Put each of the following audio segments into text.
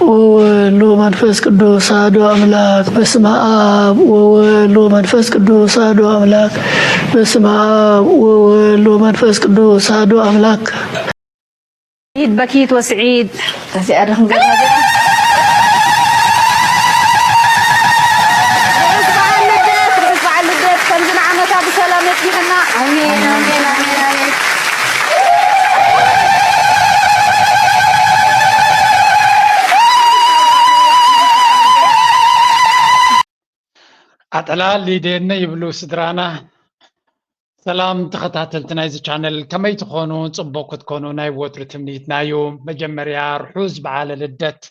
ወወልድ ወመንፈስ ቅዱስ አሐዱ አምላክ። በስመ አብ ወወልድ ወመንፈስ ቅዱስ አሐዱ አምላክ። በስመ አብ ወወልድ ወመንፈስ ቅዱስ አሐዱ አምላክ። ኢድ በኪት ወስዒድ ተሲኣ ዶ ክንገብራ እዚኣ? ርሑስ በዓል ልደት፣ ርሑስ በዓል ልደት። ከምዚ ንዓመታ ብሰላም የጽንሐና። ኣሜን፣ ኣሜን፣ ኣሜን፣ ኣሜን። ኣጠላል ሊደነ ይብሉ ስድራና። ሰላም ተኸታተልቲ ናይዚ ቻነል፣ ከመይ ትኾኑ? ጽቡቕ ክትኮኑ ናይ ወትሩ ትምኒትና እዩ። መጀመርያ ርሑስ በዓለ ልደት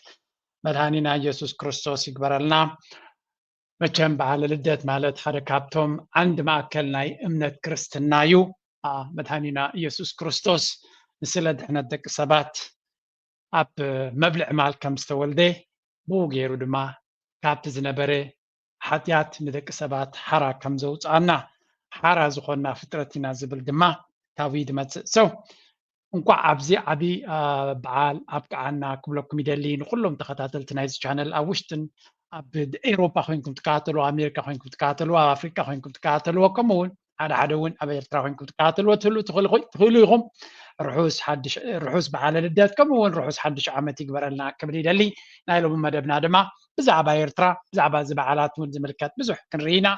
መድኃኒና ኢየሱስ ክርስቶስ ይግበረልና። መቸም በዓለ ልደት ማለት ሓደ ካብቶም ዓንዲ ማእከል ናይ እምነት ክርስትና እዩ። መድኃኒና ኢየሱስ ክርስቶስ ንስለ ድሕነት ደቂ ሰባት ኣብ መብልዕ ማል ከም ዝተወልደ፣ ብኡ ገይሩ ድማ ካብቲ ዝነበረ ሓጢኣት ንደቂ ሰባት ሓራ ከም ዘውፅኣና፣ ሓራ ዝኾንና ፍጥረት ኢና ዝብል ድማ ካብኡ እዩ ዝመፅእ። So እንኳዕ ኣብዚ ዓቢ በዓል ኣብቅዓና ክብለኩም ይደሊ። ንኩሎም ተኸታተልቲ ናይዚ ቻነል ኣብ ውሽጥን ኣብ ኤውሮፓ ኮይንኩም ትከታተልዎ፣ ኣሜሪካ ኮይንኩም ትከታተልዎ፣ ኣብ ኣፍሪቃ ኮይንኩም ትከታተልዎ፣ ከምኡ እውን ሓደ ሓደ እውን ኣብ ኤርትራ ኮይንኩም ትከታተልዎ ትህሉ ትኽእሉ ኢኹም። ርሑስ በዓለ ልደት ከምኡ እውን ርሑስ ሓድሽ ዓመት ይግበረልና ክብል ይደሊ። ናይ ሎሚ መደብና ድማ ብዛዕባ ኤርትራ ብዛዕባ እዚ በዓላት እውን ዝምልከት ብዙሕ ክንርኢ ኢና።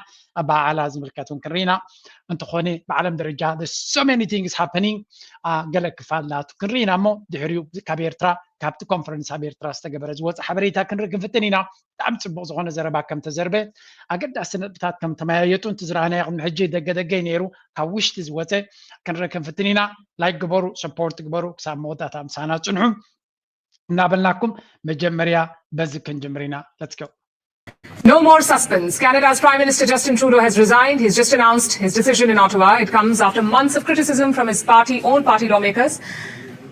ኣበዓዕላ ዝምልከት እውን ክንርኢ ኢና። እንተኾነ ብዓለም ደረጃ so many things happening፣ ገለ ክፋል ናቱ ክንርኢ ኢና እሞ ድሕሪኡ ካብ ኤርትራ ካብቲ ኮንፈረንስ ኣብ ኤርትራ ዝተገበረ ዝወፀ ሓበሬታ ክንርኢ ክንፍትን ኢና። ብጣዕሚ ፅቡቕ ዝኾነ ዘረባ ከም ተዘርበ ኣገዳሲ ነጥብታት ከም ተመያየጡ እንት ዝረኣናዮ ቅድሚ ሕጂ ደገ ደገ እዩ ነይሩ። ካብ ውሽጢ ዝወፀ ክንርኢ ክንፍትን ኢና። ላይክ ግበሩ፣ ሰፖርት ግበሩ፣ ክሳብ መወዳእታ ምሳና ፅንሑ እናበልናኩም መጀመርያ በዚ ክንጅምር ኢና። Let's go። No more suspense. Canada's Prime Minister Justin Trudeau has resigned. He's just announced his decision in Ottawa. It comes after months of criticism from his party, own party lawmakers.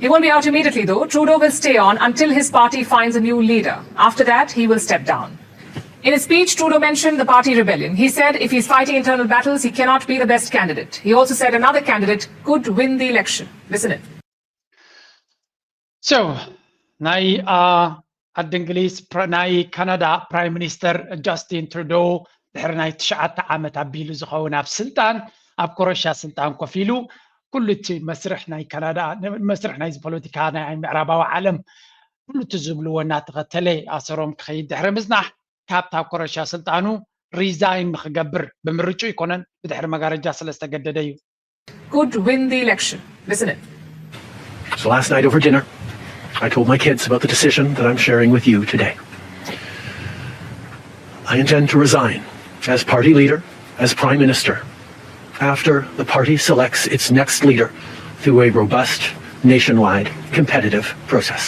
He won't be out immediately, though. Trudeau will stay on until his party finds a new leader. After that, he will step down. In his speech, Trudeau mentioned the party rebellion. He said if he's fighting internal battles, he cannot be the best candidate. He also said another candidate could win the election. Listen in. So ናይ ዓዲ እንግሊዝ ናይ ካናዳ ፕራይም ሚኒስተር ጃስቲን ትሩዶ ድሕሪ ናይ ትሽዓተ ዓመት ኣቢሉ ዝኸውን ኣብ ስልጣን ኣብ ኮረሻ ስልጣን ኮፍ ኢሉ ኩሉ እቲ መስርሕ ናይ ካናዳ መስርሕ ናይዚ ፖለቲካ ናይ ምዕራባዊ ዓለም ኩሉ እቲ ዝብልዎ እናተኸተለ ኣሰሮም ክኸይድ ድሕሪ ምዝናሕ ካብታ ኮረሻ ስልጣኑ ሪዛይን ንክገብር ብምርጩ ይኮነን ብድሕሪ መጋረጃ ስለ ዝተገደደ እዩ። Could win the election. Listen in. So last night over dinner, I told my kids about the decision that I'm sharing with you today. I intend to resign as party leader, as prime minister, after the party selects its next leader through a robust, nationwide, competitive process.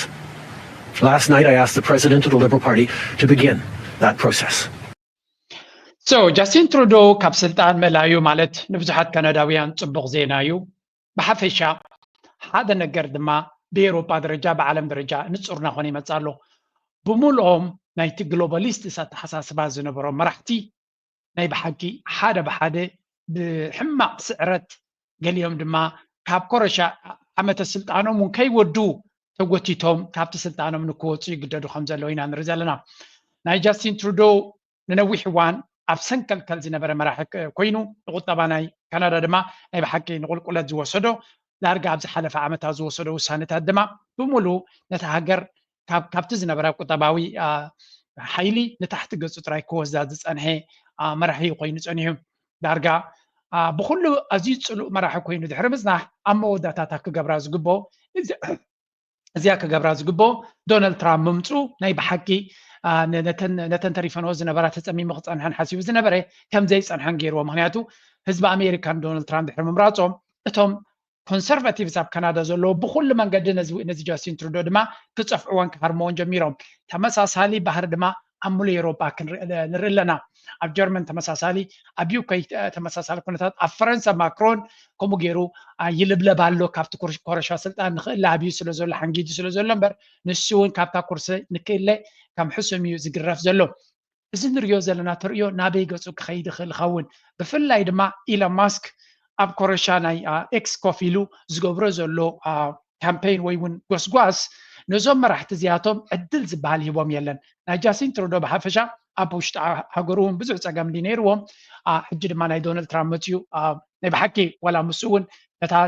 Last night, I asked the president of the Liberal Party to begin that process. So ጃስቲን ትሩዶ ካብ ስልጣን ምእላዩ ማለት ንብዙሓት ካናዳውያን ጽቡቕ ዜና እዩ። ብሓፈሻ ሓደ ነገር ድማ ብኤውሮጳ ደረጃ ብዓለም ደረጃ ንጹር እናኾነ ይመጽእ ኣሎ። ብምልኦም ናይቲ ግሎባሊስት ኣተሓሳስባ ዝነበሮም መራሕቲ ናይ ብሓቂ ሓደ ብሓደ ብሕማቕ ስዕረት ገሊኦም ድማ ካብ ኮረሻ ዓመተ ስልጣኖም እውን ከይወዱ ተጎቲቶም ካብቲ ስልጣኖም ንክወፁ ይግደዱ ከም ዘለዉ ኢና ንርኢ ዘለና። ናይ ጃስቲን ትሩዶ ንነዊሕ እዋን ኣብ ሰንከልከል ዝነበረ መራሒ ኮይኑ ንቁጠባ ናይ ካናዳ ድማ ናይ ብሓቂ ንቁልቁለት ዝወሰዶ ዳርጋ ኣብ ዝሓለፈ ዓመታት ዝወሰዶ ውሳነታት ድማ ብምሉ ነታ ሃገር ካብቲ ዝነበረ ቁጠባዊ ሓይሊ ንታሕቲ ገፁ ጥራይ ክወስዳ ዝፀንሐ መራሒ ኮይኑ ፀኒሑ ዳርጋ ብኩሉ ኣዝዩ ፅሉእ መራሒ ኮይኑ ድሕሪ ምፅናሕ ኣብ መወዳእታታ ክገብራ ዝግብኦ እዚኣ ክገብራ ዝግብኦ ዶናልድ ትራምፕ ምምፅኡ ናይ ብሓቂ ነተን ተሪፈንኦ ዝነበራ ተፀሚሙ ክፀንሐን ሓሲቡ ዝነበረ ከም ዘይፀንሐን ገይርዎ። ምክንያቱ ህዝቢ ኣሜሪካ ንዶናልድ ትራምፕ ድሕሪ ምምራፆም እቶም ኮንሰርቫቲቭስ ኣብ ካናዳ ዘለዎ ብኩሉ መንገዲ ነዚ ጃስቲን ትሩዶ ድማ ክፀፍዕዎን ክሃርምዎን ጀሚሮም። ተመሳሳሊ ባህሪ ድማ ኣብ ሙሉእ ኤውሮጳ ንርኢ ኣለና። ኣብ ጀርመን ተመሳሳሊ፣ ኣብ ዩኬ ተመሳሳሊ ኩነታት፣ ኣብ ፈረንሳ ማክሮን ከምኡ ገይሩ ይልብለብ ኣሎ። ካብቲ ኮረሻ ስልጣን ንክእለ ኣብዩ ስለ ዘሎ ሓንጊዱ ስለ ዘሎ እምበር ንሱ እውን ካብታ ኩርሲ ንክእለ ከም ሕሱም እዩ ዝግረፍ ዘሎ። እዚ ንሪኦ ዘለና ተርእዮ ናበይ ገፁ ክኸይድ ይኽእል ይኸውን? ብፍላይ ድማ ኢሎን ማስክ ኣብ ኮረሻ ናይ ኤክስ ኮፍ ኢሉ ዝገብሮ ዘሎ ካምፔን ወይ እውን ጎስጓስ ነዞም መራሕቲ እዚኣቶም ዕድል ዝበሃል ሂቦም የለን። ናይ ጃስቲን ትሩዶ ብሓፈሻ ኣብ ውሽጢ ሃገሩ እውን ብዙሕ ፀገም እንዲ ነይርዎም፣ ሕጂ ድማ ናይ ዶናልድ ትራምፕ መፅዩ፣ ናይ ብሓቂ ዋላ ምስ እውን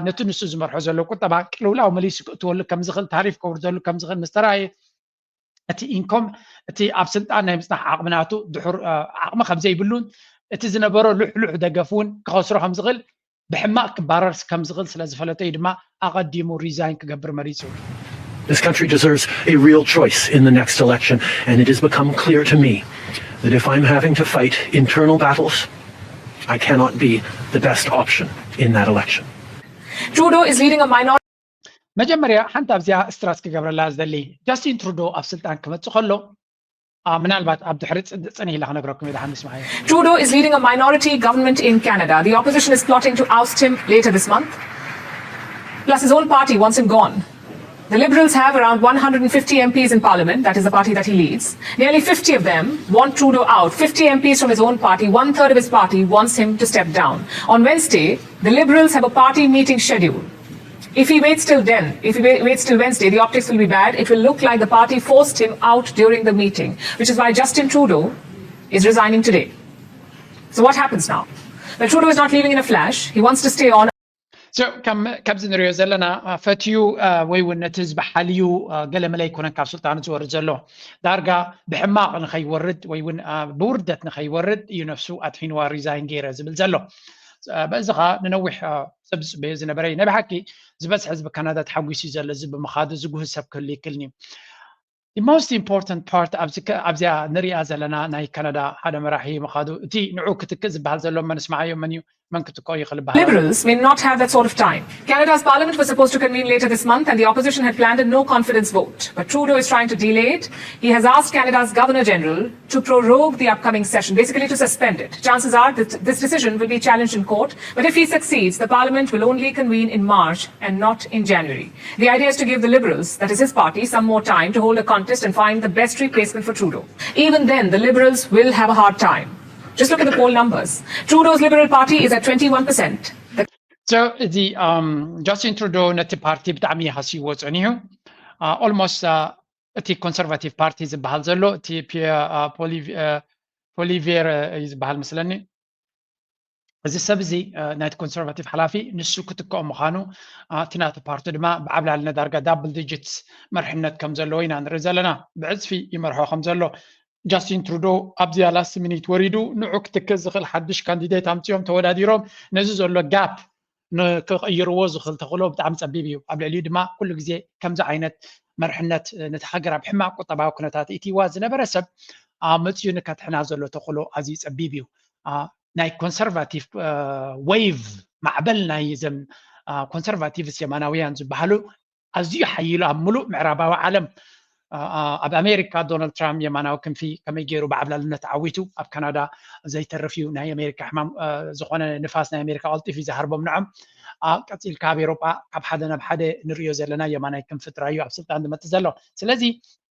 ነቲ ንሱ ዝመርሖ ዘሎ ቁጠባ ቅልውላው መሊሱ ክእትወሉ ከምዝኽእል፣ ታሪፍ ከውርደሉ ከምዝኽእል ምስ ተራእየ፣ እቲ ኢንኮም፣ እቲ ኣብ ስልጣን ናይ ምፅናሕ ዓቕሚ ናቱ ድሑር ዓቕሚ ከምዘይብሉን እቲ ዝነበሮ ልሕሉሕ ደገፍ እውን ክኸስሮ ከምዝኽእል፣ ብሕማቕ ክባረር ከምዝኽእል ስለዝፈለጠ እዩ ድማ ኣቐዲሙ ሪዛይን ክገብር መሪፁ። This country deserves a real choice in the next election, and it has become clear to me that if I'm having to fight internal battles, I cannot be the best option in that election. Trudeau is leading a minority. መጀመርያ ሓንቲ ኣብዚኣ ስትራስ ክገብረላ ዝደሊ፣ ጃስቲን ትሩዶ ኣብ ስልጣን ክመፅእ ከሎ፣ ምናልባት ኣብ ድሕሪ ፅን ኢለ ክነግረኩም ኢለ ሓንስ መዓየ። Trudeau is leading a minority government in Canada. The opposition is plotting to oust him later this month. Plus, his own party wants him gone. The Liberals have around one hundred fifty M Ps in Parliament, that is the party that he leads. Nearly fifty of them want Trudeau out. Fifty M Ps from his own party, one third of his party wants him to step down. On Wednesday, the Liberals have a party meeting scheduled. If he waits till then, if he waits till Wednesday, the optics will be bad. It will look like the party forced him out during the meeting, which is why Justin Trudeau is resigning today. So, what happens now? Well, Trudeau is not leaving in a flash. He wants to stay on. ከምዚ ንሪኦ ዘለና ፈትዩ ወይ እውን ነቲ ህዝቢ ሓልዩ ገለ መለ ኣይኮነን ካብ ስልጣኑ ዝወርድ ዘሎ። ዳርጋ ብሕማቕ ንኸይወርድ ወይ እውን ብውርደት ንኸይወርድ እዩ ነፍሱ ኣድሒንዋ ሪዛይን ገይረ ዝብል ዘሎ። በዚ ኸዓ ንነዊሕ ሰብ ዝፅበዮ ዝነበረ እዩ። ናይ ብሓቂ ዝበዝሐ ህዝቢ ካናዳ ተሓጒሱ እዩ ዘሎ። እዚ ብምኻዱ ዝጉህ ሰብ ክህሉ ይክልኒ። The most important part ኣብዚኣ ንሪኣ ዘለና ናይ ካናዳ ሓደ መራሒ ምኻዱ፣ እቲ ንዑ ክትክእ ዝበሃል ዘሎ መን ስምዓዮ፣ መን እዩ መን ክትክኦ ይኽእል ይበሃል። Liberals may not have that sort of time. Canada's parliament was supposed to convene later this month and the opposition had planned a no confidence vote. But Trudeau is trying to delay it. He has asked Canada's Governor General to prorogue the upcoming session, basically to suspend it. Chances are that this decision will be challenged in court, but if he succeeds, the parliament will only convene in March and not in January. The idea is to give the Liberals, that is his party, some more time to hold a contest and find the best replacement for Trudeau. Even then, the Liberals will have a hard time. Just look at the poll numbers. Trudeau's Liberal Party is at twenty-one percent. So, እዚ ጃስቲን ትሩዶ ነቲ ፓርቲ ብጣዕሚ ሃስይዎ ጸኒሑ። Almost እቲ ኮንሰርቫቲቭ ፓርቲ ዝበሃል ዘሎ እቲ ፖሊቬር እዩ ዝበሃል መስለኒ። እዚ ሰብ እዚ ናይቲ ኮንሰርቫቲቭ ሓላፊ ንሱ ክትክኦ ምዃኑ፣ እቲ ናቱ ፓርቲ ድማ ብዓብላልነት ዳርጋ ዳብል ዲጂትስ መርሕነት ከም ዘለዎ ኢና ንርኢ ዘለና። ብዕፅፊ ይመርሖ ከም ዘሎ ጃስቲን ትሩዶ ኣብዚኣ ላስት ሚኒት ወሪዱ ንዑ ክትክእ ዝኽእል ሓድሽ ካንዲዴት ኣምፂኦም ተወዳዲሮም ነዚ ዘሎ ጋፕ ንክቕይርዎ ዝኽእል ተኽእሎ ብጣዕሚ ፀቢብ እዩ። ኣብ ልዕሊኡ ድማ ኩሉ ግዜ ከምዚ ዓይነት መርሕነት ነቲ ሃገር ኣብ ሕማቕ ቁጠባዊ ኩነታት እትይዋ ዝነበረ ሰብ መፅኡ ንከድሕና ዘሎ ተኽእሎ ኣዝዩ ፀቢብ እዩ። ናይ ኮንሰርቫቲቭ ዌቭ ማዕበል ናይ ዘም ኮንሰርቫቲቭስ የማናውያን ዝበሃሉ ኣዝዩ ሓይሉ ኣብ ሙሉእ ምዕራባዊ ዓለም ኣብ ኣሜሪካ ዶናልድ ትራምፕ የማናዊ ክንፊ ከመይ ገይሩ ብዓብላልነት ዓዊቱ ኣብ ካናዳ ዘይተርፍ እዩ ናይ ኣሜሪካ ሕማም ዝኾነ ንፋስ ናይ ኣሜሪካ ቀልጢፍ እዩ ዝሃርቦም ንዖም ቀፂልካ ኣብ ኤሮጳ ካብ ሓደ ናብ ሓደ ንሪኦ ዘለና የማናይ ክንፊ ጥራይ እዩ ኣብ ስልጣን ዝመፅእ ዘሎ ስለዚ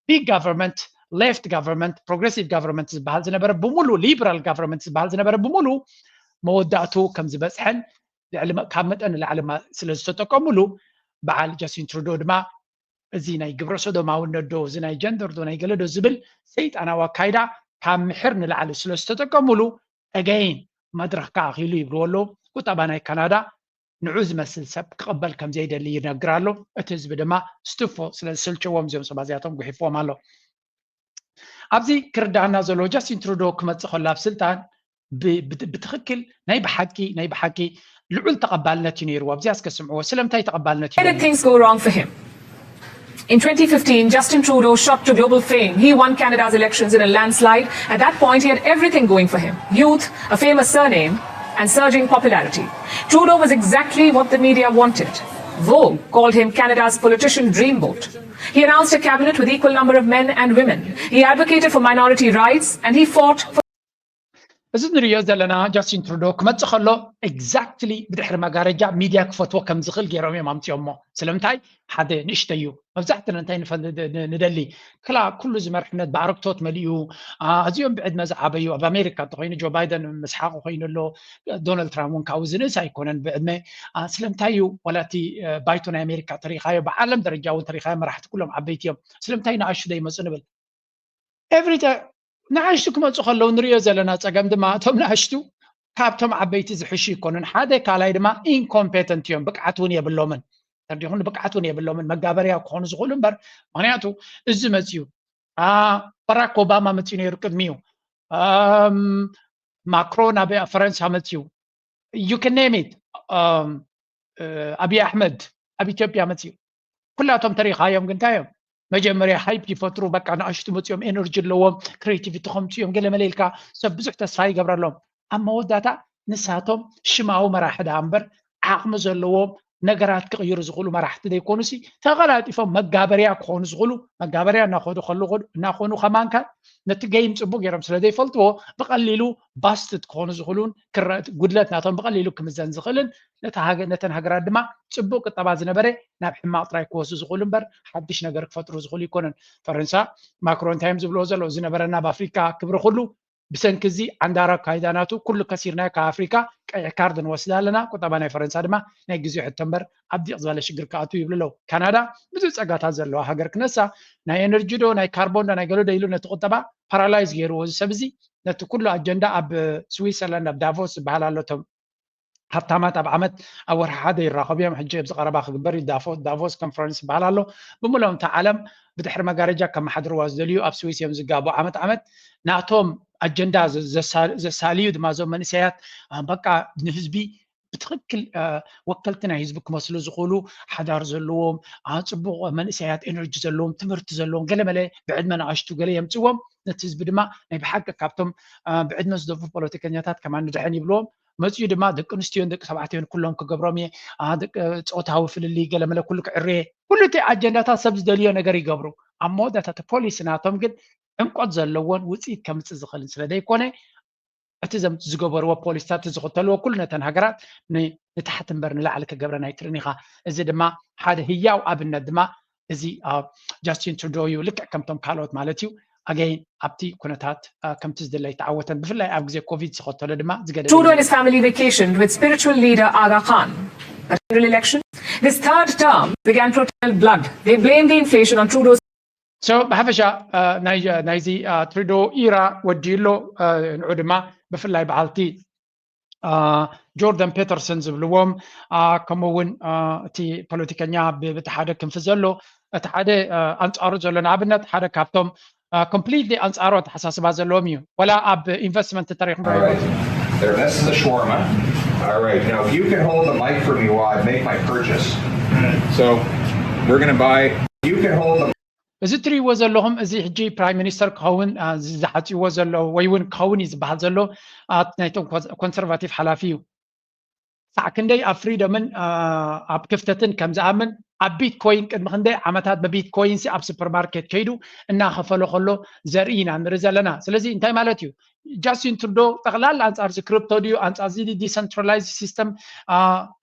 ቢግ ጋቨርንመንት ሌፍት ጋቨርንመንት ፕሮግረሲቭ ጋቨርንመንት ዝበሃል ዝነበረ ብምሉ ሊበራል ጋቨርንመንት ዝበሃል ዝነበረ ብምሉ መወዳእቱ ከም ዝበፅሐን ካብ መጠን ንላዕሊ ስለ ዝተጠቀሙሉ በዓል ጃስቲን ትሩዶ ድማ እዚ ናይ ግብረ ሶዶማውነት ዶ እዚ ናይ ጀንደር ዶ ናይ ገለ ዶ ዝብል ሰይጣናዊ ኣካይዳ ካብ ምሕር ንላዕሊ ስለ ዝተጠቀሙሉ again መድረኽ ከኣኺሉ ይብልዎ ኣለዉ ቁጠባ ናይ ካናዳ ንዑ ዝመስል ሰብ ክቕበል ከም ዘይደሊ ይነግር ኣሎ እቲ ህዝቢ ድማ ስትፎ ስለ ዝስልችዎም እዚኦም ሰባት እዚኣቶም ጉሒፍዎም ኣሎ ኣብዚ ክርዳና ዘሎ ጃስቲን ትሩዶ ክመፅእ ከሎ ኣብ ስልጣን ብትክክል ናይ ብሓቂ ናይ ብሓቂ ልዑል ተቐባልነት እዩ ነይርዎ ኣብዚኣ እስከ ስምዕዎ ስለምንታይ ተቐባልነት እዩ Where did things go wrong for him? In twenty fifteen, Justin Trudeau shot to global fame. He won Canada's elections in a landslide. At that point, he had everything going for him: youth, a famous surname, and surging popularity. Trudeau was exactly what the media wanted. Vogue called him Canada's politician dreamboat. He announced a cabinet with equal number of men and women. He advocated for minority rights and he fought for እዚ ንሪኦ ዘለና ጃስቲን ትሩዶ ክመፅእ ከሎ exactly ብድሕሪ መጋረጃ ሚድያ ክፈትዎ ከም ዝኽእል ገይሮም እዮም ኣምፅኦሞ። ስለምንታይ? ሓደ ንእሽተይ እዩ። መብዛሕትና እንታይ ንፈ- ን- ን- ንደሊ ክላ ኩሉ እዚ መርሕነት ብኣረግቶት መሊኡ፣ አ፣ ኣዝዮም ብዕድመ ዝዓበዩ፣ ኣብ ኣሜሪካ እንተኮይኑ ጆ ባይደን ምስሓቁ ኮይኑ ኣሎ። ዶናልድ ትራምፕ እውን ካብኡ ዝንእስ ኣይኮነን ብዕድመ። አ፣ ስለምንታይ እዩ ዋላ እቲ አ፣ ባይቶ ናይ ኣሜሪካ ተሪካዮ፣ ብዓለም ደረጃ እውን ተሪካዮ፣ መራሕቲ ኩሎም ዓበይቲ እዮም። ስለምንታይ ንኣሹ ዘይመፁ ንብል? ኤቭሪ ንኣሽቱ ክመፁ ከለዉ ንሪኦ ዘለና ፀገም ድማ እቶም ንኣሽቱ ካብቶም ዓበይቲ ዝሕሹ ይኮኑን። ሓደ ካልኣይ ድማ ኢንኮምፔተንት እዮም፣ ብቅዓት እውን የብሎምን። ተርዲኹን ብቅዓት እውን የብሎምን፣ መጋበርያ ክኾኑ ዝኽእሉ እምበር። ምክንያቱ እዚ መፅዩ፣ አ፣ ባራክ ኦባማ መፅዩ ነይሩ ቅድሚኡ፣ ኣም፣ ማክሮን ኣብ ፈረንሳ መፅዩ፣ you can name it፣ ኣም፣ እ፣ ኣብይ ኣሕመድ ኣብ ኢትዮጵያ መፅዩ። ኩላቶም ተሪኻዮም ግን እንታይ እዮም? መጀመርያ ሃይፕ ይፈጥሩ። በቃ ንኣሽቱ መፅኦም ኤነርጂ ኣለዎም፣ ክሬቲቪቲ ከምፅኡ እዮም፣ ገለ መለ ኢልካ ሰብ ብዙሕ ተስፋ ይገብረሎም። ኣብ መወዳእታ ንሳቶም ሽማዊ መራሒ ደኣ እምበር ዓቕሚ ዘለዎም ነገራት ክቕይሩ ዝኽእሉ መራሕቲ ዘይኮኑሲ ተቐላጢፎም መጋበርያ ክኾኑ ዝኽእሉ፣ መጋበርያ እናኸዱ ከለኹ እናኾኑ ከማንካ ነቲ ገይም ፅቡቅ ገይሮም ስለ ዘይፈልጥዎ ብቐሊሉ ባስትድ ክኾኑ ዝኽእሉን ክረ- ጉድለት ናቶም ብቐሊሉ ክምዘን ዝኽእልን ነታ ሃገ- ነተን ሃገራት ድማ ፅቡቅ ቁጠባ ዝነበረ ናብ ሕማቅ ጥራይ ክወስዱ ዝኽእሉ እምበር ሓድሽ ነገር ክፈጥሩ ዝኽእሉ ይኮኑን። ፈረንሳ ማክሮ እንታይ እዮም ዝብልዎ ዘለዉ? ዝነበረና ኣብ ኣፍሪካ ክብሪ ኩሉ ብሰንኪ እዚ ዓንዳራ ኣካይዳ ናቱ ኩሉ ከሲርናዮ ካብ ኣፍሪካ ቀይሕ ካርድ ንወስድ ኣለና። ቁጠባ ናይ ፈረንሳ ድማ ናይ ግዜ ሕቶ እምበር ኣብ ዲቕ ዝበለ ሽግር ክኣቱ ይብሉ ኣለዉ። ካናዳ ብዙሕ ጸጋታት ዘለዋ ሃገር ክነሳ ናይ ኤነርጂ ዶ ናይ ካርቦን ዶ ናይ ገለ ዶ ኢሉ ነቲ ቁጠባ ፓራላይዝ ገይርዎ። እዚ ሰብ እዚ ነቲ ኩሉ ኣጀንዳ ኣብ ስዊትዘርላንድ ኣብ ዳቮስ ዝበሃል ኣሎ እቶም ሃብታማት ኣብ ዓመት ኣብ ወርሒ ሓደ ይራኸቡ እዮም። ሕጂ ኣብዚ ቀረባ ክግበር እዩ። ዳፎ- ዳቮስ ኮንፈረንስ ዝበሃል ኣሎ። ብምሎም እታ ዓለም ብድሕሪ መጋረጃ ከመሓድርዋ ዝደልዩ ኣብ ስዊስ እዮም ዝጋቡ። ዓመት ዓመት ናቶም ኣጀንዳ ዘ- ዘሳ- ዘሳልዩ ድማ እዞም መንእሰያት አ፣ በቃ ንህዝቢ ብትኽክል አ፣ ወከልቲ ናይ ህዝቢ ክመስሉ ዝኽእሉ ሓዳር ዘለዎም አ፣ ፅቡቕ መንእሰያት ኤነርጂ ዘለዎም ትምህርቲ ዘለዎም ገለ መለ ብዕድመ ንኣሽቱ ገለ የምፅዎም ነቲ ህዝቢ ድማ ናይ ብሓቂ ካብቶም አ፣ ብዕድመ ዝደፉ ፖለቲከኛታት ከማን ንድሕን ይብልዎም። መፅኡ ድማ ደቂ ኣንስትዮን ደቂ ተባዕትዮን ኩሎም ክገብሮም እየ አ፣ ደቂ ፆታዊ ፍልልይ ገለመለ ኩሉ ክዕርየ ኩሉ እቲ ኣጀንዳታት ሰብ ዝደልዮ ነገር ይገብሩ። ኣብ መወዳእታ እቲ ፖሊሲ ናቶም ግን ዕምቆት ዘለዎን ውፅኢት ከምፅእ ዝኽእልን ስለ ዘይኮነ እቲ ዘም ዝገበርዎ ፖሊሲታት ዝኽተልዎ ኩሉ ነተን ሃገራት ን- ንታሕቲ እምበር ንላዕሊ ክገብረን ኣይክእልን ኢኻ። እዚ ድማ ሓደ ህያው ኣብነት ድማ እዚ አ፣ ጃስቲን ትሩዶ እዩ። ልክዕ ከምቶም ካልኦት ማለት እዩ። ኣገይን ኣብቲ ኩነታት አ፣ ከምቲ ዝድለ ኣይተዓወተን። ብፍላይ ኣብ ግዜ ኮቪድ ዝኸተሎ ድማ ዝገደደ Trudeau and his family vacationed with spiritual leader Aga Khan. A general election. This third term began protesting blood. They blamed the inflation on Trudeau's so ብሓፈሻ አ፣ ናይ- ናይዚ አ፣ ትሩዶ ኢራ ወዲኡ ኣሎ። አ፣ ንዑ ድማ ብፍላይ በዓልቲ አ፣ ጆርደን ፔተርሰን ዝብልዎም አ፣ ከምኡ እውን አ፣ እቲ ፖለቲከኛ ብ- ብቲ ሓደ ክንፊ ዘሎ እቲ ሓደ አ፣ ኣንፃሩ ዘሎ ንኣብነት ሓደ ካብቶም ኮምፕሊትሊ ኣንፃሩ ኣተሓሳስባ ዘለዎም እዩ። ወላ ኣብ ኢንቨስትመንት ተሪኹም All right. There, that's the shawarma. All right. Now, if you can hold the mic for me while I make my purchase. So, we're going to buy. You can hold the እዚ እትሪእዎ ዘለኹም እዚ ሕጂ ፕራይም ሚኒስተር ክኸውን አ፣ እዚ ዝሓፅይዎ ዘሎ ወይ እውን ክኸውን እዩ ዝበሃል ዘሎ አ፣ ናይቶም ኮንሰርቫቲቭ ሓላፊ እዩ። ሳዕ ክንደይ ኣብ ፍሪደምን አ፣ ኣብ ክፍተትን ከም ዝኣምን ኣብ ቢትኮይን ቅድሚ ክንደይ ዓመታት ብቢትኮይን ሲ ኣብ ሱፐርማርኬት ከይዱ እናኸፈሎ ከሎ ዘርኢ ኢና ንርኢ ዘለና። ስለዚ እንታይ ማለት እዩ? ጃስቲን ትሩዶ ጠቕላላ ኣንፃር እዚ ክሪፕቶ ድዩ ኣንፃር እዚ ዲሰንትራላይዝ ሲስተም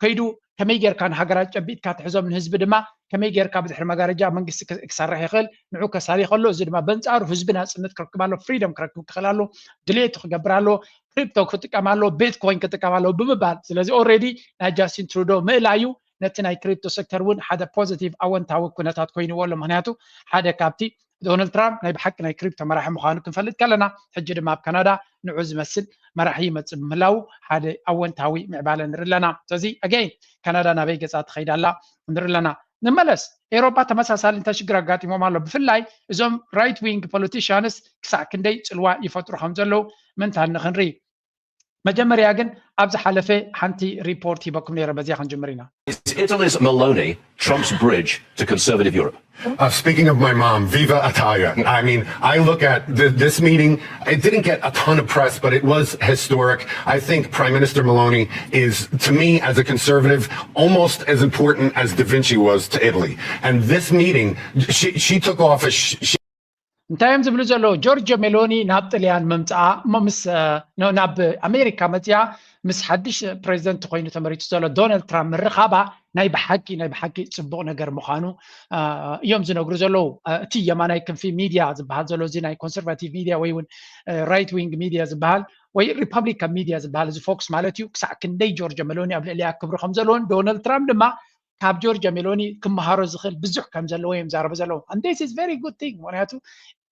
ከይዱ ከመይ ጌርካ ንሃገራት ጨቢጥካ ትሕዞም ንህዝቢ ድማ ከመይ ጌርካ ብድሕሪ መጋረጃ መንግስቲ ክሰርሕ ይኽእል ንዑ ከሳሪ ከሎ እዚ ድማ በንፃሩ ህዝቢ ናፅነት ክረክብ ኣሎ፣ ፍሪደም ክረክብ ክኽእል ኣሎ፣ ድሌቱ ክገብር ኣሎ። ክሪፕቶ ክጥቀም ኣሎ፣ ቤትኮይን ክጥቀም ኣሎ ብምባል ስለዚ ኦልሬዲ ናይ ጃስቲን ትሩዶ ምእላዩ ነቲ ናይ ክሪፕቶ ሴክተር እውን ሓደ ፖዚቲቭ ኣወንታዊ ኩነታት ኮይንዎ ኣሎ። ምክንያቱ ሓደ ካብቲ ዶናልድ ትራምፕ ናይ ብሓቂ ናይ ክሪፕቶ መራሒ ምዃኑ ክንፈልጥ ከለና ሕጂ ድማ ኣብ ካናዳ ንዑ ዝመስል መራሒ ይመፅእ ብምህላዉ ሓደ ኣወንታዊ ምዕባለ ንርኢ ኣለና። ስለዚ ኣገይን ካናዳ ናበይ ገፃ ትኸይድ ኣላ ንርኢ ኣለና። ንመለስ ኤሮፓ ተመሳሳሊ እንታይ ሽግር ኣጋጢሞም ኣሎ? ብፍላይ እዞም ራይት ዊንግ ፖለቲሽያንስ ክሳዕ ክንደይ ፅልዋ ይፈጥሩ ከም ዘለዉ ምንታን ንክንርኢ መጀመርያ ግን ኣብ ዝሓለፈ ሓንቲ ሪፖርት ሂበኩም ነይረ በዚያ ክንጅምር ኢና። Is Italy's Meloni Trump's bridge to conservative Europe? Uh, speaking of my mom, viva Italia. I mean, I look at th- this meeting, it didn't get a ton of press, but it was historic. I think Prime Minister Meloni is, to me, as a conservative, almost as important as Da Vinci was to Italy. And this meeting, she, she took office, she, እንታይ እዮም ዝብሉ ዘለዉ? ጆርጆ ሜሎኒ ናብ ጥልያን ምምፅኣ እሞ ምስ ናብ ኣሜሪካ መፅያ ምስ ሓድሽ ፕሬዚደንት ኮይኑ ተመሪፁ ዘሎ ዶናልድ ትራምፕ ምርኻባ ናይ ብሓቂ ናይ ብሓቂ ፅቡቕ ነገር ምዃኑ እዮም ዝነግሩ ዘለዉ። እቲ የማናይ ክንፊ ሚድያ ዝበሃል ዘሎ እዚ ናይ ኮንሰርቫቲቭ ሚድያ ወይ እውን ራይት ዊንግ ሚድያ ዝበሃል ወይ ሪፐብሊካን ሚድያ ዝበሃል እዚ ፎክስ ማለት እዩ ክሳዕ ክንደይ ጆርጆ ሜሎኒ ኣብ ልዕሊያ ክብሪ ከም ዘለዎን ዶናልድ ትራምፕ ድማ ካብ ጆርጆ ሜሎኒ ክመሃሮ ዝኽእል ብዙሕ ከም ዘለዎ እዮም ዛረቡ ዘለዉ። And this is very good thing። ምክንያቱ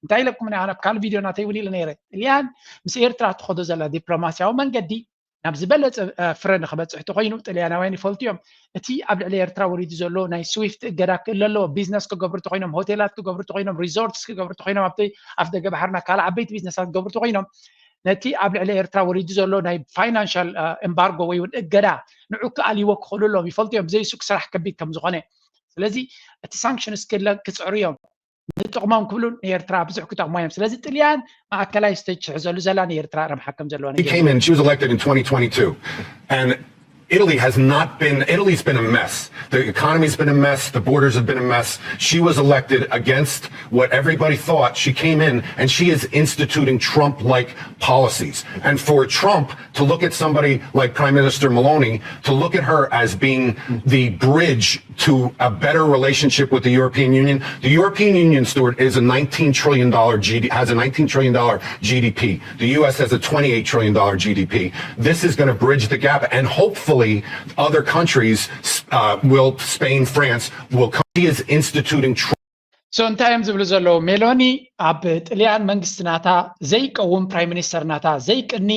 እንታይ ኢለኩም ኣነ ኣብ ካልእ ቪድዮ ናተይ እውን ኢለ ነይረ። ጥልያን ምስ ኤርትራ ትኸዶ ዘላ ዲፕሎማስያዊ መንገዲ ናብ ዝበለፀ ፍረ ንክበፅሕ ተኮይኑ ጥልያናውያን ይፈልጡ እዮም። እቲ ኣብ ልዕሊ ኤርትራ ወሪዱ ዘሎ ናይ ስዊፍት እገዳ ክእለ ኣለዎ። ቢዝነስ ክገብሩ ተኮይኖም፣ ሆቴላት ክገብሩ ተኮይኖም፣ ሪዞርትስ ክገብሩ ተኮይኖም፣ ኣብቲ ኣፍ ደገ ባሕርና ካልእ ዓበይቲ ቢዝነሳት ክገብሩ ተኮይኖም ነቲ ኣብ ልዕሊ ኤርትራ ወሪዱ ዘሎ ናይ ፋይናንሻል ኤምባርጎ ወይ እውን እገዳ ንዑ ክኣልይዎ ክኽእሉ ኣለዎም። ይፈልጡ እዮም ብዘይሱ ክስራሕ ከቢድ ከም ዝኾነ። ስለዚ እቲ ሳንክሽንስ ክለ ክፅዕሩ እዮም። ንጥቕሞም ክብሉ ንኤርትራ ብዙሕ ክጠቕሞ እዮም። ስለዚ ጥልያን ማእከላይ ስቴጅ ትሕዘሉ ዘላ ንኤርትራ ረብሓ ከም ዘለዋ She came in, she was elected in twenty twenty-two. And Italy has not been, Italy's been a mess. The economy's been a mess. The borders have been a mess. She was elected against what everybody thought. She came in and she is instituting Trump like policies. And for Trump to look at somebody like Prime Minister Meloni, to look at her as being the bridge to a better relationship with the European Union. The European Union, Stuart, is a nineteen trillion dollar G D, has a nineteen trillion dollar G D P. The U S has a twenty-eight trillion dollar G D P. This is going to bridge the gap, and hopefully, other countries uh, will, Spain, France, will come. She is instituting. So እንታይ እዮም ዝብሉ ዘለዉ? ሜሎኒ ኣብ ጥልያን መንግስቲ ናታ ዘይቀውም ፕራይም ሚኒስተር ናታ ዘይቅኒ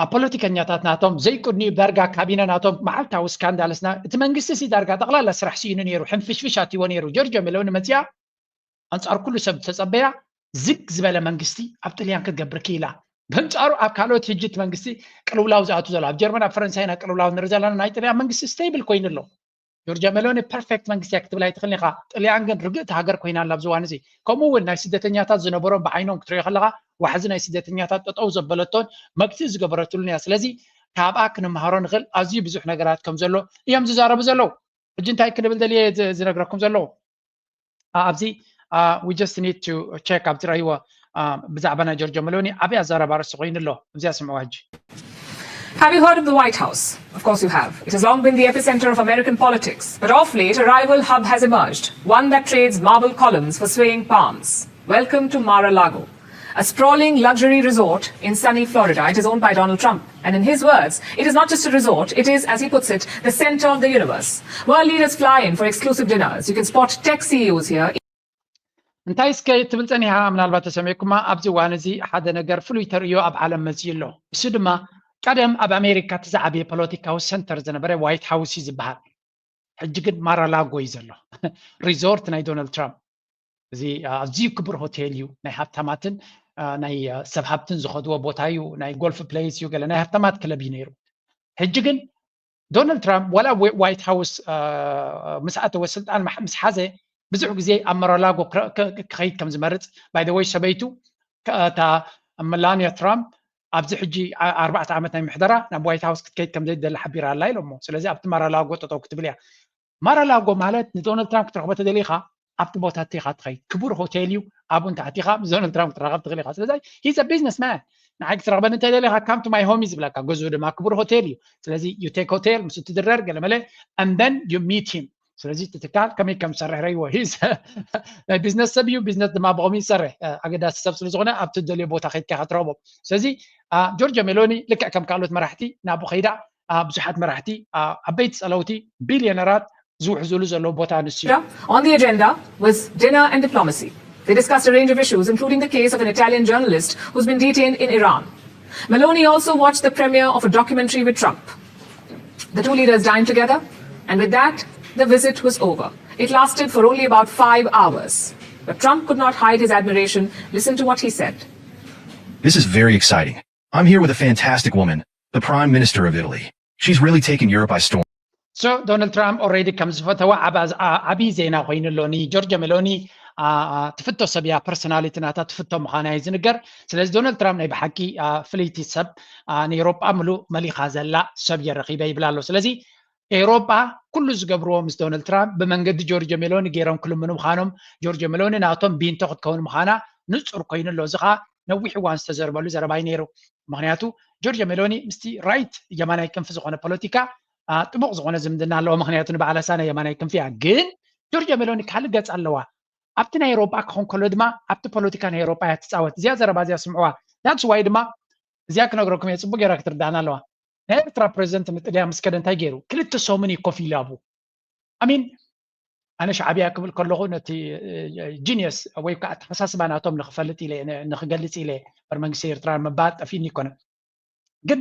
ኣብ ፖለቲከኛታት ናቶም ዘይቅኒ ዳርጋ ካቢነ ናቶም መዓልታዊ ስካንዳልስና እቲ መንግስቲ ሲ ዳርጋ ጠቕላላ ስራሕ ስኢኑ ነይሩ ሕንፍሽፍሽ ኣትዎ ነይሩ። ጆርጆ ሜሎኒ መፅያ ኣንፃር ኩሉ ሰብ ዝተፀበያ ዝግ ዝበለ መንግስቲ ኣብ ጥልያን ክትገብር ክኢላ። በንፃሩ ኣብ ካልኦት ህጅት መንግስቲ ቅልውላው ዝኣቱ ዘሎ ኣብ ጀርመን ኣብ ፈረንሳይና ቅልውላው ንርኢ ዘለና ናይ ጥልያን መንግስቲ ስቴብል ኮይኑ ኣሎ። ጆርጃ ሜሎኒ ፐርፌክት መንግስቲ እያ ክትብል ኣይትኽእልን ኢኻ። ጥልያን ግን ርግእቲ ሃገር ኮይና ኣላ ኣብዚ እዋን እዚ። ከምኡ እውን ናይ ስደተኛታት ዝነበሮም ብዓይኖም ክትሪኦ ከለኻ ዋሕዚ ናይ ስደተኛታት ጠጠው ዘበለቶን መግትኢ ዝገበረትሉን እያ። ስለዚ ካብኣ ክንመሃሮ ንኽእል ኣዝዩ ብዙሕ ነገራት ከም ዘሎ እዮም ዝዛረቡ ዘለዉ። ሕጂ እንታይ ክንብል ደልየ ዝነግረኩም ዘለዉ ኣብዚ we just need to check ኣብ ዝረእይዎ ብዛዕባ ናይ ጆርጆ መሎኒ ዓብይ ኣዘራባ ርእሲ ኮይኑ ኣሎ። እዚኣ ስምዕዋ ሕጂ። Have you heard of the White House? Of course you have. It has long been the epicenter of American politics, but of late a rival hub has emerged, one that trades marble columns for swaying palms. Welcome to Mar-a-Lago, a sprawling luxury resort in sunny Florida. It is owned by Donald Trump. And in his words, it is not just a resort, it is, as he puts it, the center of the universe. World leaders fly in for exclusive dinners. You can spot tech C E Os here. እንታይ እስከ ትብል ጸኒሓ ምናልባት ተሰሚዕኩማ ኣብዚ እዋን እዚ ሓደ ነገር ፍሉይ ተርእዮ ኣብ ዓለም መጽዩ ኣሎ። እሱ ድማ ቀደም ኣብ ኣሜሪካ እቲ ዝዓበየ ፖለቲካዊ ሰንተር ዝነበረ ዋይት ሃውስ እዩ ዝበሃል። ሕጂ ግን ማራላጎ እዩ ዘሎ። ሪዞርት ናይ ዶናልድ ትራምፕ እዚ ኣዝዩ ክቡር ሆቴል እዩ። ናይ ሃብታማትን ናይ ሰብ ሃብትን ዝኸድዎ ቦታ እዩ። ናይ ጎልፍ ፕሌይስ እዩ። ገለ ናይ ሃብታማት ክለብ እዩ ነይሩ። ሕጂ ግን ዶናልድ ትራምፕ ዋላ ዋይት ሃውስ ምስ ኣተወ ስልጣን ምስ ሓዘ ብዙሕ ግዜ ኣብ መራላጎ ክኸይድ ከም ዝመርፅ ባይ ዘ ወይ ሰበይቱ እታ መላንያ ትራምፕ ኣብዚ ሕጂ ኣርባዕተ ዓመት ናይ ምሕደራ ናብ ዋይት ሃውስ ክትከይድ ከም ዘይደሊ ሓቢራ ኣላ ኢሎሞ። ስለዚ ኣብቲ መራላጎ ጠጠው ክትብል እያ። መራላጎ ማለት ንዶናልድ ትራምፕ ክትረኽቦ ተደሊኻ ኣብቲ ቦታ እቲኻ ትኸይድ ክቡር ሆቴል እዩ። ኣብኡ እንተ ኣቲኻ ምስ ዶናልድ ትራምፕ ክትራኸብ ትኽእል ኢኻ። ስለዚ he's a business man ንዓይ ክትረኽበኒ እንተ ደሊኻ come to my home እዩ ዝብለካ። ገዝኡ ድማ ክቡር ሆቴል እዩ። ስለዚ you take hotel ምስ ትድረር ገለመለ and then you meet him። ስለዚ እቲ ትካል ከመይ ከም ዝሰርሕ ረይዎ። He's ናይ ቢዝነስ ሰብ እዩ። ቢዝነስ ድማ ብኸምኡ ይሰርሕ። ኣገዳሲ ሰብ ስለ ዝኾነ ኣብቲ ትደልዮ ቦታ ከይድካ ኢኻ ትረኽቦ። ስለዚ ጆርጆ ሜሎኒ ልክዕ ከም ካልኦት መራሕቲ ናብኡ ከይዳ ብዙሓት መራሕቲ ዓበይቲ ጸለውቲ ቢልዮነራት ዝውሕዝሉ ዘለዉ ቦታ ንሱ እዩ። On the agenda was dinner and diplomacy. They discussed a range of issues, including the case of an Italian journalist who's been detained in Iran. Meloni also watched the premiere of a documentary with Trump. The two leaders dined together, and with that, the visit was over. It lasted for only about five hours. But Trump could not hide his admiration. Listen to what he said. This is very exciting. I'm here with a fantastic woman, the Prime Minister of Italy. She's really taken Europe by storm. So Donald Trump already ከም ዝፈተዋ ዓብዪ ዜና ኮይኑ ኣሎ። ንጆርጆ ሜሎኒ ትፍቶ ሰብ እያ። ፐርሶናሊቲ ናታ ትፍቶ ምዃና እዩ ዝንገር። ስለዚ ዶናልድ ትራምፕ ናይ ብሓቂ ፍልይቲ ሰብ ንኤውሮጳ ምሉእ መሊኻ ዘላ ሰብ እየ ረኺበ ይብል ኣሎ። ስለዚ ኤውሮጳ ኩሉ ዝገብርዎ ምስ ዶናልድ ትራምፕ ብመንገዲ ጆርጆ ሜሎኒ ገይሮም ክልምኑ ምዃኖም፣ ጆርጆ ሜሎኒ ናቶም ቢንቶ ክትከውን ምዃና ንፁር ኮይኑ ኣሎ። እዚ ከዓ ነዊሕ እዋን ዝተዘርበሉ ዘረባይ ነይሩ። ምክንያቱ ጆርጆ ሜሎኒ ምስቲ ራይት የማናይ ክንፊ ዝኾነ ፖለቲካ ጥቡቕ ዝኾነ ዝምድና ኣለዎ። ምክንያቱ ንበዓል ኣሳና የማናይ ክንፊ እያ። ግን ጆርጆ ሜሎኒ ካልእ ገፅ ኣለዋ። ኣብቲ ናይ ኤሮጳ ክኾን ከሎ ድማ ኣብቲ ፖለቲካ ናይ ኤሮጳ እያ ትፃወት። እዚኣ ዘረባ እዚኣ ስምዕዋ። ዳትስ ዋይ ድማ እዚኣ ክነግረኩም እየ፣ ፅቡቅ ገይራ ክትርዳእና ኣለዋ። ናይ ኤርትራ ፕሬዚደንት ንጥልያን ምስ ከደ እንታይ ገይሩ? ክልተ ሰሙን እዩ ኮፍ ኢሉ ኣብኡ። ኣሚን ኣነ ሻዕብያ ክብል ከለኹ ነቲ ጂኒየስ ወይ ከዓ ኣተሓሳስባ ናቶም ንክፈልጥ ኢለ ንክገልፅ ኢለ በር መንግስቲ ኤርትራ ምባል ጠፊኒ ይኮነ። ግን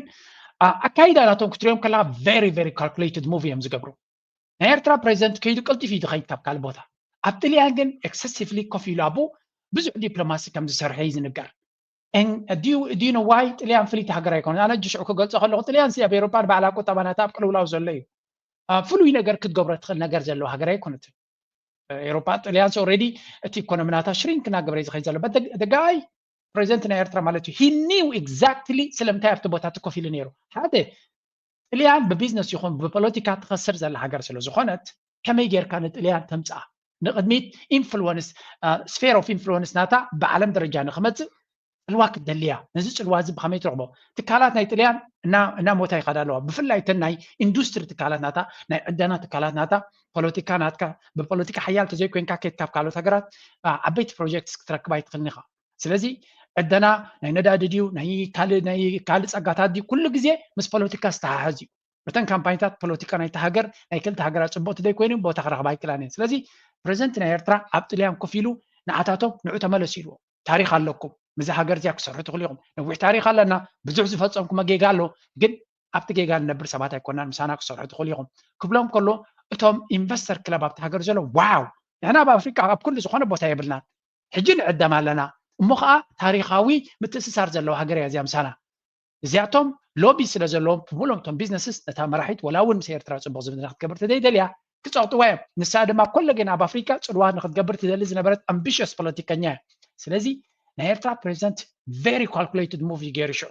ኣካይዳ ናቶም ክትሪኦም ከለካ very very calculated move እዮም ዝገብሩ። ናይ ኤርትራ ፕሬዚደንት ከይዱ ቀልጢፉ እዩ ዝኸይድ ካብ ካልእ ቦታ። ኣብ ጥልያን ግን excessively ኮፍ ኢሉ ኣብኡ ብዙሕ ዲፕሎማሲ ከም ዝሰርሐ እዩ ዝንገር። Do you know why? ጥልያን ፍልይቲ ሃገር ኣይኮነን። ኣነ ሽዑ ክገልጾ ከለኹ ጥልያን ኣብ ኤሮፓ ንባዕላ ቁጠባ ናታ ኣብ ቅልውላው ዘሎ እዩ። ፍሉይ ነገር ክትገብሮ ትኽእል ነገር ዘለዎ ሃገር ኣይኮነትን። ኤሮፓ ጥልያን already እቲ ኢኮኖሚ ናታ ሽሪንክ እናገበረ ዝኸይድ ዘሎ። But the guy ፕሬዚደንት ናይ ኤርትራ ማለት እዩ he knew exactly ስለምንታይ ኣብቲ ቦታ እቲ ኮፍ ኢሉ ነይሩ። ሓደ ጥልያን ብቢዝነስ ይኹን ብፖለቲካ ትኸስር ዘላ ሃገር ስለ ዝኾነት ከመይ ጌርካ ንጥልያን ተምፅኣ ንቅድሚት ኢንፍሉወንስ sphere of influence ናታ ብዓለም ደረጃ ንክመፅእ ፅልዋ ክትደሊ እያ። ነዚ ፅልዋ እዚ ብኸመይ ትረኽቦ? ትካላት ናይ ጥልያን እናሞታ ይኸዳ ኣለዋ። ብፍላይ እተን ናይ ኢንዱስትሪ ትካላት ናታ፣ ናይ ዕደና ትካላት ናታ፣ ፖለቲካ ናትካ ብፖለቲካ ሓያል ተዘይኮይንካ ከይድ ካብ ካልኦት ሃገራት ዓበይቲ ፕሮጀክትስ ክትረክብ ኣይትኽእልን ኢኻ። ስለዚ ዕደና ናይ ነዳዲ ድዩ ናይ ካልእ ናይ ካልእ ጸጋታት ድዩ ኩሉ ግዜ ምስ ፖለቲካ ዝተሓሓዝ እዩ። እተን ካምፓኒታት ፖለቲካ ናይቲ ሃገር ናይ ክልተ ሃገራት ጽቡቕቲ ዘይኮይኑ ቦታ ክረኽባ ኣይክእላን እየን። ስለዚ ፕሬዚደንት ናይ ኤርትራ ኣብ ጥልያን ኮፍ ኢሉ ንዓታቶም ንዑ ተመለሱ ኢልዎም። ታሪኽ ኣለኩም፣ ምስዚ ሃገር እዚኣ ክሰርሑ ትኽእሉ ኢኹም። ነዊሕ ታሪኽ ኣለና፣ ብዙሕ ዝፈጸምኩሞ ጌጋ ኣሎ፣ ግን ኣብቲ ጌጋ ንነብር ሰባት ኣይኮናን፣ ምሳና ክሰርሑ ትኽእሉ ኢኹም ክብሎም ከሎ እቶም ኢንቨስተር ክለብ ኣብቲ ሃገር ዘሎ ዋው ንሕና ኣብ ኣፍሪቃ ኣብ ኩሉ ዝኾነ ቦታ የብልናን። ሕጂ ንዕደም ኣለና እሞ ከዓ ታሪኻዊ ምትእስሳር ዘለዋ ሃገር እያ እዚኣ ምሳና። እዚኣቶም ሎቢ ስለ ዘለዎም ብምሎም እቶም ቢዝነስስ ነታ መራሒት ወላ እውን ምስ ኤርትራ ፅቡቅ ዝምድና ክትገብር ተዘይደልያ ክፀቅጥዋ እዮም። ንሳ ድማ ኮለጌን ኣብ ኣፍሪካ ፅልዋ ንክትገብር ትደሊ ዝነበረት ኣምቢሽስ ፖለቲከኛ እያ። ስለዚ ናይ ኤርትራ ፕሬዚደንት very calculated move እዩ ገይሩ ሽዑ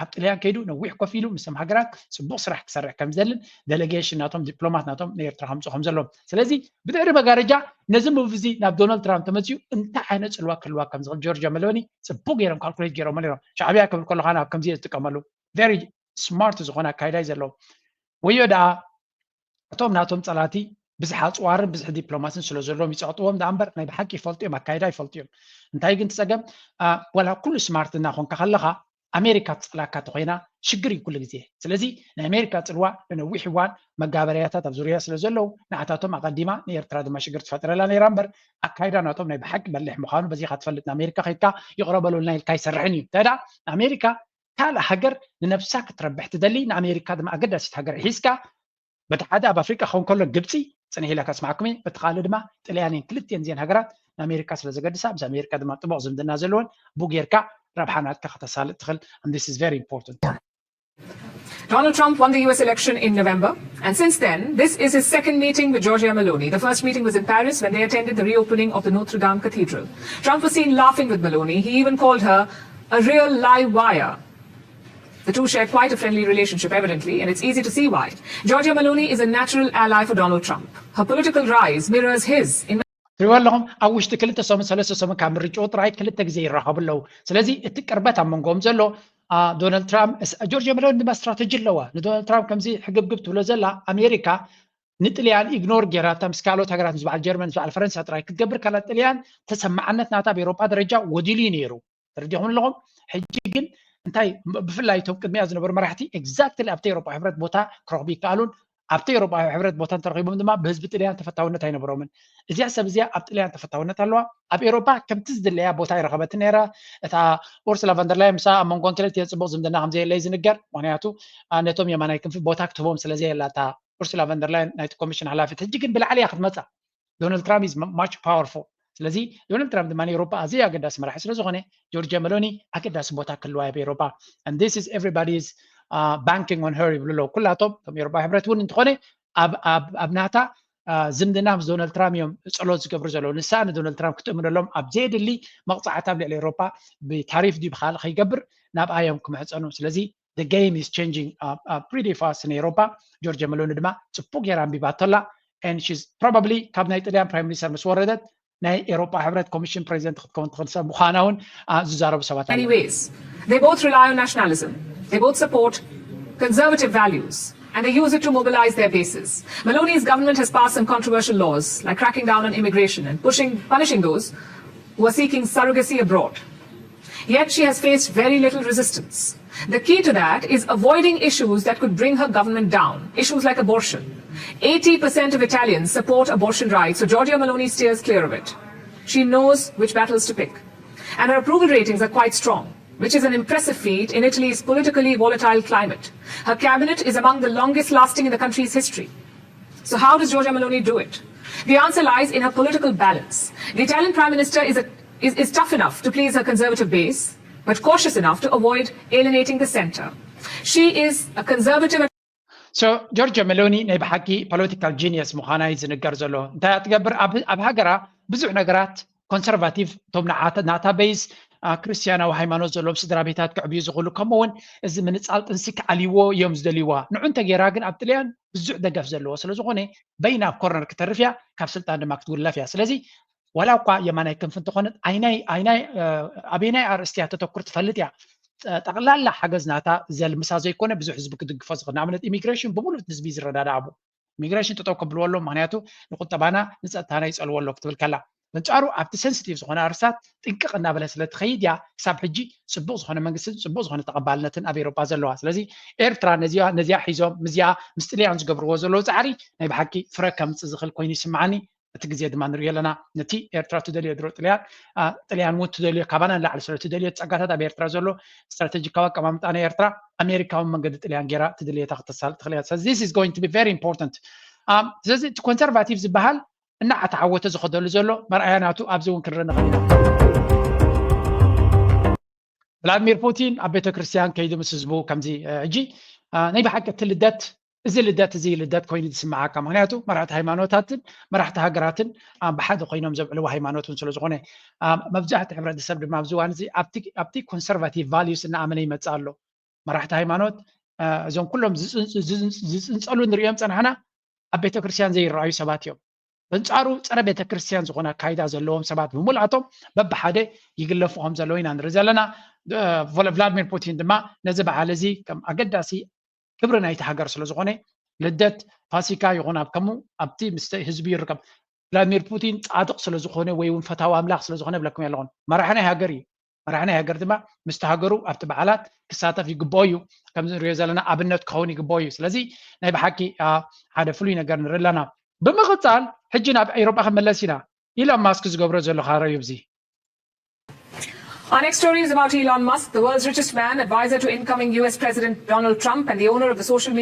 ኣብ ጥልያን ከይዱ ነዊሕ ኮፍ ኢሉ ምስቶም ሃገራት ፅቡቅ ስራሕ ክሰርሕ ከም ዝደልን ዴሌጌሽን ናቶም ዲፕሎማት ናቶም ንኤርትራ ከምፁ ከም ዘለዎም። ስለዚ ብድሕሪ መጋረጃ ነዚ ሙቭ እዚ ናብ ዶናልድ ትራምፕ ተመፅኡ እንታይ ዓይነት ፅልዋ ክህልዋ ከም ዝኽእል ጆርጆ መሎኒ ፅቡቅ ገይሮም ካልኩሌት ገይሮሞ ነይሮም። ሻዕብያ ክብል ከለካ ናብ ከምዚ እየ ዝጥቀመሉ። ቨሪ ስማርት ዝኾነ ኣካይዳ እዩ ዘለዎም። ወዮ ደኣ እቶም ናቶም ፀላእቲ ብዝሒ ኣፅዋርን ብዝሒ ዲፕሎማስን ስለ ዘለዎም ይፀቕጥዎም ደኣ እምበር ናይ ብሓቂ ይፈልጡ እዮም፣ ኣካይዳ ይፈልጡ እዮም። እንታይ ግን ትፀገም ዋላ ኩሉ ስማርት እናኾንካ ከለኻ ኣሜሪካ ትፀላካ ተኮይና ሽግር እዩ ኩሉ ግዜ። ስለዚ ናይ ኣሜሪካ ፅልዋ ንነዊሕ እዋን መጋበርያታት ኣብ ዙርያ ስለ ዘለዉ ንዓታቶም ኣቐዲማ ንኤርትራ ድማ ሽግር ትፈጥረላ ነይራ እምበር ኣካይዳ ናቶም ናይ ብሓቂ በሊሕ ምዃኑ በዚኻ ትፈልጥ። ንኣሜሪካ ከይድካ ይቕረ በሉልና ኢልካ ኣይሰርሕን እዩ። እንታይ ደኣ ንኣሜሪካ ካልእ ሃገር ንነብሳ ክትረብሕ ትደሊ ንኣሜሪካ ድማ ኣገዳሲት ሃገር ሒዝካ በቲ ሓደ ኣብ ኣፍሪቃ ክኸውን ከሎ ግብፂ ፅንሕ ኢለ ከስማዕኩም እየ በቲ ካልእ ድማ ጥልያንን ክልቲኤን እዚአን ሃገራት ንኣሜሪካ ስለ ዘገድሳ ምስ ኣሜሪካ ድማ ጥቡቕ ዝምድና ዘለወን ብኡ ጌርካ ረብሓ ናትካ ከተሳልጥ ትኽእል። And this is very important. Donald Trump won the U S election in November, and since then, this is his second meeting with Giorgia Meloni. The first meeting was in Paris when they attended the reopening of the Notre Dame Cathedral. Trump was seen laughing with Meloni. He even called her a real live wire. The two share quite a friendly relationship, evidently, and it's easy to see why. Giorgia Meloni is a natural ally for Donald Trump. Her political rise mirrors his in ትሪእዎ ኣለኹም ኣብ ውሽጢ ክልተ ሰሙን ሰለስተ ሰሙን ካብ ምርጭኡ ጥራይ ክልተ ግዜ ይራኸቡ ኣለዉ። ስለዚ እቲ ቅርበት ኣብ መንጎኦም ዘሎ ዶናልድ ትራምፕ ጆርጅ ሜሎኒ ድማ ስትራተጂ ኣለዋ። ንዶናልድ ትራምፕ ከምዚ ሕግብግብ ትብሎ ዘላ ኣሜሪካ ንጥልያን ኢግኖር ጌራታ ምስ ካልኦት ሃገራት ምስ በዓል ጀርመን ምስ በዓል ፈረንሳ ጥራይ ክትገብር ካላ ጥልያን ተሰማዓነት ናታ ኣብ ኤሮጳ ደረጃ ወዲሉ እዩ ነይሩ። ተረዲኹም ኣለኹም። ሕጂ ግን እንታይ ብፍላይ እቶም ቅድሚያ ዝነበሩ መራሕቲ ኤግዛክትሊ ኣብቲ ኤሮጳ ሕብረት ቦታ ክረኽቡ ይከኣሉን ኣብቲ ኤሮጳ ሕብረት ቦታ እንተረኺቦም ድማ ብህዝቢ ጥልያን ተፈታውነት ኣይነበሮምን። እዚኣ ሰብ እዚኣ ኣብ ጥልያን ተፈታውነት ኣለዋ። ኣብ ኤሮጳ ከምቲ ዝድለያ ቦታ ኣይረኸበትን ነይራ። እታ ኡርሱላ ቨንደርላይን ምሳ ኣብ መንጎን ክልቲኤን ፅቡቕ ዝምድና ከም ዘየለይ ዝንገር። ምክንያቱ ነቶም የማናይ ክንፊ ቦታ ክትህቦም ስለ ዘየላ እታ ኡርሱላ ቨንደርላይን ናይቲ ኮሚሽን ሓላፊት። ሕጂ ግን ብላዕሊ እያ ክትመፃ። ዶናልድ ትራምፕ is much powerful። ስለዚ ዶናልድ ትራምፕ ድማ ንኤውሮጳ ኣዝዩ ኣገዳሲ መራሒ ስለ ዝኾነ ጆርጅያ መሎኒ ኣገዳሲ ቦታ ክህልዋ ኣብ ኤውሮጳ። And this is everybody is banking on her ይብሉ ኣለዉ። ኩላቶም እቶም ኤውሮጳ ሕብረት እውን እንተኾነ ኣብ ናታ ዝምድና ምስ ዶናልድ ትራምፕ እዮም ጸሎት ዝገብሩ ዘለዉ። ንሳ ንዶናልድ ትራምፕ ክትእምነሎም ኣብ ዘየድሊ መቕጻዕቲ ኣብ ልዕሊ ኤውሮጳ ብታሪፍ ድዩ ብኻልእ ከይገብር ናብኣ እዮም ክምሕጸኑ። ስለዚ the game is changing pretty fast ንኤውሮጳ። ጆርጅያ መሎኒ ድማ ጽቡቕ ገይራ ኣንቢባቶ ኣላ። And she's probably ካብ ናይ ጥልያን ፕራይም ሚኒስተር ምስ ወረደት ናይ ኤሮጳ ሕብረት ኮሚሽን ፕሬዚደንት ክትከውን ትኽእል ሰብ ምዃና እውን ዝዛረቡ ሰባት many ways. They both rely on nationalism. They both support conservative values. And they use it to mobilize their bases. Maloney's government has passed some controversial laws, like cracking down on immigration and pushing, punishing those who are seeking surrogacy abroad. Yet she has faced very little resistance. The key to that is avoiding issues that could bring her government down, issues like abortion. Eighty percent of Italians support abortion rights, so Giorgia Maloney steers clear of it. She knows which battles to pick. And her approval ratings are quite strong, which is an impressive feat in Italy's politically volatile climate. Her cabinet is among the longest lasting in the country's history. So, how does Giorgia Maloney do it? The answer lies in her political balance. The Italian Prime Minister is, a, is, is tough enough to please her conservative base, but cautious enough to avoid alienating the center. She is a conservative. So, ጆርጆ ሜሎኒ ናይ ብሓቂ ፖለቲካል ጂኒየስ ምዃና እዩ ዝንገር ዘሎ። እንታይ እያ ትገብር? ኣብ ሃገራ ብዙሕ ነገራት ኮንሰርቫቲቭ፣ እቶም ናታ ቤይስ ክርስትያናዊ ሃይማኖት ዘለዎም ስድራ ቤታት ክዕብዩ ዝኽእሉ፣ ከምኡ እውን እዚ ምንጻል ጥንሲ ክኣልይዎ እዮም ዝደልይዋ። ንዑ እንተገይራ ግን ኣብ ጥልያን ብዙሕ ደገፍ ዘለዎ ስለ ዝኾነ በይና ኣብ ኮርነር ክተርፍ እያ፣ ካብ ስልጣን ድማ ክትጉለፍ እያ። ስለዚ ዋላ እኳ የማናይ ክንፊ እንተኾነት ኣይናይ ኣይናይ ኣበየናይ ኣርእስቲ እያ ተተኩር ትፈልጥ እያ። ጠቕላላ ሓገዝ ናታ ዘልምሳ ዘይኮነ ብዙሕ ህዝቢ ክድግፎ ዝኽእል፣ ንኣብነት ኢሚግሬሽን ብምሉእ ህዝቢ ዝረዳዳኣ ኢሚግሬሽን ጠጠው ከብልዎ ኣለዎም፣ ምክንያቱ ንቁጠባና ንፀጥታና ይፀልዎ ኣሎ ክትብል ከላ፣ በንጻሩ ኣብቲ ሰንስቲቭ ዝኾነ ኣርስታት ጥንቅቕ እናበለ ስለ ትኸይድ እያ ክሳብ ሕጂ ፅቡቕ ዝኾነ መንግስትን ፅቡቕ ዝኾነ ተቐባልነትን ኣብ ኤሮጳ ዘለዋ። ስለዚ ኤርትራ ነዚኣ ነዚኣ ሒዞም ምስዚኣ ምስ ጥልያን ዝገብርዎ ዘለዉ ፃዕሪ ናይ ብሓቂ ፍረ ከምፅእ ዝኽእል ኮይኑ ይስምዓኒ። እቲ ግዜ ድማ ንሪኦ ኣለና። ነቲ ኤርትራ ትደልዮ ድሮ ጥልያን ጥልያን እውን ትደልዮ፣ ካባና ንላዕሊ ስለ ትደልዮ፣ ጸጋታት ኣብ ኤርትራ ዘሎ ስትራቴጂካዊ ኣቀማምጣ ናይ ኤርትራ ኣሜሪካዊ መንገዲ ጥልያን ገይራ ትደልየታ ክተሳልጥ ትኽእል እያ። ስለዚ this is going to be very important። ስለዚ እቲ ኮንሰርቫቲቭ ዝበሃል እናተዓወተ ዝኸደሉ ዘሎ መርኣያ ናቱ ኣብዚ እውን ክንርኢ ንኽእል ኢና። ቭላድሚር ፑቲን ኣብ ቤተክርስትያን ከይዱ ምስ ህዝቡ ከምዚ ሕጂ ናይ ብሓቂ እቲ ልደት እዚ ልደት እዚ ልደት ኮይኑ ዝስምዓካ፣ ምክንያቱ መራሕቲ ሃይማኖታትን መራሕቲ ሃገራትን ብሓደ ኮይኖም ዘብዕልዎ ሃይማኖት እውን ስለዝኾነ፣ መብዛሕቲ ሕብረተሰብ ድማ ኣብዚ እዋን እዚ ኣብቲ ኮንሰርቫቲቭ ቫልዩስ እናኣመነ ይመፅእ ኣሎ። መራሕቲ ሃይማኖት እዞም ኩሎም ዝፅንፀሉ ንሪኦም ፀናሕና ኣብ ቤተክርስትያን ዘይረኣዩ ሰባት እዮም። በንፃሩ ፀረ ቤተክርስትያን ዝኾነ ኣካይዳ ዘለዎም ሰባት ብምልኣቶም በብሓደ ይግለፉ ከም ዘለዉ ኢና ንርኢ ዘለና። ቭላድሚር ፑቲን ድማ ነዚ በዓል እዚ ከም ኣገዳሲ ክብሪ ናይቲ ሃገር ስለ ዝኾነ ልደት ፋሲካ ይኹን ኣብ ከምኡ ኣብቲ ምስ ህዝቢ ይርከብ። ቭላድሚር ፑቲን ጻድቕ ስለ ዝኾነ ወይ እውን ፈታዊ ኣምላኽ ስለ ዝኾነ ብለኩም ኣለኹን። መራሒ ናይ ሃገር እዩ። መራሒ ናይ ሃገር ድማ ምስቲ ሃገሩ ኣብቲ በዓላት ክሳተፍ ይግብኦ እዩ። ከምዚ ንሪኦ ዘለና ኣብነት ክኸውን ይግብኦ እዩ። ስለዚ ናይ ብሓቂ ሓደ ፍሉይ ነገር ንርኢ ኣለና። ብምቕጻል ሕጂ ናብ ኤውሮጳ ክንመለስ ኢና። ኢሎን ማስክ ዝገብሮ ዘሎ ካረዩ ብዚ Our next story is about Elon Musk, the world's richest man, advisor to incoming U S President Donald Trump, and the owner of the social media.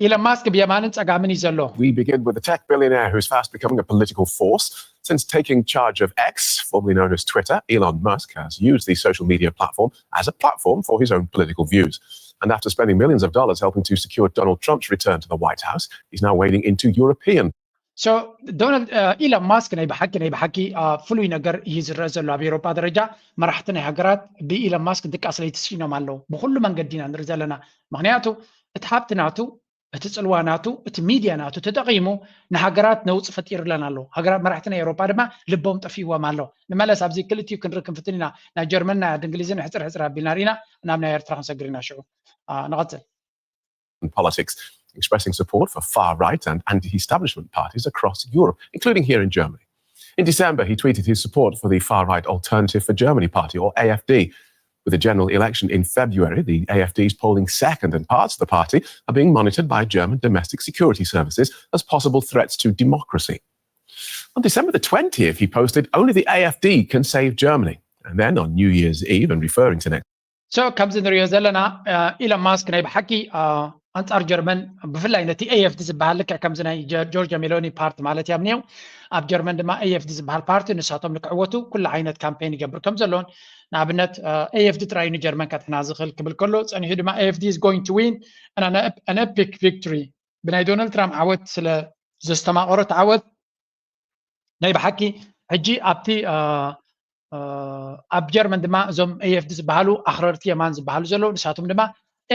ኢሎን ማስክ ብየማንን ጸጋምን እዩ ዘሎ። We begin with the tech billionaire who's fast becoming a political force. Since taking charge of X, formerly known as Twitter, Elon Musk has used the social media platform as a platform for his own political views. And after spending millions of dollars helping to secure Donald Trump's return to the White House, he's now wading into European So Donald ኢሎን ማስክ ናይ ብሓቂ ናይ ብሓቂ ፍሉይ ነገር እዩ ዝረአ ዘሎ ኣብ ኤውሮጳ ደረጃ። መራሕቲ ናይ ሃገራት ብኢሎን ማስክ ድቃስ ለይቲ ስኢኖም ኣለዉ። ብኩሉ መንገዲ ኢና ንርኢ ዘለና። ምክንያቱ እቲ ሃብቲ ናቱ፣ እቲ ጽልዋ ናቱ፣ እቲ ሚድያ ናቱ ተጠቒሙ ንሃገራት ነውጺ ፈጢሩለን ኣሎ። ሃገራት መራሕቲ ናይ ኤውሮጳ ድማ ልቦም ጠፊእዎም ኣሎ። ንመለስ ኣብዚ ክልቲኡ ክንርኢ ክንፍትን ኢና። ናይ ጀርመን ናይ ዓዲ እንግሊዝን ሕጽር ሕጽር ኣቢልና ርኢና ናብ ናይ ኤርትራ ክንሰግር ኢና። ሽዑ ንቐጽል። and politics, expressing support for far right and anti establishment parties across Europe, including here in Germany. In December, he tweeted his support for the far right Alternative for Germany party, or A F D. With a general election in February, the A F D is polling second, and parts of the party are being monitored by German domestic security services as possible threats to democracy. On December the twentieth, he posted, "Only the A F D can save Germany." And then on New Year's Eve, and referring to next So ከምዚ ንሪኦ ዘለና ኢሎን ማስክ ናይ ብሓቂ ኣንጻር ጀርመን ብፍላይ ነቲ ኤ ኤፍ ዲ ዝበሃል ልክዕ ከምዚ ናይ ጆርጆ ሜሎኒ ፓርቲ ማለት እያ እኒኦ ኣብ ጀርመን ድማ ኤ ኤፍ ዲ ዝበሃል ፓርቲ ንሳቶም ንክዕወቱ ኩሉ ዓይነት ካምፔን ይገብር ከም ዘሎን ንኣብነት ኤ ኤፍ ዲ ጥራይ ንጀርመን ከጥሕና ዝኽእል ክብል ከሎ ጸኒሑ ድማ A F D is going to win an epic victory ብናይ ዶናልድ ትራምፕ ዓወት ስለ ዘስተማቐሮት ዓወት ናይ ብሓቂ ሕጂ ኣብቲ ኣብ ጀርመን ድማ እዞም ኤ ኤፍ ዲ ዝበሃሉ ኣኽረርቲ የማን ዝበሃሉ ዘለዉ ንሳቶም ድማ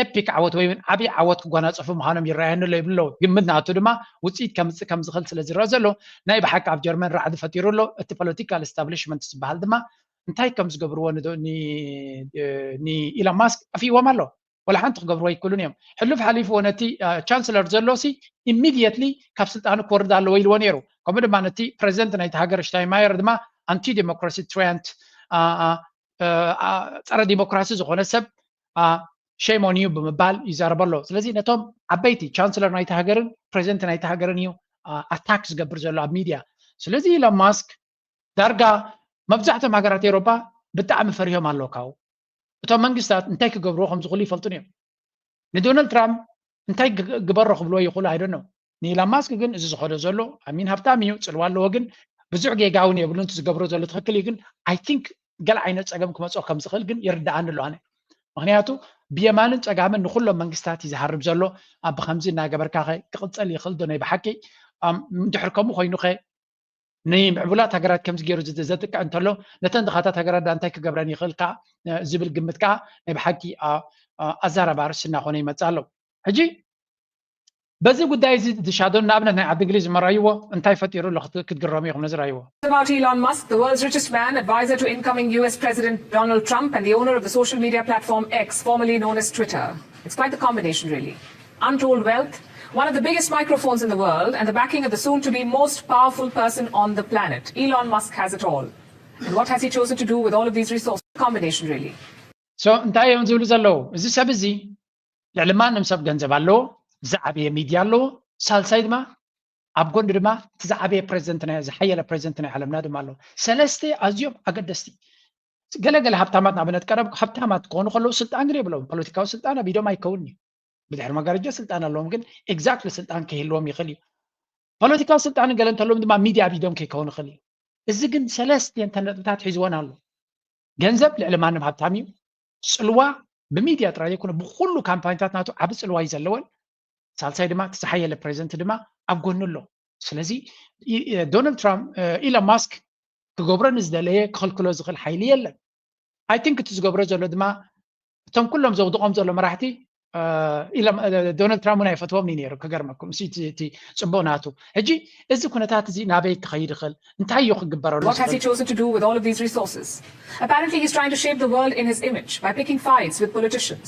ኤፒክ ዓወት ወይ እውን ዓብዪ ዓወት ክጓናፀፉ ምዃኖም ይረኣየኒ ኣሎ ይብሉ ኣለዉ። ግምት ናቱ ድማ ውፅኢት ከምፅእ ከም ዝኽእል ስለ ዝረአ ዘሎ ናይ ብሓቂ ኣብ ጀርመን ራዕዲ ፈጢሩ ኣሎ። እቲ ፖለቲካል ስታብሊሽመንት ዝበሃል ድማ እንታይ ከም ዝገብርዎ ንኢሎን ማስክ ጠፊእዎም ኣሎ። ወላ ሓንቲ ክገብርዎ ኣይክእሉን እዮም። ሕሉፍ ሓሊፍዎ ነቲ ቻንስለር ዘሎ ሲ ኢሚድየትሊ ካብ ስልጣኑ ክወርድ ኣለዎ ኢልዎ ነይሩ። ከምኡ ድማ ነቲ ፕሬዚደንት ናይቲ ሃገር ሽታይንማየር ድማ ኣንቲ ዲሞክራሲ ትራያንት ጸረ ዲሞክራሲ ዝኾነ ሰብ ሼም ኦን ዩ ብምባል ይዛረብ ኣሎ። ስለዚ ነቶም ዓበይቲ ቻንስለር ናይቲ ሃገርን ፕሬዚደንት ናይቲ ሃገርን እዩ ኣታክ ዝገብር ዘሎ ኣብ ሚድያ። ስለዚ ኢሎን ማስክ ዳርጋ መብዛሕትኦም ሃገራት ኤውሮጳ ብጣዕሚ ፈሪሆም ኣለዉ ካብኡ። እቶም መንግስታት እንታይ ክገብርዎ ከም ዝኽእሉ ይፈልጡን እዮም። ንዶናልድ ትራምፕ እንታይ ግበሮ ክብልዎ ይኽእሉ ኣይደኖ። ንኢላን ማስክ ግን እዚ ዝኸዶ ዘሎ ኣሚን ሃብታም እዩ፣ ፅልዋ ኣለዎ፣ ግን ብዙሕ ጌጋ እውን የብሉን። እቲ ዝገብሮ ዘሎ ትኽክል እዩ፣ ግን ኣይ ቲንክ ገለ ዓይነት ፀገም ክመፅኦ ከም ዝኽእል ግን ይርድኣኒ ኣሎ ኣነ። ምክንያቱ ብየማንን ፀጋምን ንኩሎም መንግስታት እዩ ዝሃርብ ዘሎ። ኣብ ብከምዚ እናገበርካ ኸ ክቕፀል ይኽእል ዶ ናይ ብሓቂ? እንድሕር ከምኡ ኮይኑ ኸ ንምዕቡላት ሃገራት ከምዚ ገይሩ ዘጥቅዕ እንተሎ ነተን ድኻታት ሃገራት ዳ እንታይ ክገብረን ይኽእል ከዓ ዝብል ግምት ከዓ ናይ ብሓቂ ኣዛራቢ ኣርእስቲ እናኾነ ይመፅእ ኣሎ። ሕጂ በዚ ጉዳይ እዚ ዝሻዶን ንኣብነት ናይ ዓዲ እንግሊዝ ዝመርኣይዎ እንታይ ፈጢሩ ኣሎ ክትግረሙ ኢኹም ነዚ ርኣይዎ። About Elon Musk, the world's richest man, advisor to incoming U S President Donald Trump, and the owner of the social media platform X, formerly known as Twitter. It's quite the combination, really. Untold wealth, one of the biggest microphones in the world, and the backing of the soon to be most powerful person on the planet. Elon Musk has it all. And what has he chosen to do with all of these resources? Combination, really. So እንታይ እዮም ዝብሉ ዘለዉ? እዚ ሰብ እዚ ልዕሊ ማንም ሰብ ገንዘብ ኣለዎ፣ ዝዓበየ ሚድያ ኣለዎ፣ ሳልሳይ ድማ ኣብ ጎኒ ድማ እቲ ዝዓበየ ፕሬዚደንት ናይ ዝሓየለ ፕሬዚደንት ናይ ዓለምና ድማ ኣለዎ። ሰለስተ ኣዝዮም ኣገደስቲ ገለገለ ሃብታማት ንኣብነት ቀረብ ሃብታማት ክኾኑ ከለዉ ስልጣን ግን የብሎም። ፖለቲካዊ ስልጣን ኣብ ኢዶም ኣይከውን እዩ። ብድሕሪ መጋረጃ ስልጣን ኣለዎም፣ ግን ኤግዛክትሊ ስልጣን ከይህልዎም ይኽእል እዩ። ፖለቲካዊ ስልጣን ገለ እንተለዎም ድማ ሚድያ ኣብ ኢዶም ከይከውን ይኽእል እዩ። እዚ ግን ሰለስቲአን ነጥብታት ሒዝወን ኣሎ። ገንዘብ ልዕሊ ማንም ሃብታም እዩ። ፅልዋ ብሚድያ ጥራይ ዘይኮነ ብኩሉ ካምፓኒታት ናቱ ዓቢ ፅልዋ እዩ ዘለወን። ሳልሳይ ድማ እቲ ዝሓየለ ፕሬዚደንት ድማ ኣብ ጎኑ ኣሎ። ስለዚ ዶናልድ ትራምፕ ኢሎን ማስክ ክገብሮ ንዝደለየ ክኽልክሎ ዝኽእል ሓይሊ የለን። ኣይ ቲንክ እቲ ዝገብሮ ዘሎ ድማ እቶም ኩሎም ዘውድቖም ዘሎ መራሕቲ ዶናልድ ትራምፕ እውን ኣይፈትዎም እዩ ነይሩ። ክገርመኩም እቲ ፅቡቕ ናቱ። ሕጂ እዚ ኩነታት እዚ ናበይ ክኸይድ ይኽእል? እንታይ እዩ ክግበረሉ? What has he chosen to do with all of these resources? Apparently, he's trying to shape the world in his image by picking fights with politicians.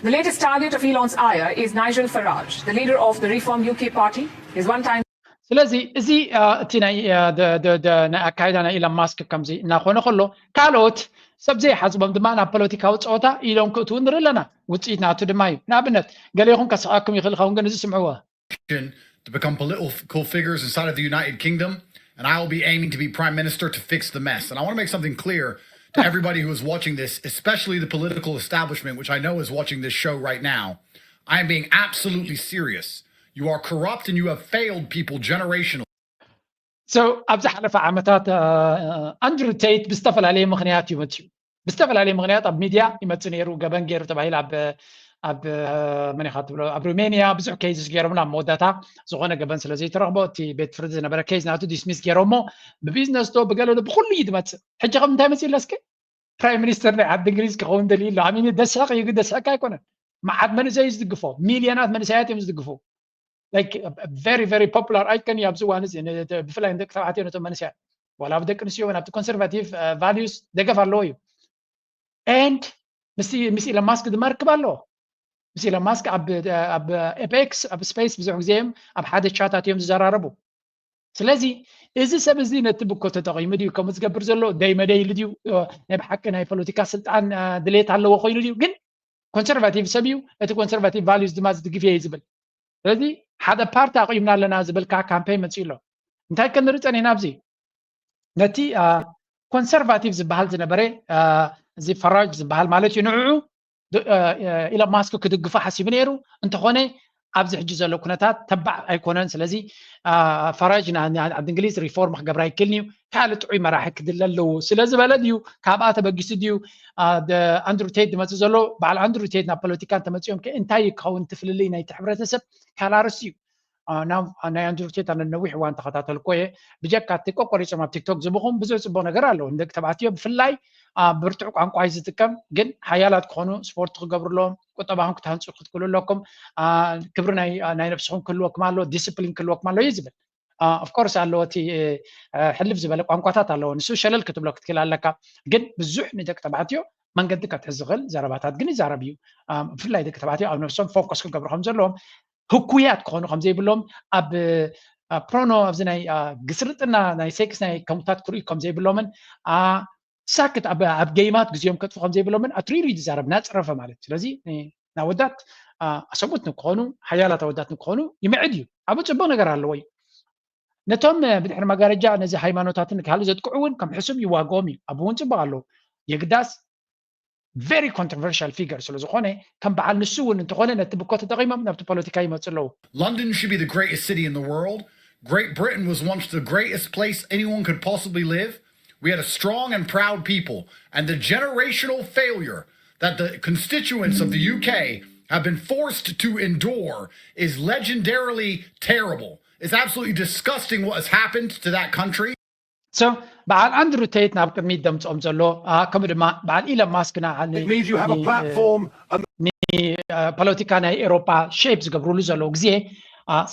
The latest target of Elon's ire is Nigel Farage, the leader of the Reform U K party. His one time ስለዚ እዚ እቲ ናይ ኣካይዳ ናይ ኢሎን ማስክ ከምዚ እናኾነ ከሎ ካልኦት ሰብ ዘይሓስቦም ድማ ናብ ፖለቲካዊ ፀወታ ኢሎም ክእትዉ ንርኢ ኣለና። ውፅኢት ናቱ ድማ እዩ። ንኣብነት ገሌኹም ከስሕቐኩም ይኽእል ይኸውን፣ ግን እዚ ስምዕዎ። To become political figures inside of the United Kingdom, and I will be aiming to be prime minister to fix the mess. And I want to make something clear to everybody who is watching this, especially the political establishment, which I know is watching this show right now. I am being absolutely serious. You are corrupt and you have failed people generationally. So ኣብ ዝሓለፈ ዓመታት ኣንድሩ ቴይት ብዝተፈላለየ ምክንያት እዩ መፅኡ። ብዝተፈላለየ ምክንያት ኣብ ሚድያ ይመፅእ ነይሩ፣ ገበን ገይሩ ተባሂሉ ኣብ ኣብ መን ኢኻ ትብሎ ኣብ ሩሜንያ ብዙሕ ኬዝስ ገይሮምሉ ኣብ መወዳእታ ዝኾነ ገበን ስለ ዘይተረኽቦ እቲ ቤት ፍርዲ ዝነበረ ኬዝ ናቱ ዲስሚስ ገይሮሞ ብቢዝነስ ዶ ብገለ ዶ ብኩሉ እዩ ዝመፅእ። ሕጂ ከም እንታይ መፅእ ኣሎ እስከ ፕራይም ሚኒስተር ናይ ዓዲ እንግሊዝ ክኸውን ደልዩ ኣሎ። ኣሚኒ ደስሕቕ እዩ ግን ደስሕቅ ኣይኮነን። መዓት መንእሰይ እዩ ዝድግፎ፣ ሚልዮናት መንእሰያት እዮም ዝድግፉ። Like very very popular icon እዩ ኣብዚ እዋን እዚ ብፍላይ ንደቂ ተባዕትዮ ነቶም መንእሰያት ዋላ ኣብ ደቂ ኣንስትዮ እውን ኣብቲ ኮንሰርቫቲቭ ቫሉስ ደገፍ ኣለዎ እዩ። And ምስ ኢሎን ማስክ ድማ ርክብ ኣለዎ። ምስ ኢሎን ማስክ ኣብ ኤክስ ኣብ ስፔስ ብዙሕ ግዜ እዮም ኣብ ሓደ ቻታት እዮም ዝዘራረቡ። ስለዚ እዚ ሰብ እዚ ነቲ ብኮ ተጠቒሙ ድዩ ከምኡ ዝገብር ዘሎ ደይ መደይ ኢሉ ድዩ ናይ ብሓቂ ናይ ፖለቲካ ስልጣን ድሌት ኣለዎ ኮይኑ ድዩ? ግን ኮንሰርቫቲቭ ሰብ እዩ። እቲ ኮንሰርቫቲቭ ቫሉስ ድማ ዝድግፍ እየ እዩ ዝብል። ስለዚ ሓደ ፓርቲ ኣቑምና ኣለና ዝብል ከዓ ካምፔን መፂኡ ኣሎ። እንታይ ከ ንርኢ ፀኒሕና ኣብዚ ነቲ ኮንሰርቫቲቭ ዝበሃል ዝነበረ እዚ ፈራጅ ዝበሃል ማለት እዩ ንዕዑ ኢሎን ማስክ ክድግፎ ሓሲቡ ነይሩ። እንተኾነ ኣብዚ ሕጂ ዘሎ ኩነታት ተባዕ ኣይኮነን። ስለዚ ፈራጅ ዓዲ እንግሊዝ ሪፎርም ክገብር ኣይክእልን እዩ፣ ካልእ ጥዑይ መራሒ ክድለ ኣለዎ ስለ ዝበለ ድዩ? ካብኣ ተበጊሱ ድዩ ኣንድሩ ቴት ዝመፅእ ዘሎ? በዓል ኣንድሩ ቴት ናብ ፖለቲካ እንተመፂኦም ከ እንታይ ክኸውን? እቲ ፍልልይ ናይቲ ሕብረተሰብ ካልእ ኣርእስቲ እዩ። ናይ ኣንድሩ ቴት ኣነ ነዊሕ እዋን ተኸታተልኮ እየ። ብጀካ እቲ ቆቆሪፆም ኣብ ቲክቶክ ዝብኹም ብዙሕ ፅቡቕ ነገር ኣለዎ ንደቂ ተባዕትዮ ብፍላይ ብርቱዕ ቋንቋ እዩ ዝጥቀም። ግን ሓያላት ክኾኑ ስፖርት ክገብሩ ኣለዎም፣ ቁጠባኹም ክትሃንፁ ክትክእሉ ኣለኩም፣ ክብሪ ናይ ነብስኹም ክህልወኩም ኣሎ፣ ዲስፕሊን ክህልወኩም ኣሎ እዩ ዝብል። ኦፍኮርስ ኣለዎ፣ እቲ ሕልፍ ዝበለ ቋንቋታት ኣለዎ፣ ንሱ ሸለል ክትብሎ ክትክእል ኣለካ። ግን ብዙሕ ንደቂ ተባዕትዮ መንገዲ ከትሕዝ ዝኽእል ዘረባታት ግን ይዛረብ እዩ። ብፍላይ ደቂ ተባዕትዮ ኣብ ነብሶም ፎከስ ክገብሩ ከም ዘለዎም፣ ህኩያት ክኾኑ ከም ዘይብሎም፣ ኣብ ፕሮኖ ኣብዚ ናይ ግስርጥና ናይ ሴክስ ናይ ከምታት ክርእዩ ከም ዘይብሎምን ሳክት ኣብ ጌይማት ግዜኦም ከጥፉ ከም ዘይብሎምን ኣትሪሩ እዩ ዝዛረብ፣ ናፅረፈ ማለት። ስለዚ ኣወዳት ኣሰቡት ንክኾኑ፣ ሓያላት ኣወዳት ንክኾኑ ይምዕድ እዩ። ኣብ ፅቡቅ ነገር ኣለዎ እዩ። ነቶም ብድሕሪ መጋረጃ ነዚ ሃይማኖታትን ካልእ ዘጥቅዑ እውን ከም ሕሱም ይዋግኦም እዩ። ኣብ እውን ፅቡቅ ኣለዎ። የግዳስ ቨሪ ኮንትሮቨርሻል ፊገር ስለ ዝኾነ፣ ከም በዓል ንሱ እውን እንተኾነ ነቲ ብኮ ተጠቒሞም ናብቲ ፖለቲካ ይመፁ ኣለዉ። London should be the greatest city in the world. Great Britain was once the greatest place anyone could possibly live. We had a strong and proud people, and the generational failure that the constituents of the U K have been forced to endure is legendarily terrible. It's absolutely disgusting what has happened to that country. So በዓል ኣንድሩ ቴይት ናብ ቅድሚት ደምፅኦም ዘሎ፣ ከምኡ ድማ በዓል ኢለን ማስክ ንፖለቲካ ናይ ኤሮጳ ሼፕ ዝገብሩሉ ዘለዉ ግዜ፣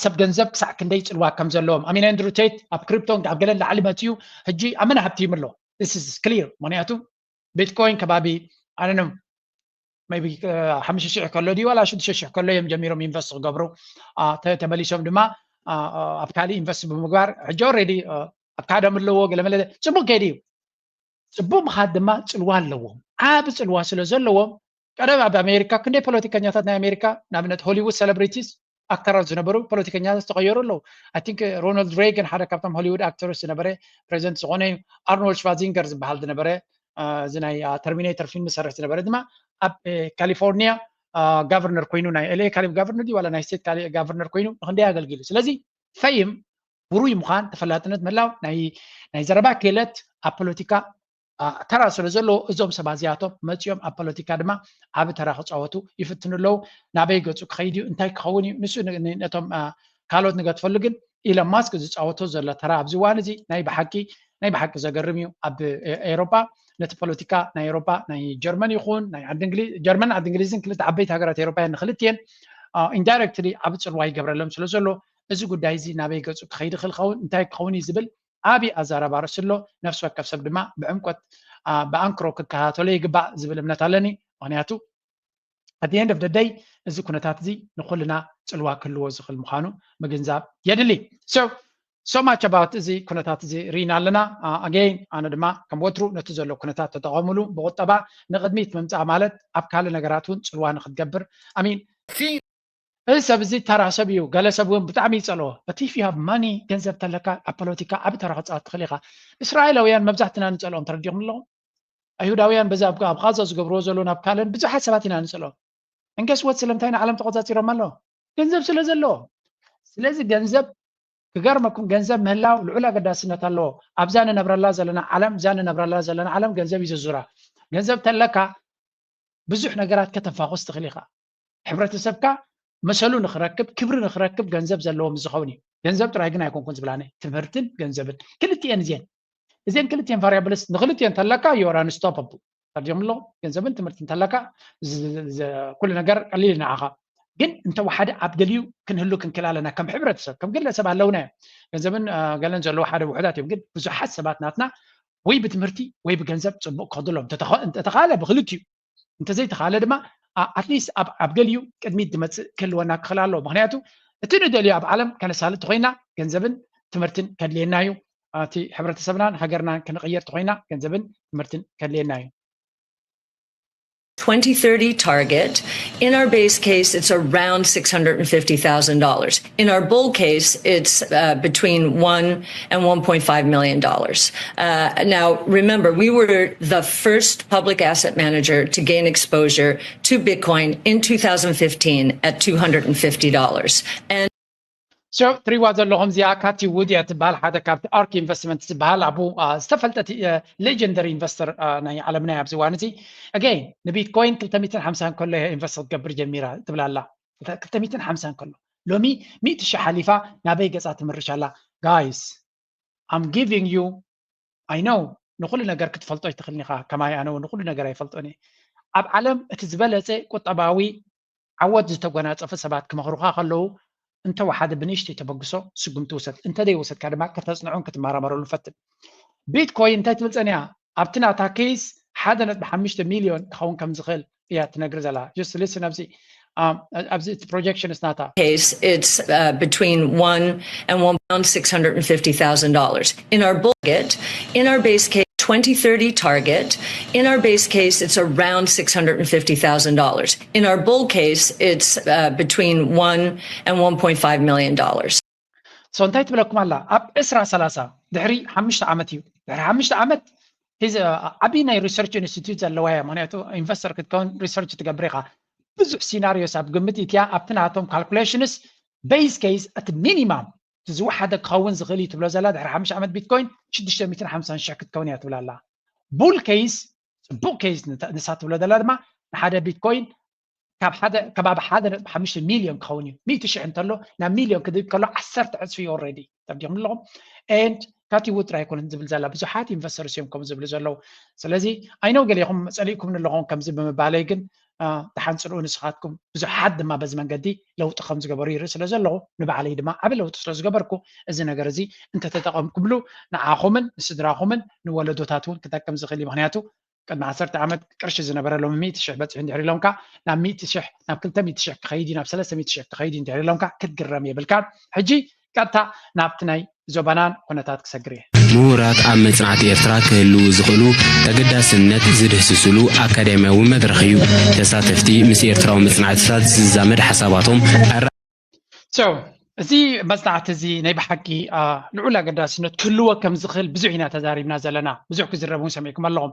ሰብ ገንዘብ ክሳዕ ክንደይ ፅልዋ ከም ዘለዎም። ኣሚን ኣንድሩ ቴይት ኣብ ክሪፕቶን ኣብ ገለ ላዕሊ መፅዩ፣ ሕጂ ኣብ መን ሃብቲም ኣሎ? This is clear። ምክንያቱ ቢትኮይን ከባቢ ኣነ ቢ ሓሙሽተ ሽሕ ከሎ ድዩ ዋላ ሽዱሽተ ሽሕ ከሎ እዮም ጀሚሮም ኢንቨስት ክገብሩ። ተመሊሶም ድማ ኣብ ካልእ ኢንቨስት ብምግባር ሕጂ ኦልሬዲ ኣካዳሚ ኣለዎ፣ ገለመለ ፅቡቅ ከይዲ እዩ። ፅቡቅ ምኻድ ድማ ፅልዋ ኣለዎም። ዓብ ፅልዋ ስለ ዘለዎም ቀደም ኣብ ኣሜሪካ ክንደይ ፖለቲከኛታት ናይ ኣሜሪካ ንኣብነት ሆሊውድ ሴሌብሪቲስ ኣክተራት ዝነበሩ ፖለቲከኛታት ዝተቀየሩ ኣለዉ። I think ሮናልድ ሬገን ሓደ ካብቶም ሆሊውድ ኣክተርስ ዝነበረ ፕሬዚደንት ዝኾነ እዩ። ኣርኖልድ ሽቫዚንገር ዝበሃል ዝነበረ እዚ ናይ ተርሚኔተር ፊልም ዝሰርሕ ዝነበረ ድማ ኣብ ካሊፎርኒያ ጋቨርነር ኮይኑ ናይ ኤልኤ ካሊ ጋቨርነር ድዩ ዋላ ናይ ስቴት ካሊ ጋቨርነር ኮይኑ ንክንደይ ኣገልጊሉ። ስለዚ ፈይም ብሩይ ምዃን ተፈላጥነት ምህላው ናይ ናይ ዘረባ ክእለት ኣብ ፖለቲካ ተራ ስለ ዘለዎ እዞም ሰባት እዚኣቶም መፂኦም ኣብ ፖለቲካ ድማ ዓቢ ተራ ክፃወቱ ይፍትኑ ኣለዉ። ናበይ ገፁ ክኸይድ እዩ እንታይ ክኸውን እዩ ንሱ ነቶም ካልኦት ንገድፈሉ ግን ኢለን ማስክ ዝፃወቶ ዘሎ ተራ ኣብዚ እዋን እዚ ናይ ብሓቂ ናይ ብሓቂ ዘገርም እዩ። ኣብ ኤሮጳ ነቲ ፖለቲካ ናይ ኤሮጳ ናይ ጀርመን ይኹን ናይ ዓዲ እንግሊዝ ጀርመን ዓዲ እንግሊዝን ክልተ ዓበይቲ ሃገራት ኤሮጳ ንክልትየን ኢንዳይረክትሊ ዓቢ ፅልዋ ይገብረሎም ስለ ዘሎ እዚ ጉዳይ እዚ ናበይ ገፁ ክኸይድ ይኽእል ክኸውን እንታይ ክኸውን እዩ ዝብል ዓቢ ኣዛራባ ርእሲ ኣሎ። ነፍሲ ወከፍ ሰብ ድማ ብዕምቆት ብኣንክሮ ክከታተሎ ይግባእ ዝብል እምነት ኣለኒ። ምክንያቱ ኣት ኤንድ ኦፍ ደይ እዚ ኩነታት እዚ ንኩልና ፅልዋ ክህልዎ ዝኽእል ምዃኑ ምግንዛብ የድሊ። So so much about እዚ ኩነታት እዚ ርኢና ኣለና። ኣገይን ኣነ ድማ ከም ወትሩ ነቲ ዘሎ ኩነታት ተጠቐምሉ ብቁጠባ ንቅድሚት ምምፃእ ማለት ኣብ ካልእ ነገራት እውን ፅልዋ ንክትገብር ኣሚን እዚ ሰብ እዚ ተራ ሰብ እዩ። ገለ ሰብ እውን ብጣዕሚ ይፀልኦ። But if you have money ገንዘብ ተለካ ኣብ ፖለቲካ ዓቢ ተራ ክፃወት ትኽእል ኢኻ። እስራኤላውያን መብዛሕትና ንፀልኦም ተረዲኹም ኣለኹም። ኣይሁዳውያን በዚ ኣብ ጋዛ ዝገብርዎ ዘሎ ናብ ካልእን ብዙሓት ሰባት ኢና ንፀልኦም። And guess what ስለምንታይ ንዓለም ተቆፃፂሮም ኣለዉ? ገንዘብ ስለ ዘለዎም። ስለዚ ገንዘብ ክገርመኩም ገንዘብ ምህላው ልዑል ኣገዳስነት ኣለዎ። ኣብዛ ንነብረላ ዘለና ዓለም እዛ ንነብረላ ዘለና ዓለም ገንዘብ እዩ ዝዙራ። ገንዘብ ተለካ ብዙሕ ነገራት ከተፋኹስ ትኽእል ኢኻ። ሕብረተሰብካ መሰሉ ንክረክብ ክብሪ ንክረክብ ገንዘብ ዘለዎ ምስ ዝኸውን እዩ። ገንዘብ ጥራይ ግን ኣይኮንኩን ዝብላነ ትምህርትን ገንዘብን ክልቲኤን እዚኤን እዚኤን ክልቲኤን ቫሪያብልስ ንክልቲኤን ተለካ you are unstoppable። ተርዲኦም ኣለኹ ገንዘብን ትምህርቲ እንተለካ ኩሉ ነገር ቀሊል ንዓኻ። ግን እንተወሓደ ኣብ ገሊኡ ክንህሉ ክንክእል ኣለና ከም ሕብረተሰብ ከም ግለሰብ ኣለውና እዮም። ገንዘብን ገለን ዘለዎ ሓደ ውሕዳት እዮም። ግን ብዙሓት ሰባት ናትና ወይ ብትምህርቲ ወይ ብገንዘብ ፅቡቅ ክኸዱሎም እንተተኻለ ብክልቲኡ እንተዘይተኻለ ድማ ኣትሊስት ኣብ ገሊኡ ቅድሚት ዝመፅእ ክህልወና ክኽእል ኣለዎ። ምክንያቱ እቲ ንደልዮ ኣብ ዓለም ከነሳልጥ ተኮይና ገንዘብን ትምህርትን ከድልየና እዩ። እቲ ሕብረተሰብናን ሃገርናን ክንቕየር ተኮይና ገንዘብን ትምህርትን ከድልየና እዩ። twenty thirty target. In our base case, it's around six hundred and fifty thousand dollars. In our bull case, it's uh, between one and one point five million dollars. Uh, now, remember, we were the first public asset manager to gain exposure to Bitcoin in two thousand fifteen at two hundred and fifty dollars. And So ትሪዋ ዘለኹም እዚኣ ካቲ ውድ እያ ትበሃል ሓደ ካብቲ ኣርክ ኢንቨስትመንት ዝበሃል ኣብኡ ዝተፈልጠት ሌጀንደሪ ኢንቨስተር ናይ ዓለምና ኣብዚ እዋን እዚ ኣገይ ንቢትኮይን ክልተ ሚእትን ሓምሳን ከሎ እየ ኢንቨስት ክትገብር ጀሚራ ትብላ ኣላ። ክልተ ሚእትን ሓምሳን ከሎ ሎሚ ሚእቲ ሽሕ ሓሊፋ ናበይ ገፃ ትምርሽ ኣላ? Guys I'm giving you I know ንኩሉ ነገር ክትፈልጦ ኣይትኽእልን ኢኻ። ከማይ ኣነ እውን ንኩሉ ነገር ኣይፈልጦን እየ። ኣብ ዓለም እቲ ዝበለጸ ቁጠባዊ ዓወት ዝተጎናጸፈ ሰባት ክመኽሩኻ ከለዉ እንተወሓደ ብንእሽተይ ተበግሶ ስጉምቲ ውሰድ። እንተዘይወሰድካ ድማ ከተጽንዖን ክትመራመረሉን ፈትን። ቢትኮይን እንታይ ትብል ጸኒሓ? ኣብቲ ናታ ኬስ ሓደ ነጥቢ ሓሙሽተ ሚልዮን ክኸውን ከም ዝኽእል እያ ትነግር ዘላ። Just listen ኣብዚ ኣብዚ እቲ projections ናታ። Case, it's uh, between one and one pound six hundred and fifty thousand dollars. In our bull target, in our base case, twenty thirty target, in our base case, it's around six hundred and fifty thousand dollars. In our bull case, it's uh, between one and one point five million dollars. So እንታይ ትብለኩም ኣላ? ኣብ ዕስራ ሰላሳ ድሕሪ ሓሙሽተ ዓመት እዩ። ድሕሪ ሓሙሽተ ዓመት ሂዝ ዓቢ ናይ research institute ዘለዋ እያ። ምክንያቱ ኢንቨስተር ክትከውን research ትገብር ኢኻ። ብዙሕ scenarios ኣብ ግምት ኢትያ ኣብቲ ናቶም calculations base case እቲ minimum ዝወሓደ ክኸውን ዝኽእል እዩ ትብሎ ዘላ። ድሕሪ ሓሙሽተ ዓመት ቢትኮይን ሽዱሽተ ሚእትን ሓምሳን ሽሕ ክትከውን እያ ትብል ኣላ። Bull case ጽቡቕ case ንሳ ትብሎ ዘላ ድማ ንሓደ ቢትኮይን ካብ ሓደ ከባቢ ሓደ ነጥቢ ሓሙሽተ ሚልዮን ክኸውን እዩ። ሚእቲ ሽሕ እንተሎ ናብ ሚልዮን ክድብ ከሎ ዓሰርተ ዕጽፊ እዩ already። ተርዲኹም ኣለኹም። And ካቲው ጥራይ ኣይኮነን ዝብል ዘላ፣ ብዙሓት ኢንቨስተርስ እዮም ከምኡ ዝብሉ ዘለዉ። ስለዚ I know ገሊኹም ጸሊእኩም ኣለኹም ከምዚ ብምባለይ፣ ግን ደሓን ጽልኡ ንስኻትኩም። ብዙሓት ድማ በዚ መንገዲ ለውጢ ከም ዝገበሩ ይርኢ ስለ ዘለኹ ንባዕለይ ድማ ዓቢ ለውጢ ስለ ዝገበርኩ እዚ ነገር እዚ እንተተጠቐምኩምሉ ንዓኹምን ንስድራኹምን ንወለዶታት እውን ክጠቅም ዝኽእል እዩ። ምክንያቱ ቅድሚ ዓሰርተ ዓመት ቅርሺ ዝነበረ ሎሚ ሚእቲ ሽሕ በፂሑ እንድሕር ኢሎምካ ናብ ሚእቲ ሽሕ ናብ ክልተ ሚእቲ ሽሕ ክኸይድ እዩ ናብ ሰለስተ ሚእቲ ሽሕ ክኸይድ እዩ እንድሕር ኢሎምካ ክትግረም የብልካን። ሕጂ ቀጥታ ናብቲ ናይ ዞባናን ኩነታት ክሰግር እየ። ምሁራት ኣብ መጽናዕቲ ኤርትራ ክህልዉ ዝኽእሉ ተገዳስነት ዝድህስስሉ ኣካዳሚያዊ መድረኽ እዩ። ተሳተፍቲ ምስ ኤርትራዊ መጽናዕትታት ዝዛመድ ሓሳባቶም ኣራ So እዚ መጽናዕቲ እዚ ናይ ብሓቂ ልዑል ኣገዳስነት ክህልዎ ከም ዝኽእል ብዙሕ ኢና ተዛሪብና ዘለና። ብዙሕ ክዝረብ እውን ሰሚዕኩም ኣለኹም።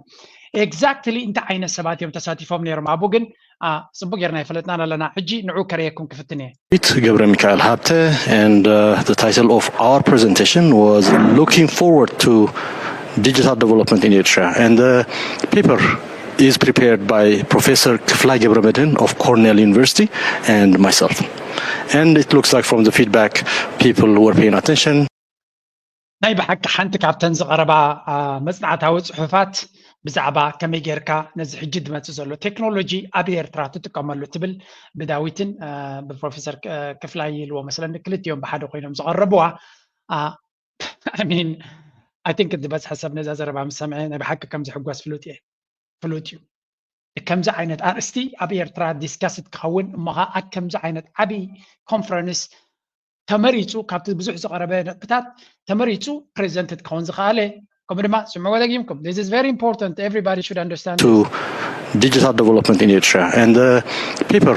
Exactly እንታይ ዓይነት ሰባት እዮም ተሳቲፎም ነይሮም ኣብኡ ግን ጽቡቅ ጌርና ይፈለጥናን ኣለና። ሕጂ ንዑ ከርእየኩም ክፍትን እየ። ገብረ ሚካኤል ሃብተ and uh, the title of our presentation was Looking Forward to Digital Development in Eritrea, and the paper is prepared by Professor Kiflay Gebremedhin of Cornell University and myself. And it looks like from the feedback, people were paying attention. ናይ ብሓቂ ሓንቲ ካብተን ዝቐረባ መጽናዕታዊ ጽሑፋት ብዛዕባ ከመይ ጌርካ ነዚ ሕጂ ዝመጽእ ዘሎ ቴክኖሎጂ ኣብ ኤርትራ ትጥቀመሉ ትብል ብዳዊትን ብፕሮፌሰር ክፍላይ ኢልዎ መስለኒ ክልቲኦም ብሓደ ኮይኖም ዝቐረብዋ። I mean I think ዝበዝሐ ሰብ ነዛ ዘረባ ምስ ሰምዐ ናይ ብሓቂ ከም ዝሕጎስ ፍሉጥ እየ ፍሉጥ እዩ። ከምዚ ዓይነት ኣርእስቲ ኣብ ኤርትራ ዲስካስድ ክኸውን እሞ ከዓ ኣብ ከምዚ ዓይነት ዓብዪ ኮንፈረንስ ተመሪፁ ካብቲ ብዙሕ ዝቐረበ ነጥብታት ተመሪፁ ፕሬዘንትድ ክኸውን ዝኸኣለ ከምኡ ድማ ስምዕዎ ደጊምኩም this is very important everybody should understand to digital development in Eritrea and the paper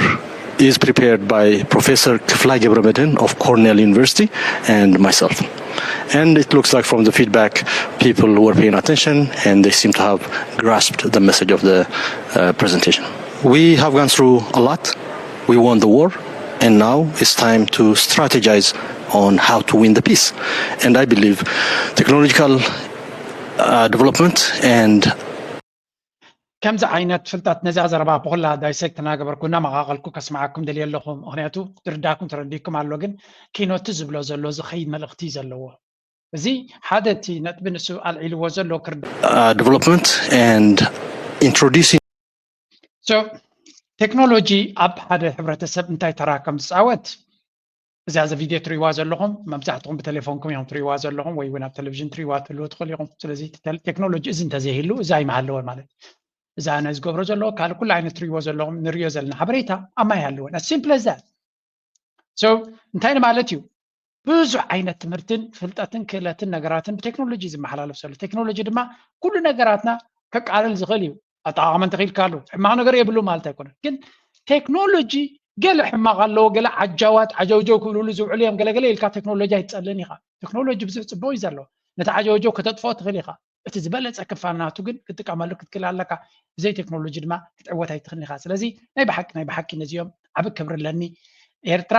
is prepared by Professor Kiflay Gebremedhin of Cornell University and myself. And it looks like from the feedback, people were paying attention and they seem to have grasped the message of the uh, presentation. We have gone through a lot. We won the war, and now it's time to strategize on how to win the peace. And I believe technological uh, development and ከምዚ ዓይነት ፍልጠት ነዚኣ ዘረባ ብኩላ ዳይሴክት እናገበርኩ እናመቓቐልኩ ከስምዓኩም ደልየ ኣለኹ። ምክንያቱ ዝርዳኩም ተረዲኩም ኣሎ፣ ግን ኪኖቲ ዝብሎ ዘሎ ዝኸይድ መልእኽቲ ዘለዎ እዚ ሓደ እቲ ነጥቢ ንሱ ኣልዒልዎ ዘሎ ክርዳ development and introducing ቴክኖሎጂ ኣብ ሓደ ሕብረተሰብ እንታይ ተራ ከም ዝፃወት እዚኣ ዘ ቪድዮ ትሪእዋ ዘለኹም መብዛሕትኹም ብቴሌፎንኩም እዮም ትሪእዋ ዘለኹም ወይ እውን ኣብ ቴሌቪዥን ትሪእዋ ትህልዉ ትኽእሉ ኢኹም። ስለዚ ቴክኖሎጂ እዚ እንተዘይህሉ እዚ ኣይምሃለወን ማለት እዛ ኣነ ዝገብሮ ዘለኹ ካልእ ኩሉ ዓይነት ትሪእዎ ዘለኹም ንሪኦ ዘለና ሓበሬታ ኣብ ማይ ሃለወን simple as that። So እንታይ ንማለት እዩ? ብዙሕ ዓይነት ትምህርትን ፍልጠትን ክእለትን ነገራትን ብቴክኖሎጂ ዝመሓላለፍ ዘሎ ቴክኖሎጂ ድማ ኩሉ ነገራትና ከቃልል ዝኽእል እዩ። ኣጠቓቕመ እንተኽኢልካሉ ሕማቕ ነገር የብሉ ማለት ኣይኮነን። ግን ቴክኖሎጂ ገለ ሕማቕ ኣለዎ፣ ገለ ዓጃዋት ዓጀውጀው ክብልሉ ዝውዕሉ እዮም። ገለገለ ኢልካ ቴክኖሎጂ ኣይትጸልን ኢኻ። ቴክኖሎጂ ብዙሕ ጽቡቕ እዩ ዘለዎ። ነቲ ዓጀውጀው ከተጥፍኦ ትኽእል ኢኻ። እቲ ዝበለጸ ክፋል ናቱ ግን ክትጥቀመሉ ክትክእል ኣለካ። ብዘይ ቴክኖሎጂ ድማ ክትዕወት ኣይትኽእልን ኢኻ። ስለዚ ናይ ብሓቂ ናይ ብሓቂ ነዚኦም ዓቢ ክብሪ ኣለኒ። ኤርትራ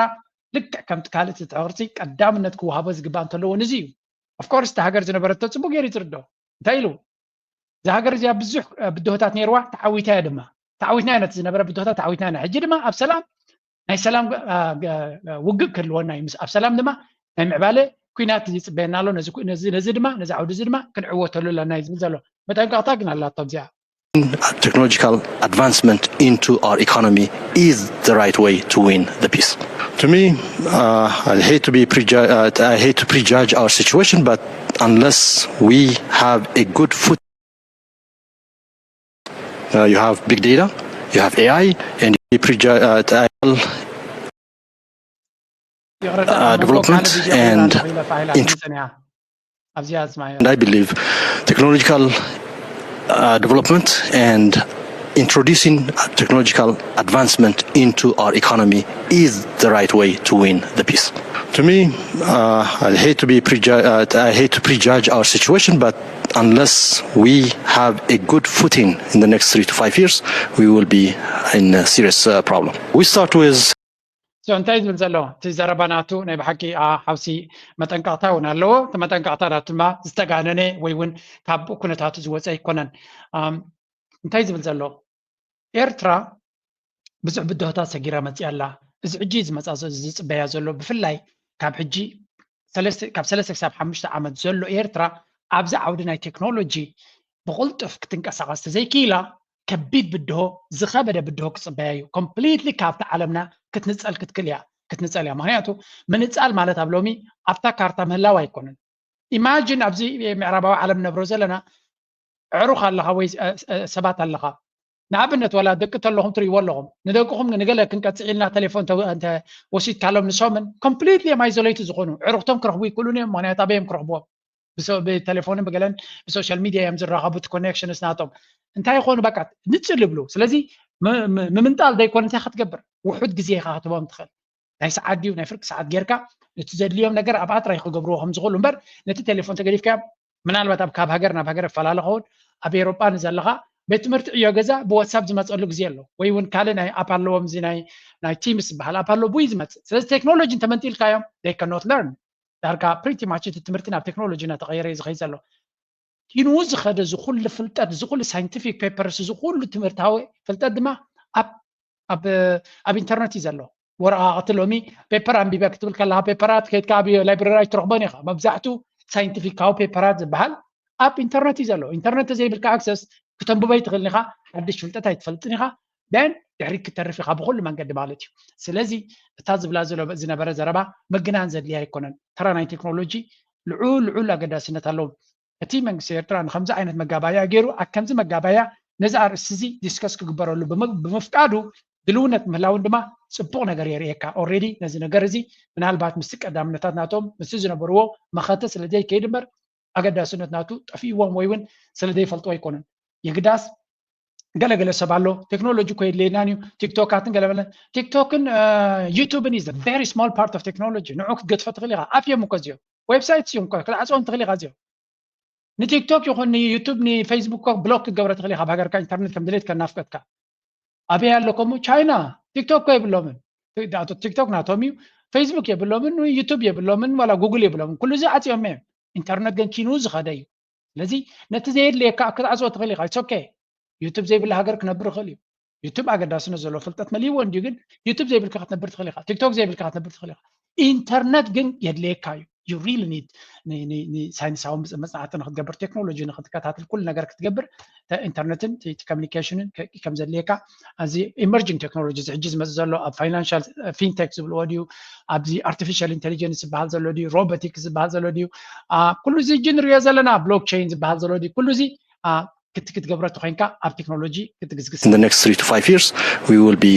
ልክዕ ከምቲ ካልእ እቲ ትሕቕርፂ ቀዳምነት ክወሃቦ ዝግባእ እንተለዎ ንዚ እዩ። Of course እቲ ሃገር ዝነበረቶ ጽቡቅ ገይሩ ይትርዶ እንታይ ኢሉ እዛ ሃገር እዚኣ ብዙሕ ብድሆታት ነይርዋ ተዓዊታ እያ ድማ ተዓዊትና ኢና ዝነበረ ብድሆታት ተዓዊትና ኢና ሕጂ ድማ ኣብ ሰላም ናይ ሰላም ውግእ ክህልወና እዩ ኣብ ሰላም ድማ ናይ ምዕባለ ኩናት እዩ ዝፅበየና ኣሎ። ነዚ ኩ- ነዚ ነዚ ድማ ነዚ ዓውዲ እዚ ድማ ክንዕወተሉ ኣለና እዩ ዝብል ዘሎ። መጠንቀቕታ ግን ኣላቶ ኣብዚኣ። Technological advancement into our economy is the right way to win the peace. To me, uh, I hate to be preju- uh, I hate to prejudge our situation, but unless we have a good foot, uh, you have big data, you have A I, and you prejudge uh, ይቕረታ፣ uh, ኣብ መንጎ ካልእ development ቪድዮ ክሪኣ and ኣለኹ ኢለ ፋይላ int- ጸኒሓ። ኣብዚኣ ኣስማያ። And I believe technological uh, development and introducing technological advancement into our economy is the right way to win the peace. To me, uh, I hate to be preju- uh, I hate to prejudge our situation, but unless we have a good footing in the next three to five years, we will be in a serious uh, problem. We start with So እንታይ ዝብል ዘሎ እቲ ዘረባ ናቱ ናይ ብሓቂ ሓውሲ መጠንቀቕታ እውን ኣለዎ። እቲ መጠንቀቕታ ናቱ ድማ ዝተጋነነ ወይ እውን ካብ ኩነታቱ ዝወፀ ኣይኮነን። እንታይ ዝብል ዘሎ ኤርትራ ብዙሕ ብድሆታት ሰጊራ መፅያ ኣላ። እዚ ሕጂ ዝመፃ ዝፅበያ ዘሎ ብፍላይ ካብ ሕጂ ካብ ሰለስተ ክሳብ ሓሙሽተ ዓመት ዘሎ ኤርትራ ኣብዚ ዓውዲ ናይ ቴክኖሎጂ ብቕልጡፍ ክትንቀሳቐስ ተዘይክኢላ ከቢድ ብድሆ ዝኸበደ ብድሆ ክፅበያ እዩ። ኮምፕሊትሊ ካብቲ ዓለምና ክትንፀል ክትክል እያ ክትንፀል እያ። ምክንያቱ ምንፃል ማለት ኣብ ሎሚ ኣብታ ካርታ ምህላው ኣይኮነን። ኢማጂን ኣብዚ ምዕራባዊ ዓለም ነብሮ ዘለና ዕሩኽ ኣለኻ ወይ ሰባት ኣለኻ ንኣብነት ዋላ ደቂ ተለኹም ትርእይዎ ኣለኹም ንደቅኹም ንገለ ክንቀፅዕ ኢልና ቴሌፎን ወሲድካሎም ንሶምን ኮምፕሊትሊ እዮም ኣይዞለይቲ ዝኾኑ ዕሩኽቶም ክረኽቡ ይክእሉን እዮም ምክንያት ኣበይ እዮም ክረኽብዎም ብቴሌፎንን ብገለን ብሶሻል ሚድያ እዮም ዝራኸቡ እቲ ኮኔክሽንስ ናቶም እንታይ ይኾኑ በቃ ንፅል ይብሉ ስለዚ ምምንጣል ዘይኮነ እንታይ ክትገብር ውሑድ ግዜ ኢኻ ክትቦም ትኽእል ናይ ሰዓት ድዩ ናይ ፍርቂ ሰዓት ጌርካ እቲ ዘድልዮም ነገር ኣብኣ ጥራይ ክገብርዎ ከም ዝኽእሉ እምበር ነቲ ቴሌፎን ተገዲፍካ ምናልባት ኣብ ካብ ሃገር ናብ ሃገር ይፈላለ ኸውን ኣብ ኤሮጳ ንዘለኻ ቤት ትምህርቲ ዕዮ ገዛ ብዋትሳፕ ዝመፀሉ ግዜ ኣሎ ወይ እውን ካልእ ናይ ኣፕ ኣለዎም እዚ ናይ ቲምስ ዝበሃል ኣፕ ኣሎ ብይ ዝመፅእ ስለዚ ቴክኖሎጂ እንተመንጢልካዮም they cannot learn ዳርጋ pretty much እቲ ትምህርቲ ናብ ቴክኖሎጂ እናተቐየረ እዩ ዝኸይድ ዘሎ ኪንኡ ዝኸደ ዝኩሉ ፍልጠት ዝኩሉ scientific papers ዝኩሉ ትምህርታዊ ፍልጠት ድማ ኣብ ኣብ ኢንተርነት እዩ ዘሎ ወረቃቅቲ ሎሚ ፔፐር ኣንቢበ ክትብል ከለካ ፔፐራት ከይድካ ኣብ ላይብረሪ ኣይትረክቦን ኢካ መብዛሕቱ ሳይንቲፊካዊ ፔፐራት ዝበሃል ኣብ ኢንተርነት እዩ ዘሎ ኢንተርነት ተዘይብልካ ኣክሰስ ክተንብቦ ኣይትክእልን ኢካ ሓድሽ ፍልጠት ኣይትፈልጥን ኢካ ደን ድሕሪ ክተርፍ ኢካ ብኩሉ መንገዲ ማለት እዩ ስለዚ እታ ዝብላ ዝነበረ ዘረባ ምግናን ዘድልያ ኣይኮነን ተራ ናይ ቴክኖሎጂ ልዑል ልዑል ኣገዳስነት ኣለዎ እቲ መንግስቲ ኤርትራ ንከምዚ ዓይነት መጋባያ ገይሩ ኣብ ከምዚ መጋባያ ነዚ ኣርእስቲ እዚ ዲስከስ ክግበረሉ ብምፍቃዱ ድልውነት ምህላውን ድማ ፅቡቕ ነገር የርእየካ ኦሬዲ ነዚ ነገር እዚ ምናልባት ምስቲ ቀዳምነታት ናቶም ምስቲ ዝነበርዎ መኸተ ስለ ዘይከይድ እምበር ኣገዳስነት ናቱ ጠፊእዎም ወይ እውን ስለ ዘይፈልጥዎ ኣይኮነን የግዳስ ገለገለ ሰብ ኣሎ ቴክኖሎጂ እኮ የድልየናን እዩ ቲክቶካትን ገለመለን ቲክቶክን ዩቱብን is very small part of technology ንዑ ክትገድፎ ትኽእል ኢኻ ኣፍዮም እኮ እዚኦም ዌብሳይት እዮም እኮ ክትዓፅዎም ትኽእል ኢኻ እዚኦም ንቲክቶክ ይኹን ንዩቱብ ንፌስቡክ ብሎክ ክትገብረ ትኽእል ኢኻ ኣብ ሃገርካ ኢንተርኔት ከም ድሌት ከናፍቀትካ ኣበይ ኣሎ ከምኡ ቻይና ቲክቶክ እኮ የብሎምን ቲክቶክ ናቶም እዩ ፌስቡክ የብሎምን ዩቱብ የብሎምን ዋላ ጉግል የብሎምን ኩሉ እዚ ዓፅዮም እዮም ኢንተርነት ግን ኪኑ ዝኸደ እዩ ስለዚ ነቲ ዘየድልየካ ክትዓፅዎ ትኽእል ኢኻ ኦኬ ዩቱብ ዘይብላ ሃገር ክነብር ይኽእል እዩ ዩቱብ ኣገዳስነት ዘለዎ ፍልጠት መሊእዎ እንድዩ ግን ዩቱብ ዘይብልካ ክትነብር ትኽእል ኢኻ ቲክቶክ ዘይብልካ ክትነብር ትኽእል ኢኻ ኢንተርነት ግን የድልየካ እዩ you really need ሳይንሳዊ መፅናዕቲ ንክትገብር ቴክኖሎጂ ንክትከታተል ኩሉ ነገር ክትገብር ኢንተርነትን ኮሚኒኬሽንን ከም ዘድልየካ እዚ ኢመርጂንግ ቴክኖሎጂ እዚ ሕጂ ዝመፅእ ዘሎ ኣብ ፋይናንሻል ፊንቴክ ዝብልዎ ድዩ ኣብዚ ኣርቲፊሻል ኢንቴሊጀንስ ዝበሃል ዘሎ ድዩ ሮቦቲክስ ዝበሃል ዘሎ ድዩ ኩሉ እዚ ሕጂ ንሪኦ ዘለና ብሎክቸይን ዝበሃል ዘሎ ድዩ ኩሉ እዚ ክትገብረቶ ኮይንካ ኣብ ቴክኖሎጂ ክትግዝግስ In the next three to five years, we will be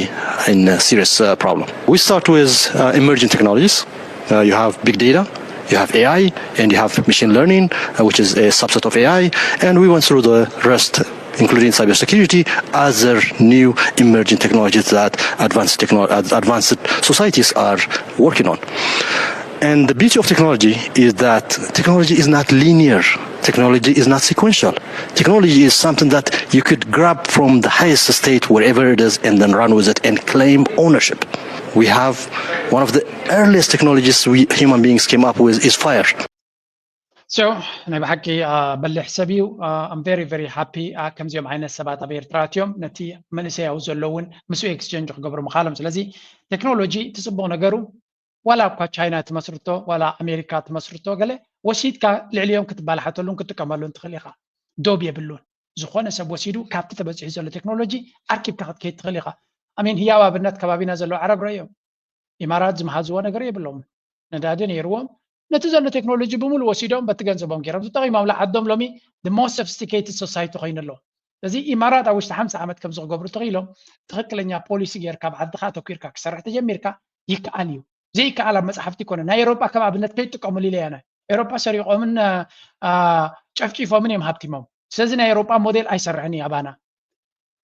in a serious uh, problem. We start with uh, emerging technologies. Uh, you have big data, you have A I, and you have machine learning, uh, which is a subset of A I. And we went through the rest, including cybersecurity, other new emerging technologies that advanced, technolo- advanced societies are working on. And the beauty of technology is that technology is not linear. Technology is not sequential. Technology is something that you could grab from the highest state, wherever it is, and then run with it and claim ownership. We have one of the earliest technologies we human beings came up with is fire. So ናይ ብሓቂ በልሕ ሰብ እዩ I'm very very happy ከምዚኦም ዓይነት ሰባት ኣብ ኤርትራ እዮም ነቲ መንእሰያዊ ዘለውን ምስ ኤክስቸንጅ ክገብሩ ምኻሎም ስለዚ ቴክኖሎጂ እቲ ፅቡቕ ነገሩ ዋላ እኳ ቻይና ትመስርቶ ዋላ ኣሜሪካ ትመስርቶ ገለ ወሲድካ ልዕሊኦም ክትባላሓተሉን ክትጥቀመሉን ትኽእል ኢኻ። ዶብ የብሉን። ዝኾነ ሰብ ወሲዱ ካብቲ ተበፂሑ ዘሎ ቴክኖሎጂ ኣርኪብካ ክትከይድ ትኽእል ኢኻ። ኣሜን ህያው ኣብነት ከባቢና ዘለዉ ዓረብ ረእዮም። ኢማራት ዝመሃዝዎ ነገር የብሎም። ነዳዲ ነይርዎም ነቲ ዘሎ ቴክኖሎጂ ብምሉ ወሲዶም በቲ ገንዘቦም ገይሮም ዝጠቂሞም ዓዶም ሎሚ the most sophisticated society ኮይኑ ኣሎ። እዚ ኢማራት ኣብ ውሽጢ ሓምሳ ዓመት ከምዚ ክገብሩ ተኽኢሎም ትኽክለኛ ፖሊሲ ገይርካ ኣብ ዓድኻ ኣተኪርካ ክሰርሕ ተጀሚርካ ይከኣል እዩ። ዘይከኣል ኣብ መፅሓፍቲ ይኮነ ናይ ኤሮጳ ከም ኣብነት ከይጥቀሙሉ ኢለ ያና ኤሮጳ ሰሪቆምን ጨፍጪፎምን እዮም ሃብቲሞም። ስለዚ ናይ ኤሮጳ ሞዴል ኣይሰርሕን እዩ ኣባና።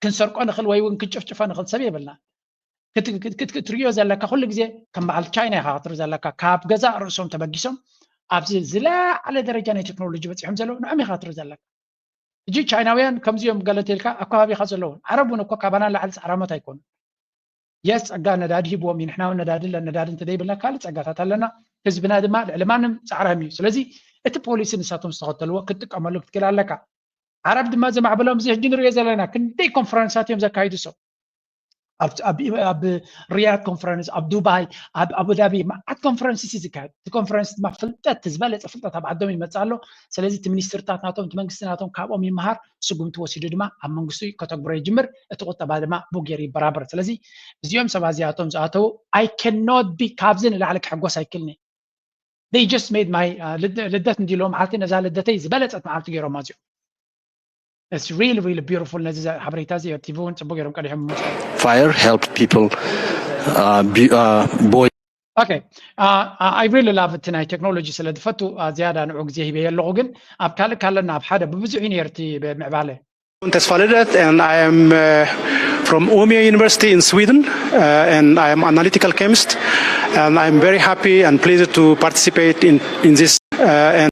ክንሰርቆ ንኽእል ወይ እውን ክንጭፍጭፎ ንኽእል ሰብ የብልና። ክትሪኦ ዘለካ ኩሉ ግዜ ከም በዓል ቻይና ኢኻ ክትርኢ ዘለካ። ካብ ገዛእ ርእሶም ተበጊሶም ኣብዚ ዝለዓለ ደረጃ ናይ ቴክኖሎጂ በፂሖም ዘለዉ ንዕም ኢኻ ክትርኢ ዘለካ። እጂ ቻይናውያን ከምዚኦም ገለ እንተልካ ኣብ ከባቢኻ ዘለውን ዓረብ እውን እኮ ካባና ላዕሊ ፃዕራሞት ኣይኮኑ። የስ ጸጋ ነዳዲ ሂብዎም እዩ። ንሕና እውን ነዳዲ ለ ነዳዲ እንተደይብልና ካልእ ጸጋታት ኣለና። ህዝብና ድማ ልዕሊ ማንም ጻዕራም እዩ። ስለዚ እቲ ፖሊሲ ንሳቶም ዝተኸተልዎ ክትጥቀመሉ ክትክእል ኣለካ። ዓረብ ድማ ዘማዕበሎም እዚ ሕጂ ንሪኦ ዘለና ክንደይ ኮንፈረንሳት እዮም ዘካይዱ ሰብ ኣብ ሪያድ ኮንፈረንስ ኣብ ዱባይ ኣብ ኣቡዳቢ መዓት ኮንፈረንስ ሲ ዝካየድ እቲ ኮንፈረንስ ድማ ፍልጠት ዝበለፀ ፍልጠት ኣብ ዓዶም ይመፅእ ኣሎ። ስለዚ እቲ ሚኒስትርታት ናቶም እቲ መንግስቲ ናቶም ካብኦም ይመሃር። ስጉምቲ ወሲዱ ድማ ኣብ መንግስቱ ከተግብሮ ይጅምር። እቲ ቁጠባ ድማ ብጌር ይበራበር። ስለዚ እዚኦም ሰባት እዚኣቶም ዝኣተዉ I cannot be ካብዚ ንላዕሊ ክሕጎስ ኣይክልኒ። They just made my ልደት እንዲሎ መዓልቲ ነዛ ልደተይ ዝበለፀት መዓልቲ ገይሮማ እዚኦም። It's really really beautiful። ነዚ ሓበሬታ እዚ ቲቪ እውን ፅቡቅ ገይሮም ቀዲሖም። Fire helped people uh, be, uh, boy Okay. Uh, I really love እቲ ናይ ቴክኖሎጂ ስለ ዝፈቱ ዝያዳ ንዑ ግዜ ሂበየ ኣለኹ። ግን ኣብ ካልእ ካለና ኣብ ሓደ ብብዙሕ እዩ ነርቲ ምዕባለ Tesfaledet, and I am uh, from Umeå University in Sweden, uh, and I am analytical chemist, and I'm very happy and pleased to participate in, in this. Uh, and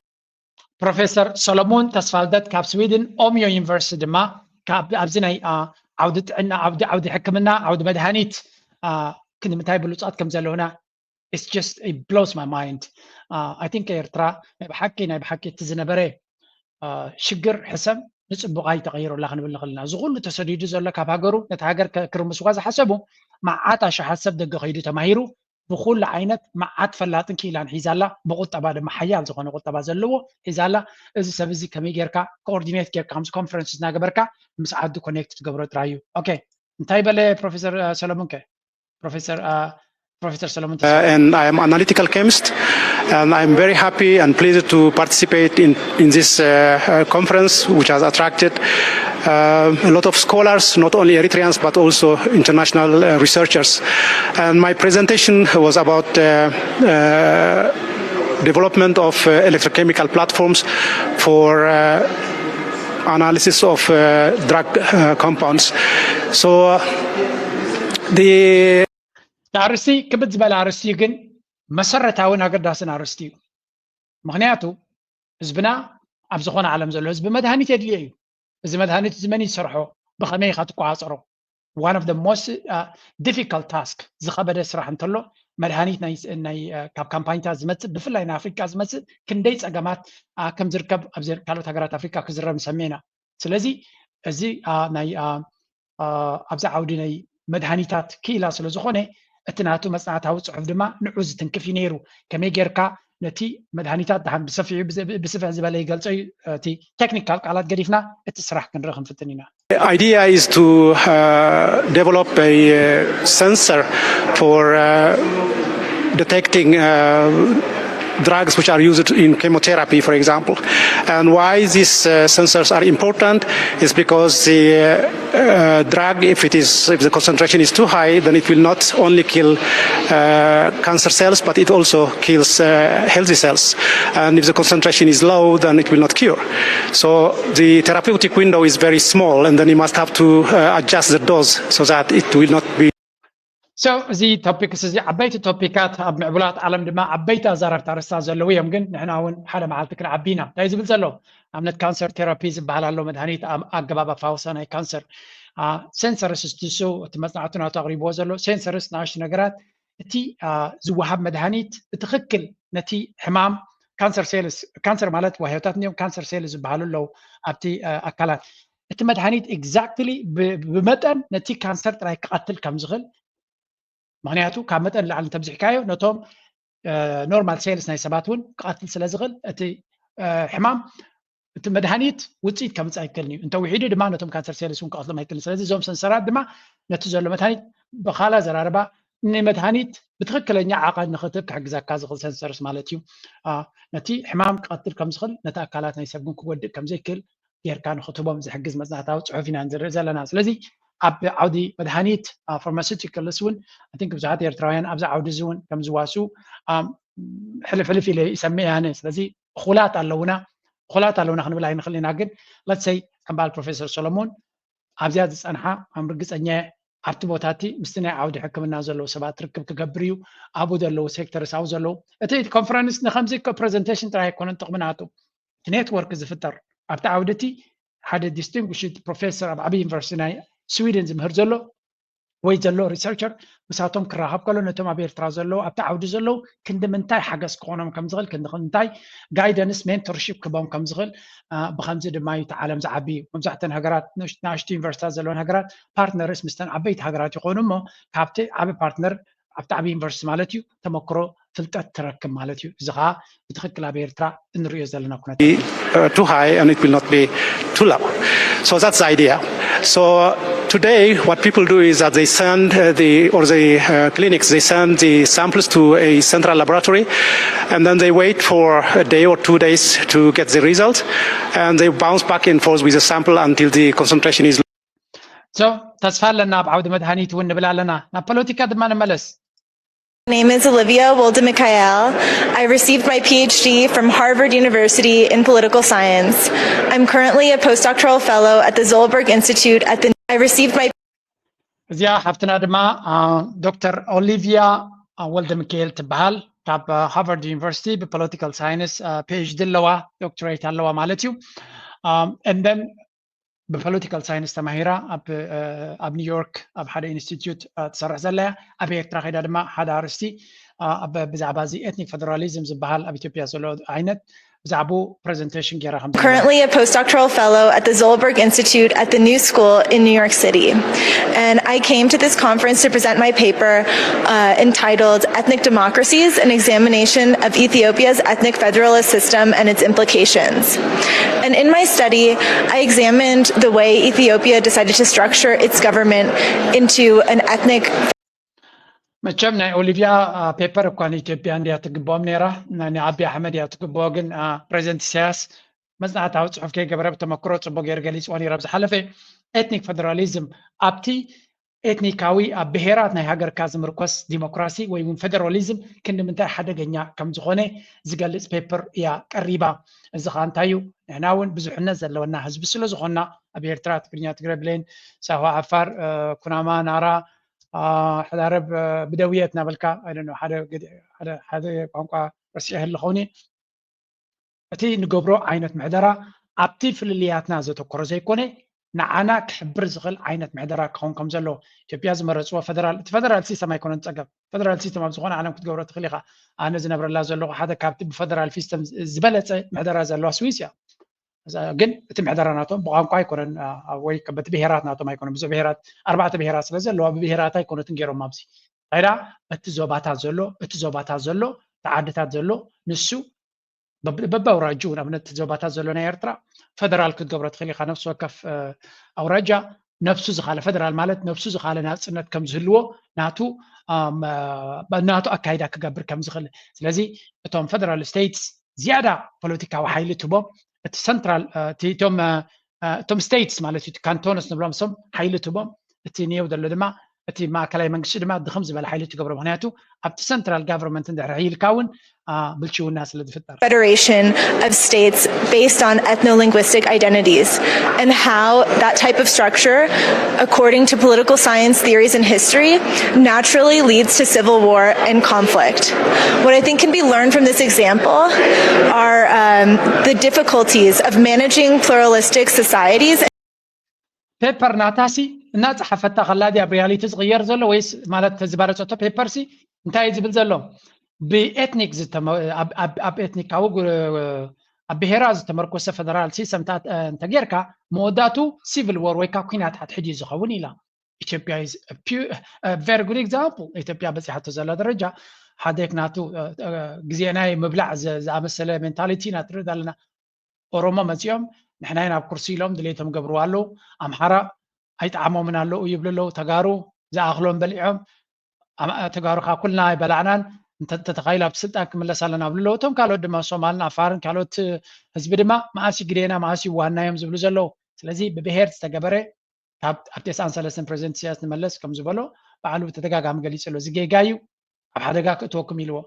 ፕሮፌሰር ሰሎሞን ተስፋልደት ካብ ስዊድን ኦሚዮ ዩኒቨርሲቲ ድማ ኣብዚ ናይ ዓውዲ ጥዕና ዓውዲ ዓውዲ ሕክምና ዓውዲ መድሃኒት ክንምታይ ብሉፃት ከም ዘለውና it's just it blows my mind. I think ኤርትራ ናይ ብሓቂ ናይ ብሓቂ እቲ ዝነበረ ሽግር ሕሰም ንፅቡቕ ኣይተቐይሩላ ክንብል ንኽእል ኢና። እዚ ኩሉ ተሰዲዱ ዘሎ ካብ ሃገሩ ነቲ ሃገር ክርምስዋ ዝሓሰቡ መዓት ኣሽሓት ሰብ ደገ ከይዱ ተማሂሩ ብኩሉ ዓይነት መዓት ፈላጥን ክኢላን ሒዛላ ብቁጠባ ድማ ሓያል ዝኾነ ቁጠባ ዘለዎ ሒዛላ። እዚ ሰብ እዚ ከመይ ጌርካ ኮኦርዲኔት ጌርካ ከምዚ ኮንፈረንስ እናገበርካ ምስ ዓዱ ኮኔክት ትገብሮ ጥራይ እዩ። ኦኬ እንታይ በለ ፕሮፌሰር ሰለሙን ከ? Professor uh, Professor Solomon. Uh, and I am analytical chemist, and I'm very happy and pleased to participate in, in this uh, uh, conference, which has attracted uh, a lot of scholars, not only Eritreans but also international uh, researchers. And my presentation was about uh, uh, development of uh, electrochemical platforms for uh, analysis of uh, drug uh, compounds. So uh, the ኣርስቲ ክብድ ዝበለ ኣርስቲ ግን መሰረታውን ኣገዳስን ኣርስቲ እዩ። ምክንያቱ ህዝብና ኣብ ዝኾነ ዓለም ዘሎ ህዝቢ መድሃኒት የድልዮ እዩ። እዚ መድሃኒት እዚ መን ይሰርሖ? ብኸመይ ኢኻ ትቆፃፀሮ? One of the most difficult task ዝኸበደ ስራሕ እንተሎ መድሃኒት ካብ ካምፓኒታት ዝመፅእ ብፍላይ ናይ ኣፍሪካ ዝመፅእ ክንደይ ፀገማት ከም ዝርከብ ኣብ ካልኦት ሃገራት ኣፍሪካ ክዝረብ ንሰምዕ ኢና። ስለዚ እዚ ናይ ኣብዚ ዓውዲ ናይ መድሃኒታት ክኢላ ስለ ዝኾነ እቲ ናቱ መፅናዕታዊ ፅሑፍ ድማ ንዑ ዝትንክፍ እዩ ነይሩ። ከመይ ጌርካ ነቲ መድሃኒታት ደሓን ብሰፊሑ ብስፍሕ ዝበለ ይገልፆ እዩ። እቲ ቴክኒካል ቃላት ገዲፍና እቲ ስራሕ ክንርኢ ክንፍትን ኢና። The idea is to uh, develop a uh, sensor for uh, detecting uh, drugs which are used in chemotherapy, for example. And why these uh, sensors are important is because the uh, uh, drug, if it is, if the concentration is too high, then it will not only kill uh, cancer cells, but it also kills uh, healthy cells. And if the concentration is low, then it will not cure. So the therapeutic window is very small, and then you must have to uh, adjust the dose so that it will not be So እዚ ቶፒክስ እዚ ዓበይቲ ቶፒካት ኣብ ምዕቡላት ዓለም ድማ ዓበይቲ ኣዛረብቲ ኣርእስታት ዘለዉ እዮም። ግን ንሕና እውን ሓደ መዓልቲ ክንዓቢ ኢና። እንታይ ዝብል ዘሎ ኣብነት ካንሰር ቴራፒ ዝበሃል ኣሎ መድሃኒት ኣገባብ ኣፋወሳ ናይ ካንሰር ሴንሰርስ እሱ እቲ መፅናዕቱ ናቱ ኣቅሪብዎ ዘሎ ሴንሰርስ ንኣሽቱ ነገራት እቲ ዝወሃብ መድሃኒት ብትክክል ነቲ ሕማም ካንሰር ሴልስ ካንሰር ማለት ዋህዮታት እዮም ካንሰር ሴል ዝበሃሉ ኣለዉ ኣብቲ ኣካላት እቲ መድሃኒት exactly ብመጠን ነቲ ካንሰር ጥራይ ክቐትል ከም ዝኽእል ምክንያቱ ካብ መጠን ላዕሊ እንተብዚሕካዮ ነቶም ኖርማል ሴልስ ናይ ሰባት እውን ክቐትል ስለ ዝኽእል እቲ ሕማም እቲ መድሃኒት ውፅኢት ከምፅእ ኣይክእልን እዩ። እንተውሒዱ ድማ ነቶም ካንሰር ሴልስ እውን ክቐትሎም ኣይክእልን። ስለዚ እዞም ሰንሰራት ድማ ነቲ ዘሎ መድሃኒት ብኻላ ዘራርባ ንመድሃኒት ብትኽክለኛ ዓቐን ንኽትህብ ክሕግዘካ ዝኽእል ሰንሰርስ ማለት እዩ። ነቲ ሕማም ክቐትል ከም ዝኽእል ነቲ ኣካላት ናይ ሰብ ግን ክወድእ ከም ዘይክእል ጌርካ ንኽትህቦም ዝሕግዝ መፅናዕታዊ ፅሑፍ ኢና ንዝርኢ ዘለና። ስለዚ ኣብ ዓውዲ መድሃኒት ፋርማሲውቲካልስ እውን ኣይ ቲንክ ብዙሓት ኤርትራውያን ኣብዚ ዓውዲ እዚ እውን ከም ዝዋስኡ ሕልፍ ሕልፍ ኢለ ይሰምዕ ያነ። ስለዚ እኹላት ኣለውና እኹላት ኣለውና ክንብል ኣይንኽእል ኢና። ግን ለትሰይ ከም በዓል ፕሮፌሰር ሰሎሞን ኣብዚኣ ዝፀንሓ ከም ርግፀኛ ኣብቲ ቦታ እቲ ምስቲ ናይ ዓውዲ ሕክምና ዘለዉ ሰባት ርክብ ክገብር እዩ። ኣብኡ ዘለዉ ሴክተርስ ኣብኡ ዘለዉ እቲ ኮንፈረንስ ንከምዚ ፕሬዘንቴሽን ጥራይ ኣይኮነን ጥቕሚ ናቱ እቲ ኔትወርክ ዝፍጠር ኣብቲ ዓውዲ እቲ ሓደ ዲስቲንጉሽድ ፕሮፌሰር ኣብ ዓብዪ ዩኒቨርሲቲ ናይ ስዊድን ዝምህር ዘሎ ወይ ዘሎ ሪሰርቸር ምሳቶም ክራኸብ ከሎ ነቶም ኣብ ኤርትራ ዘለዉ ኣብቲ ዓውዲ ዘለዉ ክንዲ ምንታይ ሓገዝ ክኾኖም ከም ዝኽእል ክንዲ እንታይ ጋይደንስ ሜንቶርሺፕ ክቦም ከም ዝኽእል ብከምዚ ድማ እዩ እቲ ዓለም ዝዓቢ እዩ። መብዛሕተን ሃገራት ንኣሽቱ ዩኒቨርሲታት ዘለወን ሃገራት ፓርትነርስ ምስተን ዓበይቲ ሃገራት ይኾኑ እሞ ካብቲ ዓቢ ፓርትነር ኣብቲ ዓቢ ዩኒቨርሲቲ ማለት እዩ ተመክሮ ፍልጠት ትረክብ ማለት እዩ። እዚ ከዓ ብትኽክል ኣብ ኤርትራ እንሪኦ ዘለና ኩነታት too high and it will not be too low. So that's the idea. So today what people do is that they send uh, the or the uh, clinics they send the samples to a central laboratory and then they wait for a day or two days to get the result and they bounce back and forth with the sample until the concentration is so ተስፋ ኣለና ኣብ ዓውዲ መድሃኒት እውን ንብል ኣለና። ናብ ፖለቲካ ድማ ንመለስ። My name is Olivia Wolde Mikhael. I received my PhD from Harvard University in political science. I'm currently a postdoctoral fellow at the Zolberg Institute at the I received my እዚኣ ሓፍትና ድማ ዶክተር ኦሊቪያ ወልደ ሚካኤል ትበሃል ካብ ሃርቫርድ ዩኒቨርሲቲ ብፖለቲካል ሳይንስ ፒኤችዲ ኣለዋ፣ ዶክትሬት ኣለዋ ማለት እዩ። እንደን ብፖለቲካል ሳይንስ ተማሂራ ኣብ ኒውዮርክ ኣብ ሓደ ኢንስቲትዩት ትሰርሕ ዘላ እያ። ኣብ ኤርትራ ከይዳ ድማ ሓደ ኣርእስቲ ብዛዕባ እዚ ኤትኒክ ፌደራሊዝም ዝበሃል ኣብ ኢትዮጵያ ዘሎ ዓይነት ብዛዕባኡ ፕሬዘንቴሽን ገይራ ከም Currently a postdoctoral fellow at the Zolberg Institute at the New School in New York City. And I came to this conference to present my paper uh, entitled Ethnic Democracies, an examination of Ethiopia's ethnic federalist system and its implications. And in my study, I examined the way Ethiopia decided to structure its government into an ethnic መቸም ናይ ኦሊቪያ ፔፐር እኳ ንኢትዮጵያ እንድያ ትግብኦም ነይራ፣ ናይ ዓቢ ኣሕመድ እያ ትግብኦ። ግን ፕሬዚደንት ኢሳያስ መፅናዕታዊ ፅሑፍ ከይገበረ ብተመክሮ ፅቡቅ ገይሩ ገሊፅዎ ነይሩ። ኣብ ዝሓለፈ ኤትኒክ ፌደራሊዝም ኣብቲ ኤትኒካዊ ኣብ ብሄራት ናይ ሃገርካ ዝምርኮስ ዲሞክራሲ ወይ እውን ፌደራሊዝም ክንዲ ምንታይ ሓደገኛ ከም ዝኾነ ዝገልፅ ፔፐር እያ ቀሪባ። እዚ ከዓ እንታይ እዩ? ንሕና እውን ብዙሕነት ዘለወና ህዝቢ ስለ ዝኾንና ኣብ ኤርትራ ትግርኛ፣ ትግረ፣ ብሌን፣ ሳሆ፣ ዓፋር፣ ኩናማ፣ ናራ፣ ሕዳረብ ብደውየት እናበልካ ሓደ ሓደ ቋንቋ ረሲዐ ኣለኹኒ። እቲ ንገብሮ ዓይነት ምሕደራ ኣብቲ ፍልልያትና ዘተኮረ ዘይኮነ ንዓና ክሕብር ዝኽእል ዓይነት ምሕደራ ክኸውን ከም ዘለዎ ኢትዮጵያ ዝመረፅዎ ፈደራል እቲ ፈደራል ሲስተም ኣይኮነን ፀገም። ፈደራል ሲስተም ኣብ ዝኾነ ዓለም ክትገብሮ ትኽእል ኢኻ። ኣነ ዝነብረላ ዘለኹ ሓደ ካብቲ ብፈደራል ሲስተም ዝበለፀ ምሕደራ ዘለዋ ስዊስ እያ። ግን እቲ ምሕደራ ናቶም ብቋንቋ ኣይኮነን ወይ በቲ ብሄራት ናቶም ኣይኮነን። ብዙሕ ብሄራት ኣርባዕተ ብሄራት ስለ ዘለዋ ብብሄራት ኣይኮነትን ገይሮም ኣብዚ እንታይ ደኣ በቲ ዞባታት ዘሎ እቲ ዞባታት ዘሎ እቲ ዓድታት ዘሎ ንሱ በበኣውራጅኡ ንኣብነት ዞባታት ዘሎ ናይ ኤርትራ ፈደራል ክትገብሮ ትኽእል ኢኻ። ነፍሲ ወከፍ ኣውራጃ ነብሱ ዝኻለ ፈደራል ማለት ነብሱ ዝኻለ ናፅነት ከም ዝህልዎ ናቱ ናቱ ኣካይዳ ክገብር ከም ዝኽእል። ስለዚ እቶም ፈደራል ስቴትስ ዝያዳ ፖለቲካዊ ሓይሊ ትቦም እቲ ሰንትራል እቶም እቶም ስቴትስ ማለት እዩ ካንቶንስ ንብሎም እሶም ሓይሊ ትቦም እቲ ኒው ዘሎ ድማ እቲ ማእከላይ መንግስቲ ድማ ድኽም ዝበለ ሓይሊ ትገብሮ። ምክንያቱ ኣብቲ ሰንትራል ጋቨርንመንት እንድሕር ሕይልካ እውን ብልሽውና ስለ ዝፍጠር። Federation of states based on ethno-linguistic identities and how that type of structure, according to political science theories and history, naturally leads to civil war and conflict. What I think can be learned from this example are um, the difficulties of managing pluralistic societies. ፔፐር ናታሲ እናፀሓፈታ ከላ ድያ ኣብ ሪያሊቲ ዝቕየር ዘሎ ወይስ ማለት ተዝባረፀቶ ፔፐር ሲ እንታይ እዩ ዝብል ዘሎ? ብኤትኒክ ኣብ ኤትኒካዊ ኣብ ብሄራ ዝተመርኮሰ ፈደራል ሲስተምታት እንተጌርካ መወዳቱ ሲቪል ወር ወይካ ኩናት ሓድሕድ እዩ ዝኸውን ኢላ። ኢትዮጵያ very good example ኢትዮጵያ በፂሓቶ ዘላ ደረጃ ሓደ ክናቱ ግዜናይ ምብላዕ ዝኣመሰለ ሜንታሊቲ ኢና ትርኢ ዘለና። ኦሮሞ መፂኦም ንሕናይ ናብ ኩርሲ ኢሎም ድሌቶም ገብርዋ ኣለዉ። ኣምሓራ ኣይጠዓሞምን ኣለዉ ይብሉ ኣለዉ። ተጋሩ ዝኣኽሎም በሊዖም ተጋሩ ካብ ኩልና ኣይበላዕናን፣ እንተተኻኢሉ ኣብቲ ስልጣን ክምለስ ኣለና ብሉ ኣለዉ። እቶም ካልኦት ድማ ሶማልን ኣፋርን ካልኦት ህዝቢ ድማ መኣስ ግዴና መኣስ ይዋሃና እዮም ዝብሉ ዘለዉ። ስለዚ ብብሄር ዝተገበረ ካብ ኣብ ተስዓን ሰለስተን ፕሬዚደንት ኢሳያስ ንመለስ ከም ዝበሎ ባዕሉ ብተደጋጋሚ ገሊጹ ኣሎ። እዚ ጌጋ እዩ፣ ኣብ ሓደጋ ክእትወኩም ኢልዎ።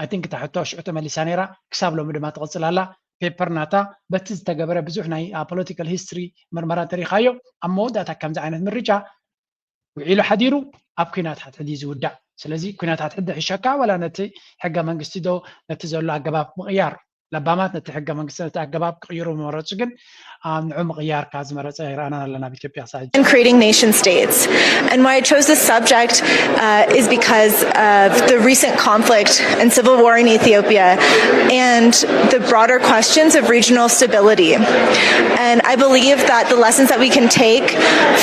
ኣይ ቲንክ እታ ሕቶ ሽዑ ተመሊሳ ነይራ፣ ክሳብ ሎሚ ድማ ትቕጽል ኣላ። ፔፐር ናታ በቲ ዝተገበረ ብዙሕ ናይ ፖለቲካል ሂስትሪ ምርመራ እንተሪኻዮ ኣብ መወዳእታ ከምዚ ዓይነት ምርጫ ውዒሉ ሓዲሩ ኣብ ኩናት ሓድሕድ እዩ ዝውዳእ። ስለዚ ኩናት ሓድሕድ ሕሸካ ዋላ ነቲ ሕገ መንግስቲ ዶ ነቲ ዘሎ ኣገባብ ምቕያር ለባማት ነቲ ሕገ መንግስቲ ነቲ ኣገባብ ክቕይሩ መረፁ ግን ንዑ ምቕያር ካብ ዝመረፀ ይረኣናን ኣለና ኣብ ኢትዮጵያ ሳጅ and creating nation states. And why I chose this subject uh, is because of the recent conflict and civil war in Ethiopia and the broader questions of regional stability. And I believe that the lessons that we can take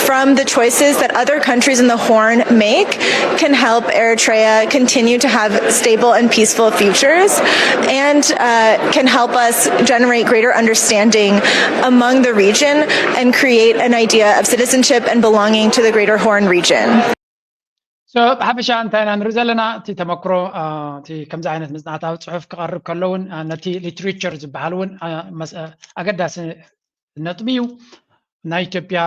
from the choices that other countries in the Horn make can help Eritrea continue to have stable and peaceful futures and uh, can help us generate greater understanding among the region and create an idea of citizenship and belonging to the greater Horn region. ብሓፈሻ እንታይ ኢና ንርኢ ዘለና? እቲ ተመክሮ እቲ ከምዚ ዓይነት መፅናዕታዊ ፅሑፍ ክቐርብ ከሎ እውን ነቲ ሊትሬቸር ዝበሃል እውን ኣገዳሲ ነጥቢ እዩ። ናይ ኢትዮጵያ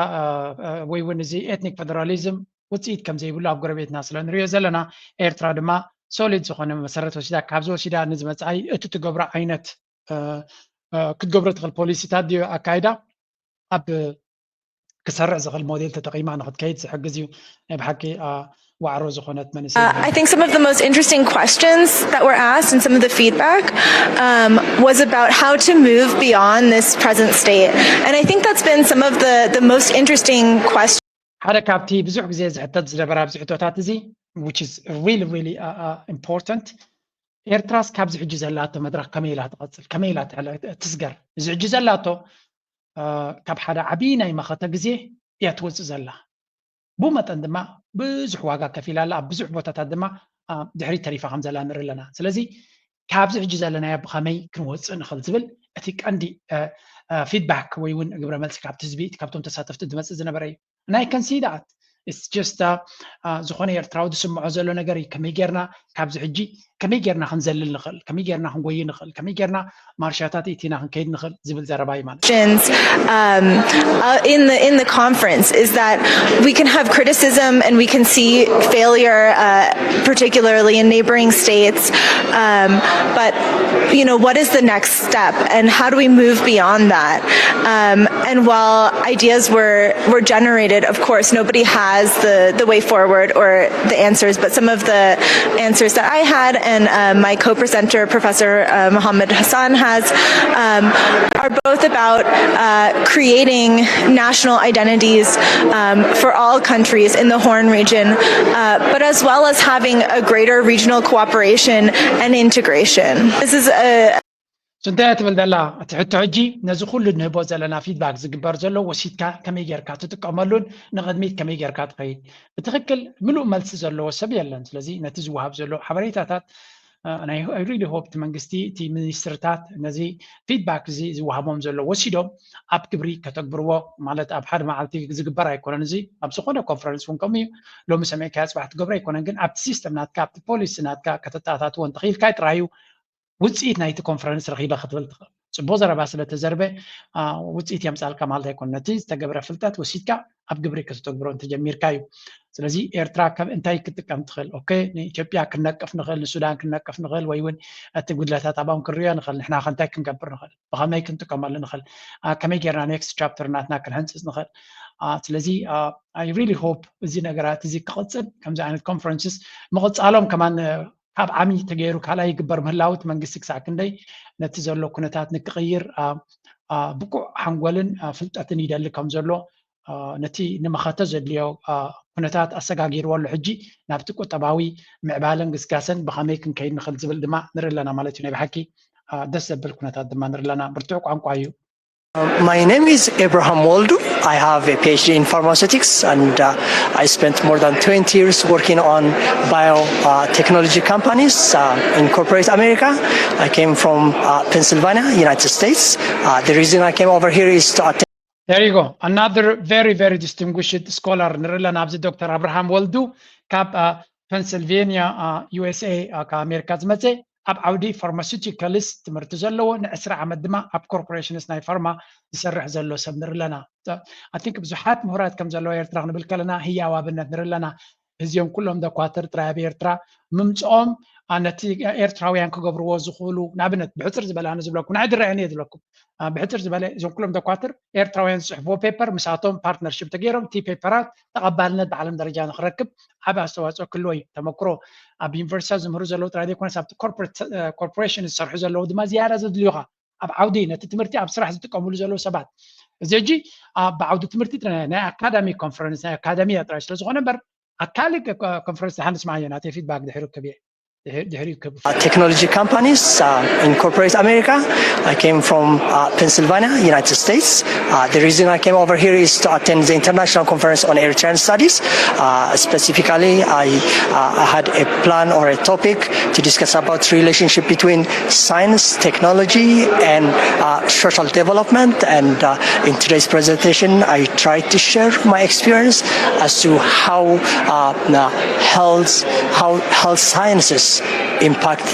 ወይ እውን እዚ ኤትኒክ ፌደራሊዝም ውፅኢት ከም ዘይብሉ ኣብ ጎረቤትና ስለ ንሪኦ ዘለና፣ ኤርትራ ድማ ሶሊድ ዝኾነ መሰረት ወሲዳ፣ ካብዚ ወሲዳ ንዝመፅኣይ እቲ ትገብሮ ዓይነት ክትገብሮ ትኽእል ፖሊሲታት ድዩ ኣካይዳ ኣብ ክሰርዕ ዝኽእል ሞዴል ተጠቒማ ንክትከይድ ዝሕግዝ እዩ። ናይ ብሓቂ ዋዕሮ ዝኾነት መንእሰይ። I think some of the most interesting questions that were asked and some of the feedback um, was about how to move beyond this present state. And I think that's been some of the, the most interesting questions. ሓደ ካብቲ ብዙሕ ግዜ ዝሕተት ዝነበረ ኣብዚ ሕቶታት እዚ which is really really important ኤርትራስ ካብዚ ሕጂ ዘላቶ መድረኽ ከመይ ኢላ ትቐፅል ከመይ ኢላ ትስገር እዚ ሕጂ ዘላቶ ካብ ሓደ ዓብዪ ናይ መኸተ ግዜ እያ ትወፅእ ዘላ። ብኡ መጠን ድማ ብዙሕ ዋጋ ከፊላ ኣላ። ኣብ ብዙሕ ቦታታት ድማ ድሕሪት ተሪፋ ከም ዘላ ንርኢ ኣለና። ስለዚ ካብዚ ሕጂ ዘለናዮ ብኸመይ ክንወፅእ ንኽእል ዝብል እቲ ቀንዲ ፊድባክ ወይ እውን ግብረ መልሲ ካብቲ ህዝቢ እቲ ካብቶም ተሳተፍቲ ዝመፅእ ዝነበረ እዩ። ናይ ከንሲዳት ስ ጀስት ዝኾነ ኤርትራዊ ዝስምዖ ዘሎ ነገር እዩ። ከመይ ጌርና ካብዚ ሕጂ ከመይ ጌርና ክንዘልል ንኽእል፣ ከመይ ጌርና ክንጎይ ንኽእል፣ ከመይ ጌርና ማርሻታት ኢቲና ክንከይድ ንኽእል ዝብል ዘረባ እዩ ማለት። Um, uh, in the in the conference is that we can have criticism and we can see failure, uh, particularly in neighboring states. Um, but you know, what is the next step, and how do we move beyond that? Um, and while ideas were were generated, of course, nobody has the the way forward or the answers, but some of the answers that I had and uh, my co-presenter, Professor uh, Mohammed Hassan, has um, are both about uh, creating national identities um, for all countries in the Horn region, uh, but as well as having a greater regional cooperation and integration. This is a እንታይ ትብል ዘላ እቲ ሕቶ ሕጂ ነዚ ኩሉ ንህቦ ዘለና ፊድባክ ዝግበር ዘሎ ወሲድካ ከመይ ጌርካ ትጥቀመሉን ንቕድሚት ከመይ ጌርካ ትኸይድ ብትኽክል ምሉእ መልሲ ዘለዎ ሰብ የለን። ስለዚ ነቲ ዝወሃብ ዘሎ ሓበሬታታት ናይ ሪሊ ሆፕ እቲ መንግስቲ እቲ ሚኒስትርታት ነዚ ፊድባክ እዚ ዝወሃቦም ዘሎ ወሲዶም ኣብ ግብሪ ከተግብርዎ ማለት ኣብ ሓደ መዓልቲ ዝግበር ኣይኮነን። እዚ ኣብ ዝኾነ ኮንፈረንስ እውን ከምኡ እዩ። ሎሚ ሰሚዕካዮ ፅባሕ ትገብሮ ኣይኮነን፣ ግን ኣብቲ ሲስተም ናትካ ኣብቲ ፖሊሲ ናትካ ከተተኣታትዎ እንተኽኢልካ ጥራይ እዩ ውፅኢት ናይቲ ኮንፈረንስ ረኺበ ክትብል ትኽእል። ፅቡቕ ዘረባ ስለተዘርበ ውፅኢት የምፃልካ ማለት ኣይኮነን። ነቲ ዝተገብረ ፍልጠት ወሲድካ ኣብ ግብሪ ከተተግብሮ እንተጀሚርካ እዩ። ስለዚ ኤርትራ እንታይ ክትጥቀም ትኽእል? ኦኬ ንኢትዮጵያ ክንነቅፍ ንኽእል፣ ንሱዳን ክንነቅፍ ንኽእል፣ ወይ እውን እቲ ጉድለታት ኣብኦም ክንሪኦ ንኽእል። ንሕና ከ እንታይ ክንገብር ንኽእል? ብኸመይ ክንጥቀመሉ ንኽእል? ከመይ ጌርና ኔክስት ቻፕተር ናትና ክንሕንፅፅ ንኽእል? ስለዚ I really hope እዚ ነገራት እዚ ክቕፅል ከምዚ ዓይነት ኮንፈረንስስ ምቕፃሎም ከማን ካብ ዓሚ ተገይሩ ካልኣይ ይግበር ምህላው እቲ መንግስቲ ክሳዕ ክንደይ ነቲ ዘሎ ኩነታት ንክቕይር ብቁዕ ሓንጎልን ፍልጠትን ይደሊ ከም ዘሎ ነቲ ንመኸተ ዘድልዮ ኩነታት ኣሰጋጊርዎ ኣሎ። ሕጂ ናብቲ ቁጠባዊ ምዕባለን ግስጋሰን ብኸመይ ክንከይድ ንኽእል ዝብል ድማ ንርኢ ኣለና ማለት እዩ። ናይ ብሓቂ ደስ ዘብል ኩነታት ድማ ንርኢ ኣለና። ብርቱዕ ቋንቋ እዩ። My name is Abraham Woldu. I have a PhD in pharmaceutics, and uh, I spent more than twenty years working on biotechnology companies uh, in corporate America. I came from uh, Pennsylvania, United States. Uh, the reason I came over here is to attend. There you go. Another very, very distinguished scholar ንርኢ ኣለና ኣብዚ ዶክተር ኣብርሃም ወልዱ ካብ ፔንስልቬንያ ዩ ኤስ ኤ ካብ ኣሜሪካ ዝመፀ ኣብ ዓውዲ ፋርማሲውቲካልስ ትምህርቲ ዘለዎ ንዕስራ ዓመት ድማ ኣብ ኮርፖሬሽንስ ናይ ፋርማ ዝሰርሕ ዘሎ ሰብ ንርኢ ኣለና። I think ብዙሓት ምሁራት ከም ዘለዎ ኤርትራ ክንብል ከለና ህያው ኣብነት ንርኢ ኣለና። እዚኦም ኩሎም ዶኳትር ጥራይ ኣብ ኤርትራ ምምፅኦም ነቲ ኤርትራውያን ክገብርዎ ዝኽእሉ ንኣብነት ብሕፅር ዝበለ ኣነ ዝብለኩም ናይ ድራየን እየ ዝብለኩም ብሕፅር ዝበለ እዞም ኩሎም ዶኳትር ኤርትራውያን ዝፅሕፍዎ ፔፐር ምሳቶም ፓርትነርሽፕ ተገይሮም እቲ ፔፐራት ተቐባልነት ብዓለም ደረጃ ንክረክብ ዓብ ኣስተዋፅኦ ክልዎ እዩ። ተመክሮ ኣብ ዩኒቨርሲታት ዝምህሩ ዘለዉ ጥራይ ዘይኮነስ ኣብቲ ኮርፖሬሽን ዝሰርሑ ዘለዉ ድማ ዝያዳ ዘድልዩኻ ኣብ ዓውዲ ነቲ ትምህርቲ ኣብ ስራሕ ዝጥቀምሉ ዘለዉ ሰባት እዚ ሕጂ ብዓውዲ ትምህርቲ ናይ ኣካዳሚ ኮንፈረንስ ናይ ኣካዳሚያ ጥራይ ስለዝኾነ እምበር ኣካል ኮንፈረንስ ዝሓንስ ማዓዮ ናተይ ፊድባክ ድሕሪ ክብ ድሕሪ ክብ Uh, technology companies uh, in corporate America. I came from uh, Pennsylvania, United States. Uh, the reason I came over here is to attend the International Conference on Eritrean Studies. Uh, specifically, I, uh, I had a plan or a topic to discuss about relationship between science, technology, and uh, social development. And uh, in today's presentation, I tried to share my experience as to how uh, health, how health sciences impact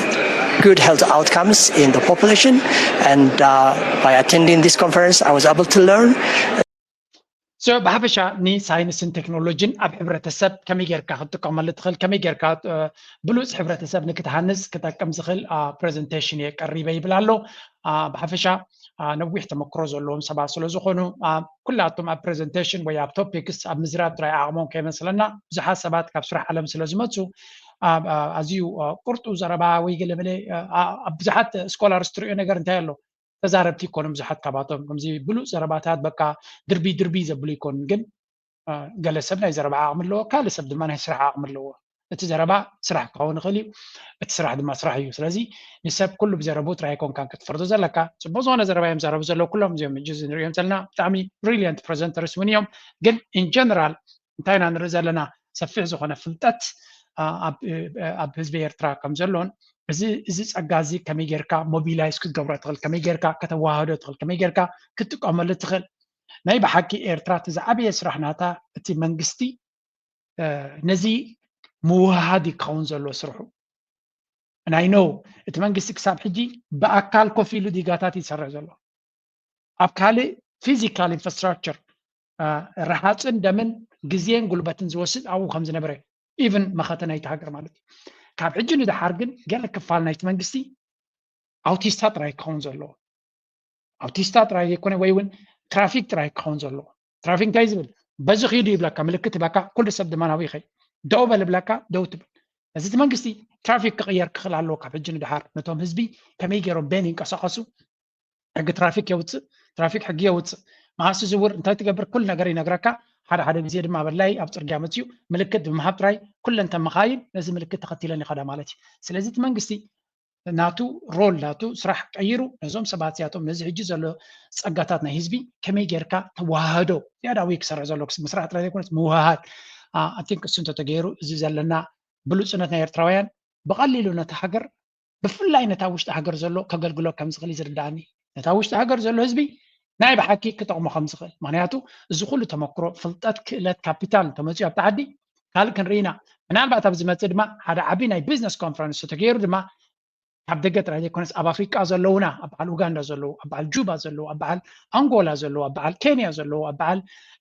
good health outcomes in the population. And uh, by attending this conference, I was able to learn. So ብሓፈሻ ንሳይንስን ቴክኖሎጂን ኣብ ሕብረተሰብ ከመይ ጌርካ ክትጥቀመሉ ትኽእል ከመይ ጌርካ ብሉፅ ሕብረተሰብ ንክትሃንፅ ክጠቅም ዝኽእል ፕሬዘንቴሽን እየ ቀሪበ ይብል ኣሎ። ብሓፈሻ ነዊሕ ተመክሮ ዘለዎም ሰባት ስለ ዝኾኑ ኩላቶም ኣብ ፕሬዘንቴሽን ወይ ኣብ ቶፒክስ ኣብ ምዝራብ ጥራይ ዓቕሞም ከይመስለና ብዙሓት ሰባት ካብ ስራሕ ዓለም ስለ ዝመፁ ኣዝዩ ቁርጡ ዘረባ ወይ ገለመለ ኣብ ብዙሓት ስኮላርስ ትሪኦ ነገር እንታይ ኣሎ ተዛረብቲ ይኮኑ ብዙሓት ካባቶም ከምዚ ብሉፅ ዘረባታት በቃ ድርቢ ድርቢ ዘብሉ ይኮኑ ግን ገለ ሰብ ናይ ዘረባ ዓቕሚ ኣለዎ ካልእ ሰብ ድማ ናይ ስራሕ ዓቕሚ ኣለዎ እቲ ዘረባ ስራሕ ክኸውን ይኽእል እዩ እቲ ስራሕ ድማ ስራሕ እዩ ስለዚ ንሰብ ኩሉ ብዘረቡ ጥራይ ኣይኮንካን ክትፈርዶ ዘለካ ፅቡቅ ዝኾነ ዘረባ እዮም ዘረቡ ዘለዉ ኩሎም እዚኦም ሕጂ ንሪኦም ዘለና ብጣዕሚ ብሪሊየንት ፕሬዘንተርስ እውን እዮም ግን ኢን ጀነራል እንታይ ኢና ንርኢ ዘለና ሰፊሕ ዝኾነ ፍልጠት ኣብ ህዝቢ ኤርትራ ከም ዘሎን እዚ ጸጋ እዚ ከመይ ጌርካ ሞቢላይዝ ክትገብሮ ትኽእል ከመይ ጌርካ ከተዋህዶ ትኽእል ከመይ ጌርካ ክትጥቀመሉ ትኽእል ናይ ብሓቂ ኤርትራ እቲ ዝዓበየ ስራሕ ናታ እቲ መንግስቲ ነዚ ምውሃድ ክኸውን ዘሎ ስርሑ ናይ ኖ እቲ መንግስቲ ክሳብ ሕጂ ብኣካል ኮፍ ኢሉ ዲጋታት ይሰርሕ ዘሎ ኣብ ካልእ ፊዚካል ኢንፍራስትራክቸር ረሃፅን ደምን ግዜን ጉልበትን ዝወስድ ኣብኡ ከም ዝነበረ ኢቭን መኸተ ናይቲ ሃገር ማለት እዩ ካብ ሕጂ ንድሓር ግን ገለ ክፋል ናይቲ መንግስቲ ኣውቲስታ ጥራይ ክኸውን ዘለዎ ኣውቲስታ ጥራይ ዘይኮነ ወይ እውን ትራፊክ ጥራይ ክኸውን ዘለዎ ትራፊክ እንታይ ዝብል በዚ ኪዱ ይብለካ ምልክት ይበካ ኩሉ ሰብ ድማ ናብኡ ይኸይ ደው በል ብለካ ደው ትብል እዚ እቲ መንግስቲ ትራፊክ ክቕየር ክኽእል ኣለዎ ካብ ሕጂ ንድሓር ነቶም ህዝቢ ከመይ ገይሮም ቤን ይንቀሳቐሱ ሕጊ ትራፊክ የውፅእ ትራፊክ ሕጊ የውፅእ መዓስ ዝውር እንታይ ትገብር ኩሉ ነገር ይነግረካ ሓደ ሓደ ግዜ ድማ በላይ ኣብ ፅርግያ መፅዩ ምልክት ብምሃብ ጥራይ ኩለን ተመኻይን ነዚ ምልክት ተኸቲለን ይኸዳ ማለት እዩ ስለዚ እቲ መንግስቲ ናቱ ሮል ናቱ ስራሕ ቀይሩ ነዞም ሰባት እዚኣቶም ነዚ ሕጂ ዘሎ ፀጋታት ናይ ህዝቢ ከመይ ጌርካ ተዋህዶ ዝያዳ ወይ ክሰርሕ ዘሎ ምስራሕ ጥራይ ዘይኮነስ ምውሃሃድ ኣቲንክ እሱ እንተተገይሩ እዚ ዘለና ብሉፅነት ናይ ኤርትራውያን ብቐሊሉ ነቲ ሃገር ብፍላይ ነታ ውሽጢ ሃገር ዘሎ ከገልግሎ ከም ዝኽእል ዝርዳእኒ ነታ ውሽጢ ሃገር ዘሎ ህዝቢ ናይ ብሓቂ ክጠቕሞ ከም ዝኽእል ምክንያቱ እዚ ኩሉ ተመክሮ ፍልጠት ክእለት ካፒታል እንተመፅኡ ኣብቲ ዓዲ ካልእ ክንርኢና ምናልባት ኣብ ዝመፅእ ድማ ሓደ ዓቢ ናይ ቢዝነስ ኮንፈረንስ ተገይሩ ድማ ካብ ደገ ጥራይ ዘይኮነስ ኣብ ኣፍሪቃ ዘለውና ኣብ በዓል ኡጋንዳ ዘለዉ ኣብ በዓል ጁባ ዘለዉ ኣብ በዓል ኣንጎላ ዘለዉ ኣብ በዓል ኬንያ ዘለዉ ኣብ በዓል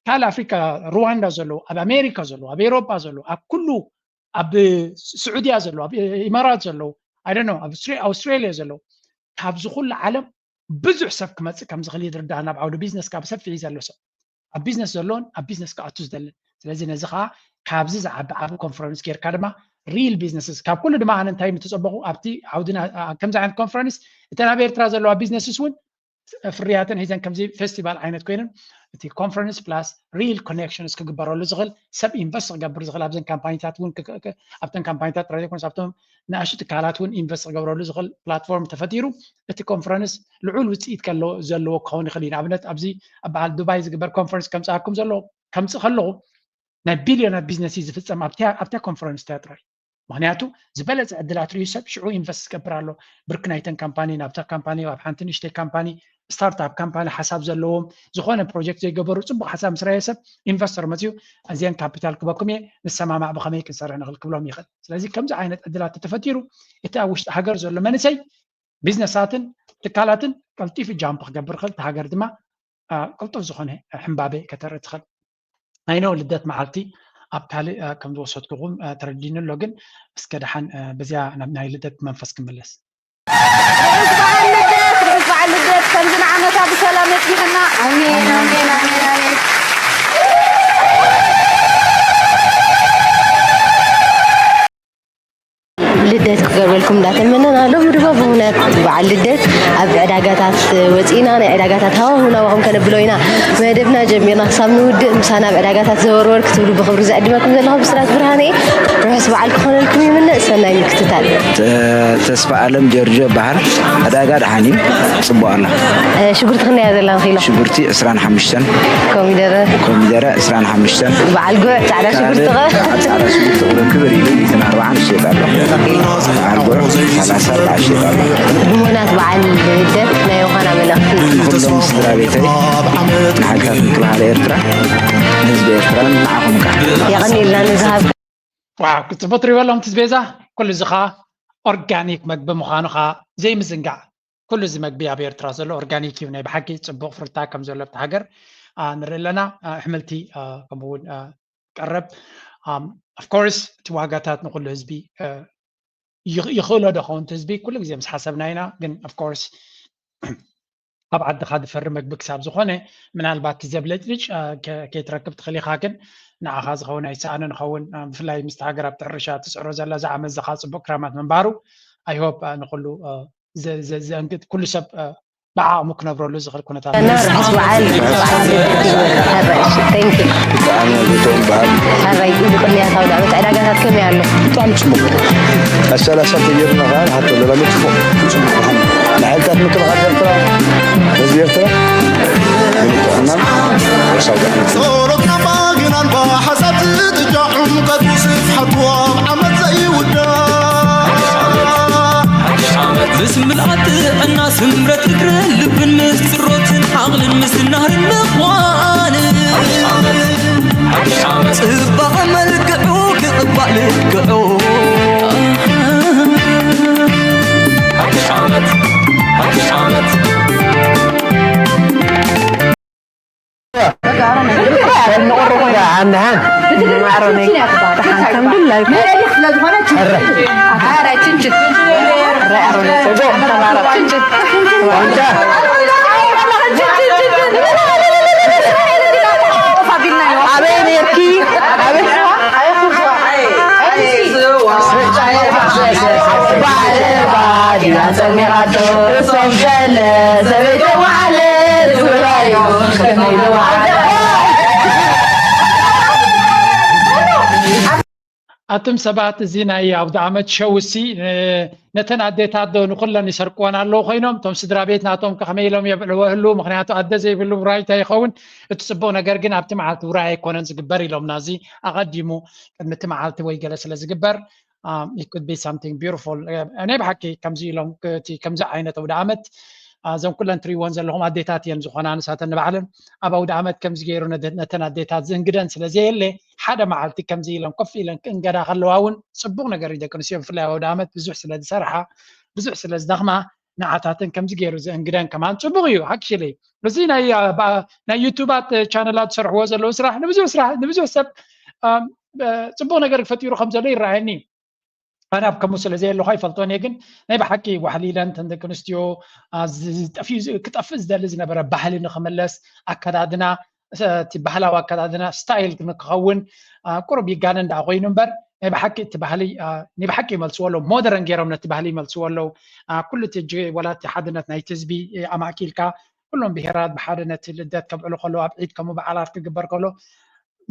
ካልእ ኣፍሪካ ሩዋንዳ ዘለዉ ኣብ ኣሜሪካ ዘለዉ ኣብ ኤሮጳ ዘለዉ ኣብ ኩሉ ኣብ ስዑድያ ዘለዉ ኣብ ኢማራት ዘለዉ ኣይ ዶንት ኖ ኣብ ኣውስትሬልያ ዘለዉ ካብዚ ኩሉ ዓለም ብዙሕ ሰብ ክመፅእ ከም ዝኽእል ይርዳእና ኣብ ዓውዲ ቢዝነስ ካብ ሰፊሕ እዩ ዘሎ ሰብ ኣብ ቢዝነስ ዘሎን ኣብ ቢዝነስ ክኣቱ ዝደልን ስለዚ ነዚ ከዓ ካብዚ ዝዓቢ ዓቢ ኮንፈረንስ ጌርካ ድማ ሪል ቢዝነስስ ካብ ኩሉ ድማ ኣነ እንታይ ምተፀበኹ ኣብቲ ዓውድና ከምዚ ዓይነት ኮንፈረንስ እተን ኣብ ኤርትራ ዘለዋ ቢዝነስስ እውን ፍርያተን ሒዘን ከምዚ ፌስቲቫል ዓይነት ኮይነን እቲ conference plus real connections ክግበረሉ ዝኽእል ሰብ ኢንቨስት ክገብር ዝኽእል ኣብዘን ካምፓኒታት እውን ኣብተን ካምፓኒታት ጥራይ ዘይኮነስ ኣብቶም ንኣሽቱ ትካላት እውን ኢንቨስት ክገብረሉ ዝኽእል ፕላትፎርም ተፈጢሩ እቲ ኮንፈረንስ ልዑል ውፅኢት ዘለዎ ክኸውን ይኽእል እዩ። ንኣብነት ኣብዚ ኣብ በዓል ዱባይ ዝግበር ኮንፈረንስ ከምፅኣኩም ዘለዎ ከምፅእ ከለኹ ናይ ቢልዮናት ቢዝነስ እዩ ዝፍፀም ኣብታ ኮንፈረንስ እያ ጥራይ። ምክንያቱ ዝበለፀ ዕድላት ርእዩ ሰብ ሽዑ ኢንቨስት ዝገብር ኣሎ። ብርክ ናይተን ካምፓኒ ናብታ ካምፓኒ ኣብ ሓንቲ ንእሽተይ ካምፓኒ ስታርታፕ ካምፓኒ ሓሳብ ዘለዎም ዝኾነ ፕሮጀክት ዘይገበሩ ፅቡቅ ሓሳብ ምስ ረኣየ ሰብ ኢንቨስተር መፅዩ እዚአን ካፒታል ክበኩም እየ ንሰማማዕ ብኸመይ ክንሰርሕ ንኽእል ክብሎም ይኽእል። ስለዚ ከምዚ ዓይነት ዕድላት ተፈጢሩ እቲ ኣብ ውሽጢ ሃገር ዘሎ መንእሰይ ቢዝነሳትን ትካላትን ቀልጢፉ ጃምፕ ክገብር ይኽእል። እቲ ሃገር ድማ ቅልጡፍ ዝኾነ ሕምባበ ከተርኢ ትኽእል። ኣይነው ልደት መዓልቲ ኣብ ካልእ ከም ዝወሰድኩኹም ተረዲኑ ኣሎ፣ ግን እስከ ደሓን በዚያ ናይ ልደት መንፈስ ክምለስ። ርሑስ በዓል ልደት፣ ርሑስ በዓል ልደት። ከምዚ ንዓመታ ብሰላም የጽንሐና። ኣሜን፣ ኣሜን፣ ኣሜን፣ ኣሜን። ልደት ክገብረልኩም እንዳተመነና ሎም ድማ ብሁነት በዓል ልደት ኣብ ዕዳጋታት ወፂእና ናይ ዕዳጋታት ሃዋሁ ናባኹም ከነብሎ ኢና። መደብና ጀሚርና ክሳብ ንውድእ ምሳና ኣብ ዕዳጋታት ዘወርወር ክትብሉ ብኽብሪ ዘዕድመኩም ዘለኹም ብስራት ብርሃነ ርሑስ በዓል ክኾነልኩም ይምነእ። ሰናይ ምክትታል። ተስፋ ኣለም ጀርጆ በሃል። ዕዳጋ ደሓን እዩ፣ ፅቡቅ ኣሎ። ሽጉርቲ ክንደያ ዘላ ንኽኢሎ? ሽጉርቲ ዕስራን ሓሙሽተን። ኮሚደረ? ኮሚደረ ዕስራን ሓሙሽተን። በዓል ጉዕ ፃዕዳ ሽጉርቲ ኸ? ፃዕዳ ሽጉርቲ ክብር ኢሉ ሚእትን ኣርባዓን ይሸጥ ኣሎ። በዓል ጉዕ ሰላሳ ኣርባዓ ይሸጥ ኣሎ። ብሞናት በዓል ልደት ናይ ምዃና መልእኽቲ? ንኩሎም ስድራ ቤተይ፣ ንሓይልታት ምክልኻል ኤርትራ፣ ንህዝቢ ኤርትራን ንዓኹም ከኣ። የቐንየልና ንዝሃብ። ዋው፣ ክትጽቡ ትሪበሎም ትዝቤዛ ኩሉ እዚ ኸኣ ኦርጋኒክ መግቢ ምዃኑ ኸኣ ዘይምዝንጋዕ። ኩሉ እዚ መግቢ ኣብ ኤርትራ ዘሎ ኦርጋኒክ እዩ። ናይ ብሓቂ ጽቡቕ ፍርታ ከም ዘሎ ኣብቲ ሃገር ንርኢ ኣለና። ኣሕምልቲ ከምኡ እውን ቀረብ። ኦፍኮርስ እቲ ዋጋታት ንኩሉ ህዝቢ ይኽእሎ ዶ ኸውን? እቲ ህዝቢ ኩሉ ግዜ ምስ ሓሰብና ኢና። ግን ኦፍኮርስ ኣብ ዓድኻ ዝፈሪ መግቢ ክሳብ ዝኾነ ምናልባት ዘብለጭልጭ ከይትረክብ ትኽእል ኢኻ። ግን ንዓኻ ዝኸውን ኣይሰኣንን ይኸውን። ብፍላይ ምስቲ ሃገር ኣብቲ ሕርሻ ትፅዕሮ ዘላ ዝዓመት ዝኻ ፅቡቅ ክራማት ምንባሩ ኣይሆፕ ንኩሉ ዘንግድ ኩሉ ሰብ ብዓቕሙ ክነብረሉ ዝኽእል ኩነታት። ርሑስ በዓል። ብጣዕሚ ብቶም በዓል። ሕራይ ቅንያታዊ ዳዕመት ዕዳጋታት ከመይ ኣሎ? ብጣዕሚ ፅቡቅ። ኣሰላሳ ተጀርና ከዓ ሓቶ ለላመ ፅቡቅ ንሓይልታት ምክልኻል ኤርትራ ህዝቢ ኤርትራ ብልጥዕና ርሳው ዳዕመት። ጸሎትና ባግናን ብሓሳብ ዝጥጃ ዕምቀት ውስፍ ሓቱ ኣብ ዓመት ዘይውዳ። ምስ ምልኣት ጥዕና ስምረት እግርን ልብን ምስ ጽሮትን ዓቕልን ምስናህርን ምዃን ጽባቐ መልክዑ ክቕባእ ልክዑ። ሓድሽ ዓመት፣ ሓድሽ ዓመት። ኣቱም ሰባት፣ እዚ ናይ ኣውደ ዓመት ሸው እሲ ነተን ኣዴታት ዶ ንኩለን ይሰርቅወን ኣለዉ ኮይኖም? እቶም ስድራ ቤት ናቶም ከ ከመይ ኢሎም የብዕልዎ ህልው? ምክንያቱ ኣደ ዘይብሉ ውራይ እንታይ ይኸውን? እቲ ጽቡቕ ነገር ግን ኣብቲ መዓልቲ ውራይ ኣይኮነን ዝግበር ኢሎምና። እዚ ኣቐዲሙ ቅድሚ እቲ መዓልቲ ወይ ገለ ስለ ዝግበር it could be something beautiful። ናይ ብሓቂ ከምዚ ኢሎም እቲ ከምዚ ዓይነት ኣውደ ዓመት እዘን ኩለን ትሪእወን ዘለኹም ኣዴታት እየን ዝኾና። ንሳተን ንባዕለን ኣብ ኣውደ ዓመት ከምዚ ገይሩ ነተን ኣዴታት ዝእንግደን ስለ ዘየለ ሓደ መዓልቲ ከምዚ ኢለን ኮፍ ኢለን ክእንገዳ ከለዋ እውን ጽቡቕ ነገር እዩ። ደቂ ኣንስትዮ ብፍላይ ኣብ ኣውደ ዓመት ብዙሕ ስለ ዝሰርሓ ብዙሕ ስለ ዝደኽማ ንዓታተን ከምዚ ገይሩ ዘእንግደን ከማን ጽቡቕ እዩ። ኣክሽሊ እዚ ናይ ዩቱባት ቻነላት ዝሰርሕዎ ዘለዉ ስራሕ ንብዙሕ ስራሕ ንብዙሕ ሰብ ጽቡቕ ነገር ፈጢሩ ከም ዘሎ ይረኣየኒ። ኣነ ኣብ ከምኡ ስለ ዘየለኹ ኣይፈልጦን እየ፣ ግን ናይ ብሓቂ ዋሕሊለን እተን ደቂ ኣንስትዮ ክጠፍእ ዝደሊ ዝነበረ ባህሊ ንክምለስ ኣከዳድና እቲ ባህላዊ ኣከዳድና ስታይል ንክኸውን ቁሩብ ይጋነን ደኣ ኮይኑ እምበር ናይ ብሓቂ እቲ ባህሊ ናይ ብሓቂ ይመልስዎ ኣለዉ። ሞደረን ገይሮም ነቲ ባህሊ ይመልስዎ ኣለዉ። ኩሉ እቲ ወላ እቲ ሓድነት ናይቲ ህዝቢ ኣማእኪልካ ኩሎም ብሄራት ብሓደ ነቲ ልደት ከብዕሉ ከለዉ፣ ኣብ ዒድ ከምኡ በዓላት ክግበር ከሎ፣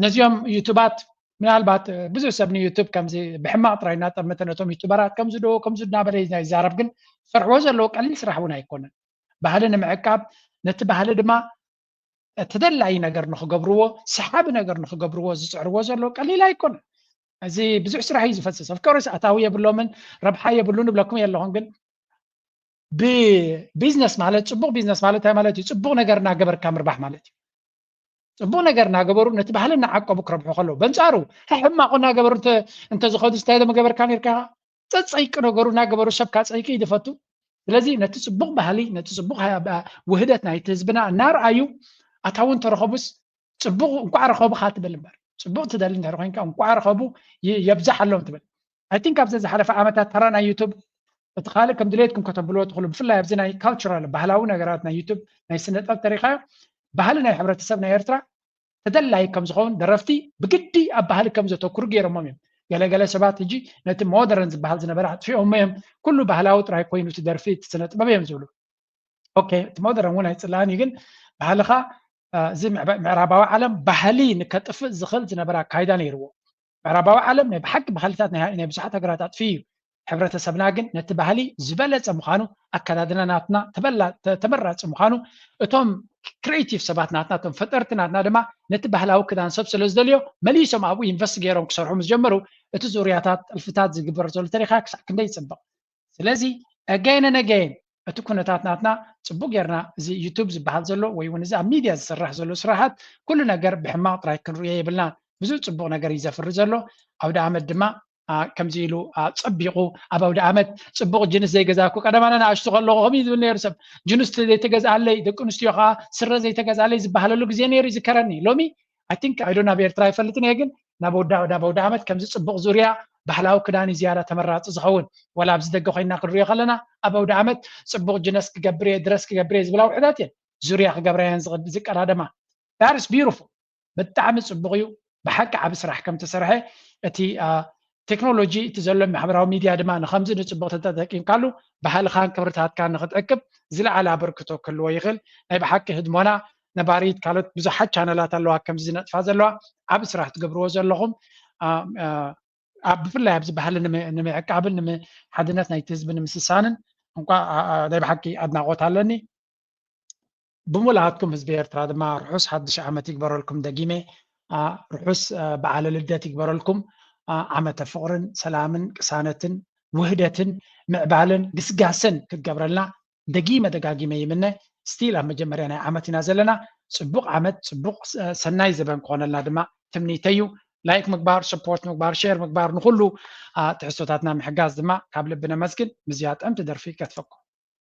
ነዚኦም ዩቱባት ምናልባት ብዙሕ ሰብ ንዩቱብ ከምዚ ብሕማቕ ጥራይ እናጠመተ ነቶም ዩቱበራት ከምዚ ዶ ከምዚ እናበለ ይዛረብ፣ ግን ዝሰርሕዎ ዘለዉ ቀሊል ስራሕ እውን ኣይኮነን። ባህሊ ንምዕቃብ፣ ነቲ ባህሊ ድማ ተደላዪ ነገር ንኽገብርዎ፣ ሰሓቢ ነገር ንኽገብርዎ ዝፅዕርዎ ዘለዉ ቀሊል ኣይኮነን። እዚ ብዙሕ ስራሕ እዩ ዝፈስስ። ኦፍኮርስ ኣታዊ የብሎምን፣ ረብሓ የብሉን እብለኩም የለኹን፣ ግን ብቢዝነስ ማለት፣ ፅቡቕ ቢዝነስ ማለት እንታይ ማለት እዩ? ፅቡቕ ነገር እናገበርካ ምርባሕ ማለት እዩ። ፅቡቕ ነገር እናገበሩ ነቲ ባህሊ እናዓቀቡ ክረብሑ ከለዉ፣ በንፃሩ ሕሕማቑ እናገበሩ እንተ- እንተዝኸዱ እንታይ ዶ ምገበርካ ነርካ? ፀፀይቂ ነገሩ እናገበሩ፣ ሰብካ ፀይቂ እዩ ዝፈቱ። ስለዚ ነቲ ፅቡቕ ባህሊ፣ ነቲ ፅቡቕ ሃ- ባ- ውህደት ናይቲ ህዝብና እናርኣዩ ኣታዊ እንተረኸቡስ ፅቡቕ እንኳዕ ረኸቡኻ ትብል እምበር፣ ፅቡቕ ትደሊ እንድሕር ኮይንካ እንኳዕ ረኸቡ ይ- የብዛሓሎም ትብል። I think ኣብዚ ዝሓለፈ ዓመታት ተራ ናይ ዩቱብ እቲ ካልእ ከም ድሌትኩም ከተብልዎ ትኽእሉ፣ ብፍላይ ኣብዚ ናይ ካልቸራል ባህላዊ ነገራት ናይ ዩቱብ ናይ ስነ ጥበብ ተሪኻዮ፣ ባህሊ ናይ ሕብረተሰብ ናይ ኤርትራ ተደላይ ከም ዝኸውን ደረፍቲ ብግዲ ኣብ ባህሊ ከም ዘተኩሩ ገይሮሞም እዮም። ገለገለ ሰባት ሕጂ ነቲ ሞደርን ዝበሃል ዝነበረ ኣጥፊኦሞ እዮም፣ ኩሉ ባህላዊ ጥራይ ኮይኑ እቲ ደርፊ እቲ ስነ ጥበብ እዮም ዝብሉ። ኦኬ፣ እቲ ሞደርን እውን ኣይፅላእን እዩ፣ ግን ባህልኻ እ፣ እዚ ምዕባ- ምዕራባዊ ዓለም ባህሊ ንከጥፍእ ዝኽእል ዝነበረ ኣካይዳ ነይርዎ። ምዕራባዊ ዓለም ናይ ብሓቂ ባህልታት ናይ ናይ ብዙሓት ሃገራት ኣጥፍዩ እዩ። ሕብረተሰብና ግን ነቲ ባህሊ ዝበለፀ ምዃኑ፣ ኣከዳድና ናትና ተበላ- ተ- ተመራፂ ምዃኑ፣ እቶም ክሪኤቲቭ ሰባት ናትና፣ እቶም ፈጠርቲ ናትና ድማ ነቲ ባህላዊ ክዳን ሰብ ስለ ዝደልዮ መሊሶም ኣብኡ ኢንቨስት ገይሮም ክሰርሑ ምስ ጀመሩ፣ እቲ ዙርያታት ጥልፍታት ዝግበር ዘሎ ተሪኻ ክሳዕ ክንደይ ይፅብቕ። ስለዚ again and again እቲ ኩነታት ናትና ፅቡቅ ጌርና፣ እዚ ዩቱብ ዝበሃል ዘሎ ወይ እውን እዚ ኣብ ሚድያ ዝስራሕ ዘሎ ስራሓት ኩሉ ነገር ብሕማቅ ጥራይ ክንርእዮ የብልናን። ብዙሕ ፅቡቅ ነገር እዩ ዘፍሪ ዘሎ። ኣውደ ኣመት ድማ ኣ፣ ከምዚ ኢሉ ኣ፣ ፀቢቁ ኣብ ኣውደ ኣመት ፅቡቅ ጅንስ ዘይገዛእኩ፣ ቀደም ኣነ ንኣሽቱ ከለኹ ከምኡ እዩ ዝብል ነይሩ ሰብ። ጅንስ ዘይተገዝኣለይ፣ ደቂ ኣንስትዮ ከዓ ስረ ዘይተገዝኣለይ ዝበሃለሉ ግዜ ነይሩ ይዝከረኒ። ሎሚ I think I don't know፣ ኣብ ኤርትራ ኣይፈልጥን እየ፣ ግን ናብ ኣውደ ናብ ኣውደ ኣመት ከምዚ ፅቡቅ ዙርያ ባህላዊ ክዳን እዩ ዝያዳ ተመራፂ ዝኸውን። ዋላ ኣብዚ ደገ ኮይንና ክንሪኦ ከለና ኣብ ኣውደ ኣመት ፅቡቅ ጅነስ ክገብር እየ፣ ድረስ ክገብር እየ ዝብላ ውሑዳት እየን። ዙርያ ክገብራ እየን ዝቅ- ዝቀዳደማ። That is beautiful። ብጣዕሚ ፅቡቅ እዩ። ብሓቂ ዓቢ ስራሕ ከም ተሰርሐ እቲ ኣ፣ ቴክኖሎጂ እቲ ዘሎ ማሕበራዊ ሚድያ ድማ ንከምዚ ንፅቡቅ ተተጠቂምካሉ ባህልኻን ክብርታትካን ንክትዕቅብ ዝለዓለ ኣበርክቶ ክህልዎ ይኽእል። ናይ ብሓቂ ህድሞና ነባሪት ካልኦት ብዙሓት ቻነላት ኣለዋ ከምዚ ዝነጥፋ ዘለዋ ዓቢ ስራሕ ትገብርዎ ዘለኹም ኣ፣ ኣ፣ ኣብ ብፍላይ ኣብዚ ባህሊ ንሚ- ንምዕቃብን ንሓድነት ናይቲ ህዝቢ ንምስሳንን እንኳ ኣ- ኣ- ናይ ብሓቂ ኣድናቆት ኣለኒ። ብምልኣትኩም ህዝቢ ኤርትራ ድማ ርሑስ ሓድሽ ዓመት ይግበረልኩም። ደጊመ ኣ፣ ርሑስ ኣ፣ በዓለ ልደት ይግበረልኩም። ኣ፣ ዓመተ ፍቕርን ሰላምን ቅሳነትን ውህደትን ምዕባለን ግስጋሰን ክትገብረልና ደጊመ ደጋጊመ ይምነ። ስቲል ኣብ መጀመርያ ናይ ዓመት ኢና ዘለና። ፅቡቕ ዓመት፣ ፅቡቕ እ፣ ሰናይ ዘበን ክኾነልና ድማ ትምኒተይ እዩ። ላይክ ምግባር፣ ሰፖርት ምግባር፣ ሼር ምግባር፣ ንኹሉ ኣ፣ ትሕዝቶታትና ምሕጋዝ ድማ ካብ ልቢ ነመስግን። ምዝያ ጥዕምቲ ደርፊ ከትፈኩም።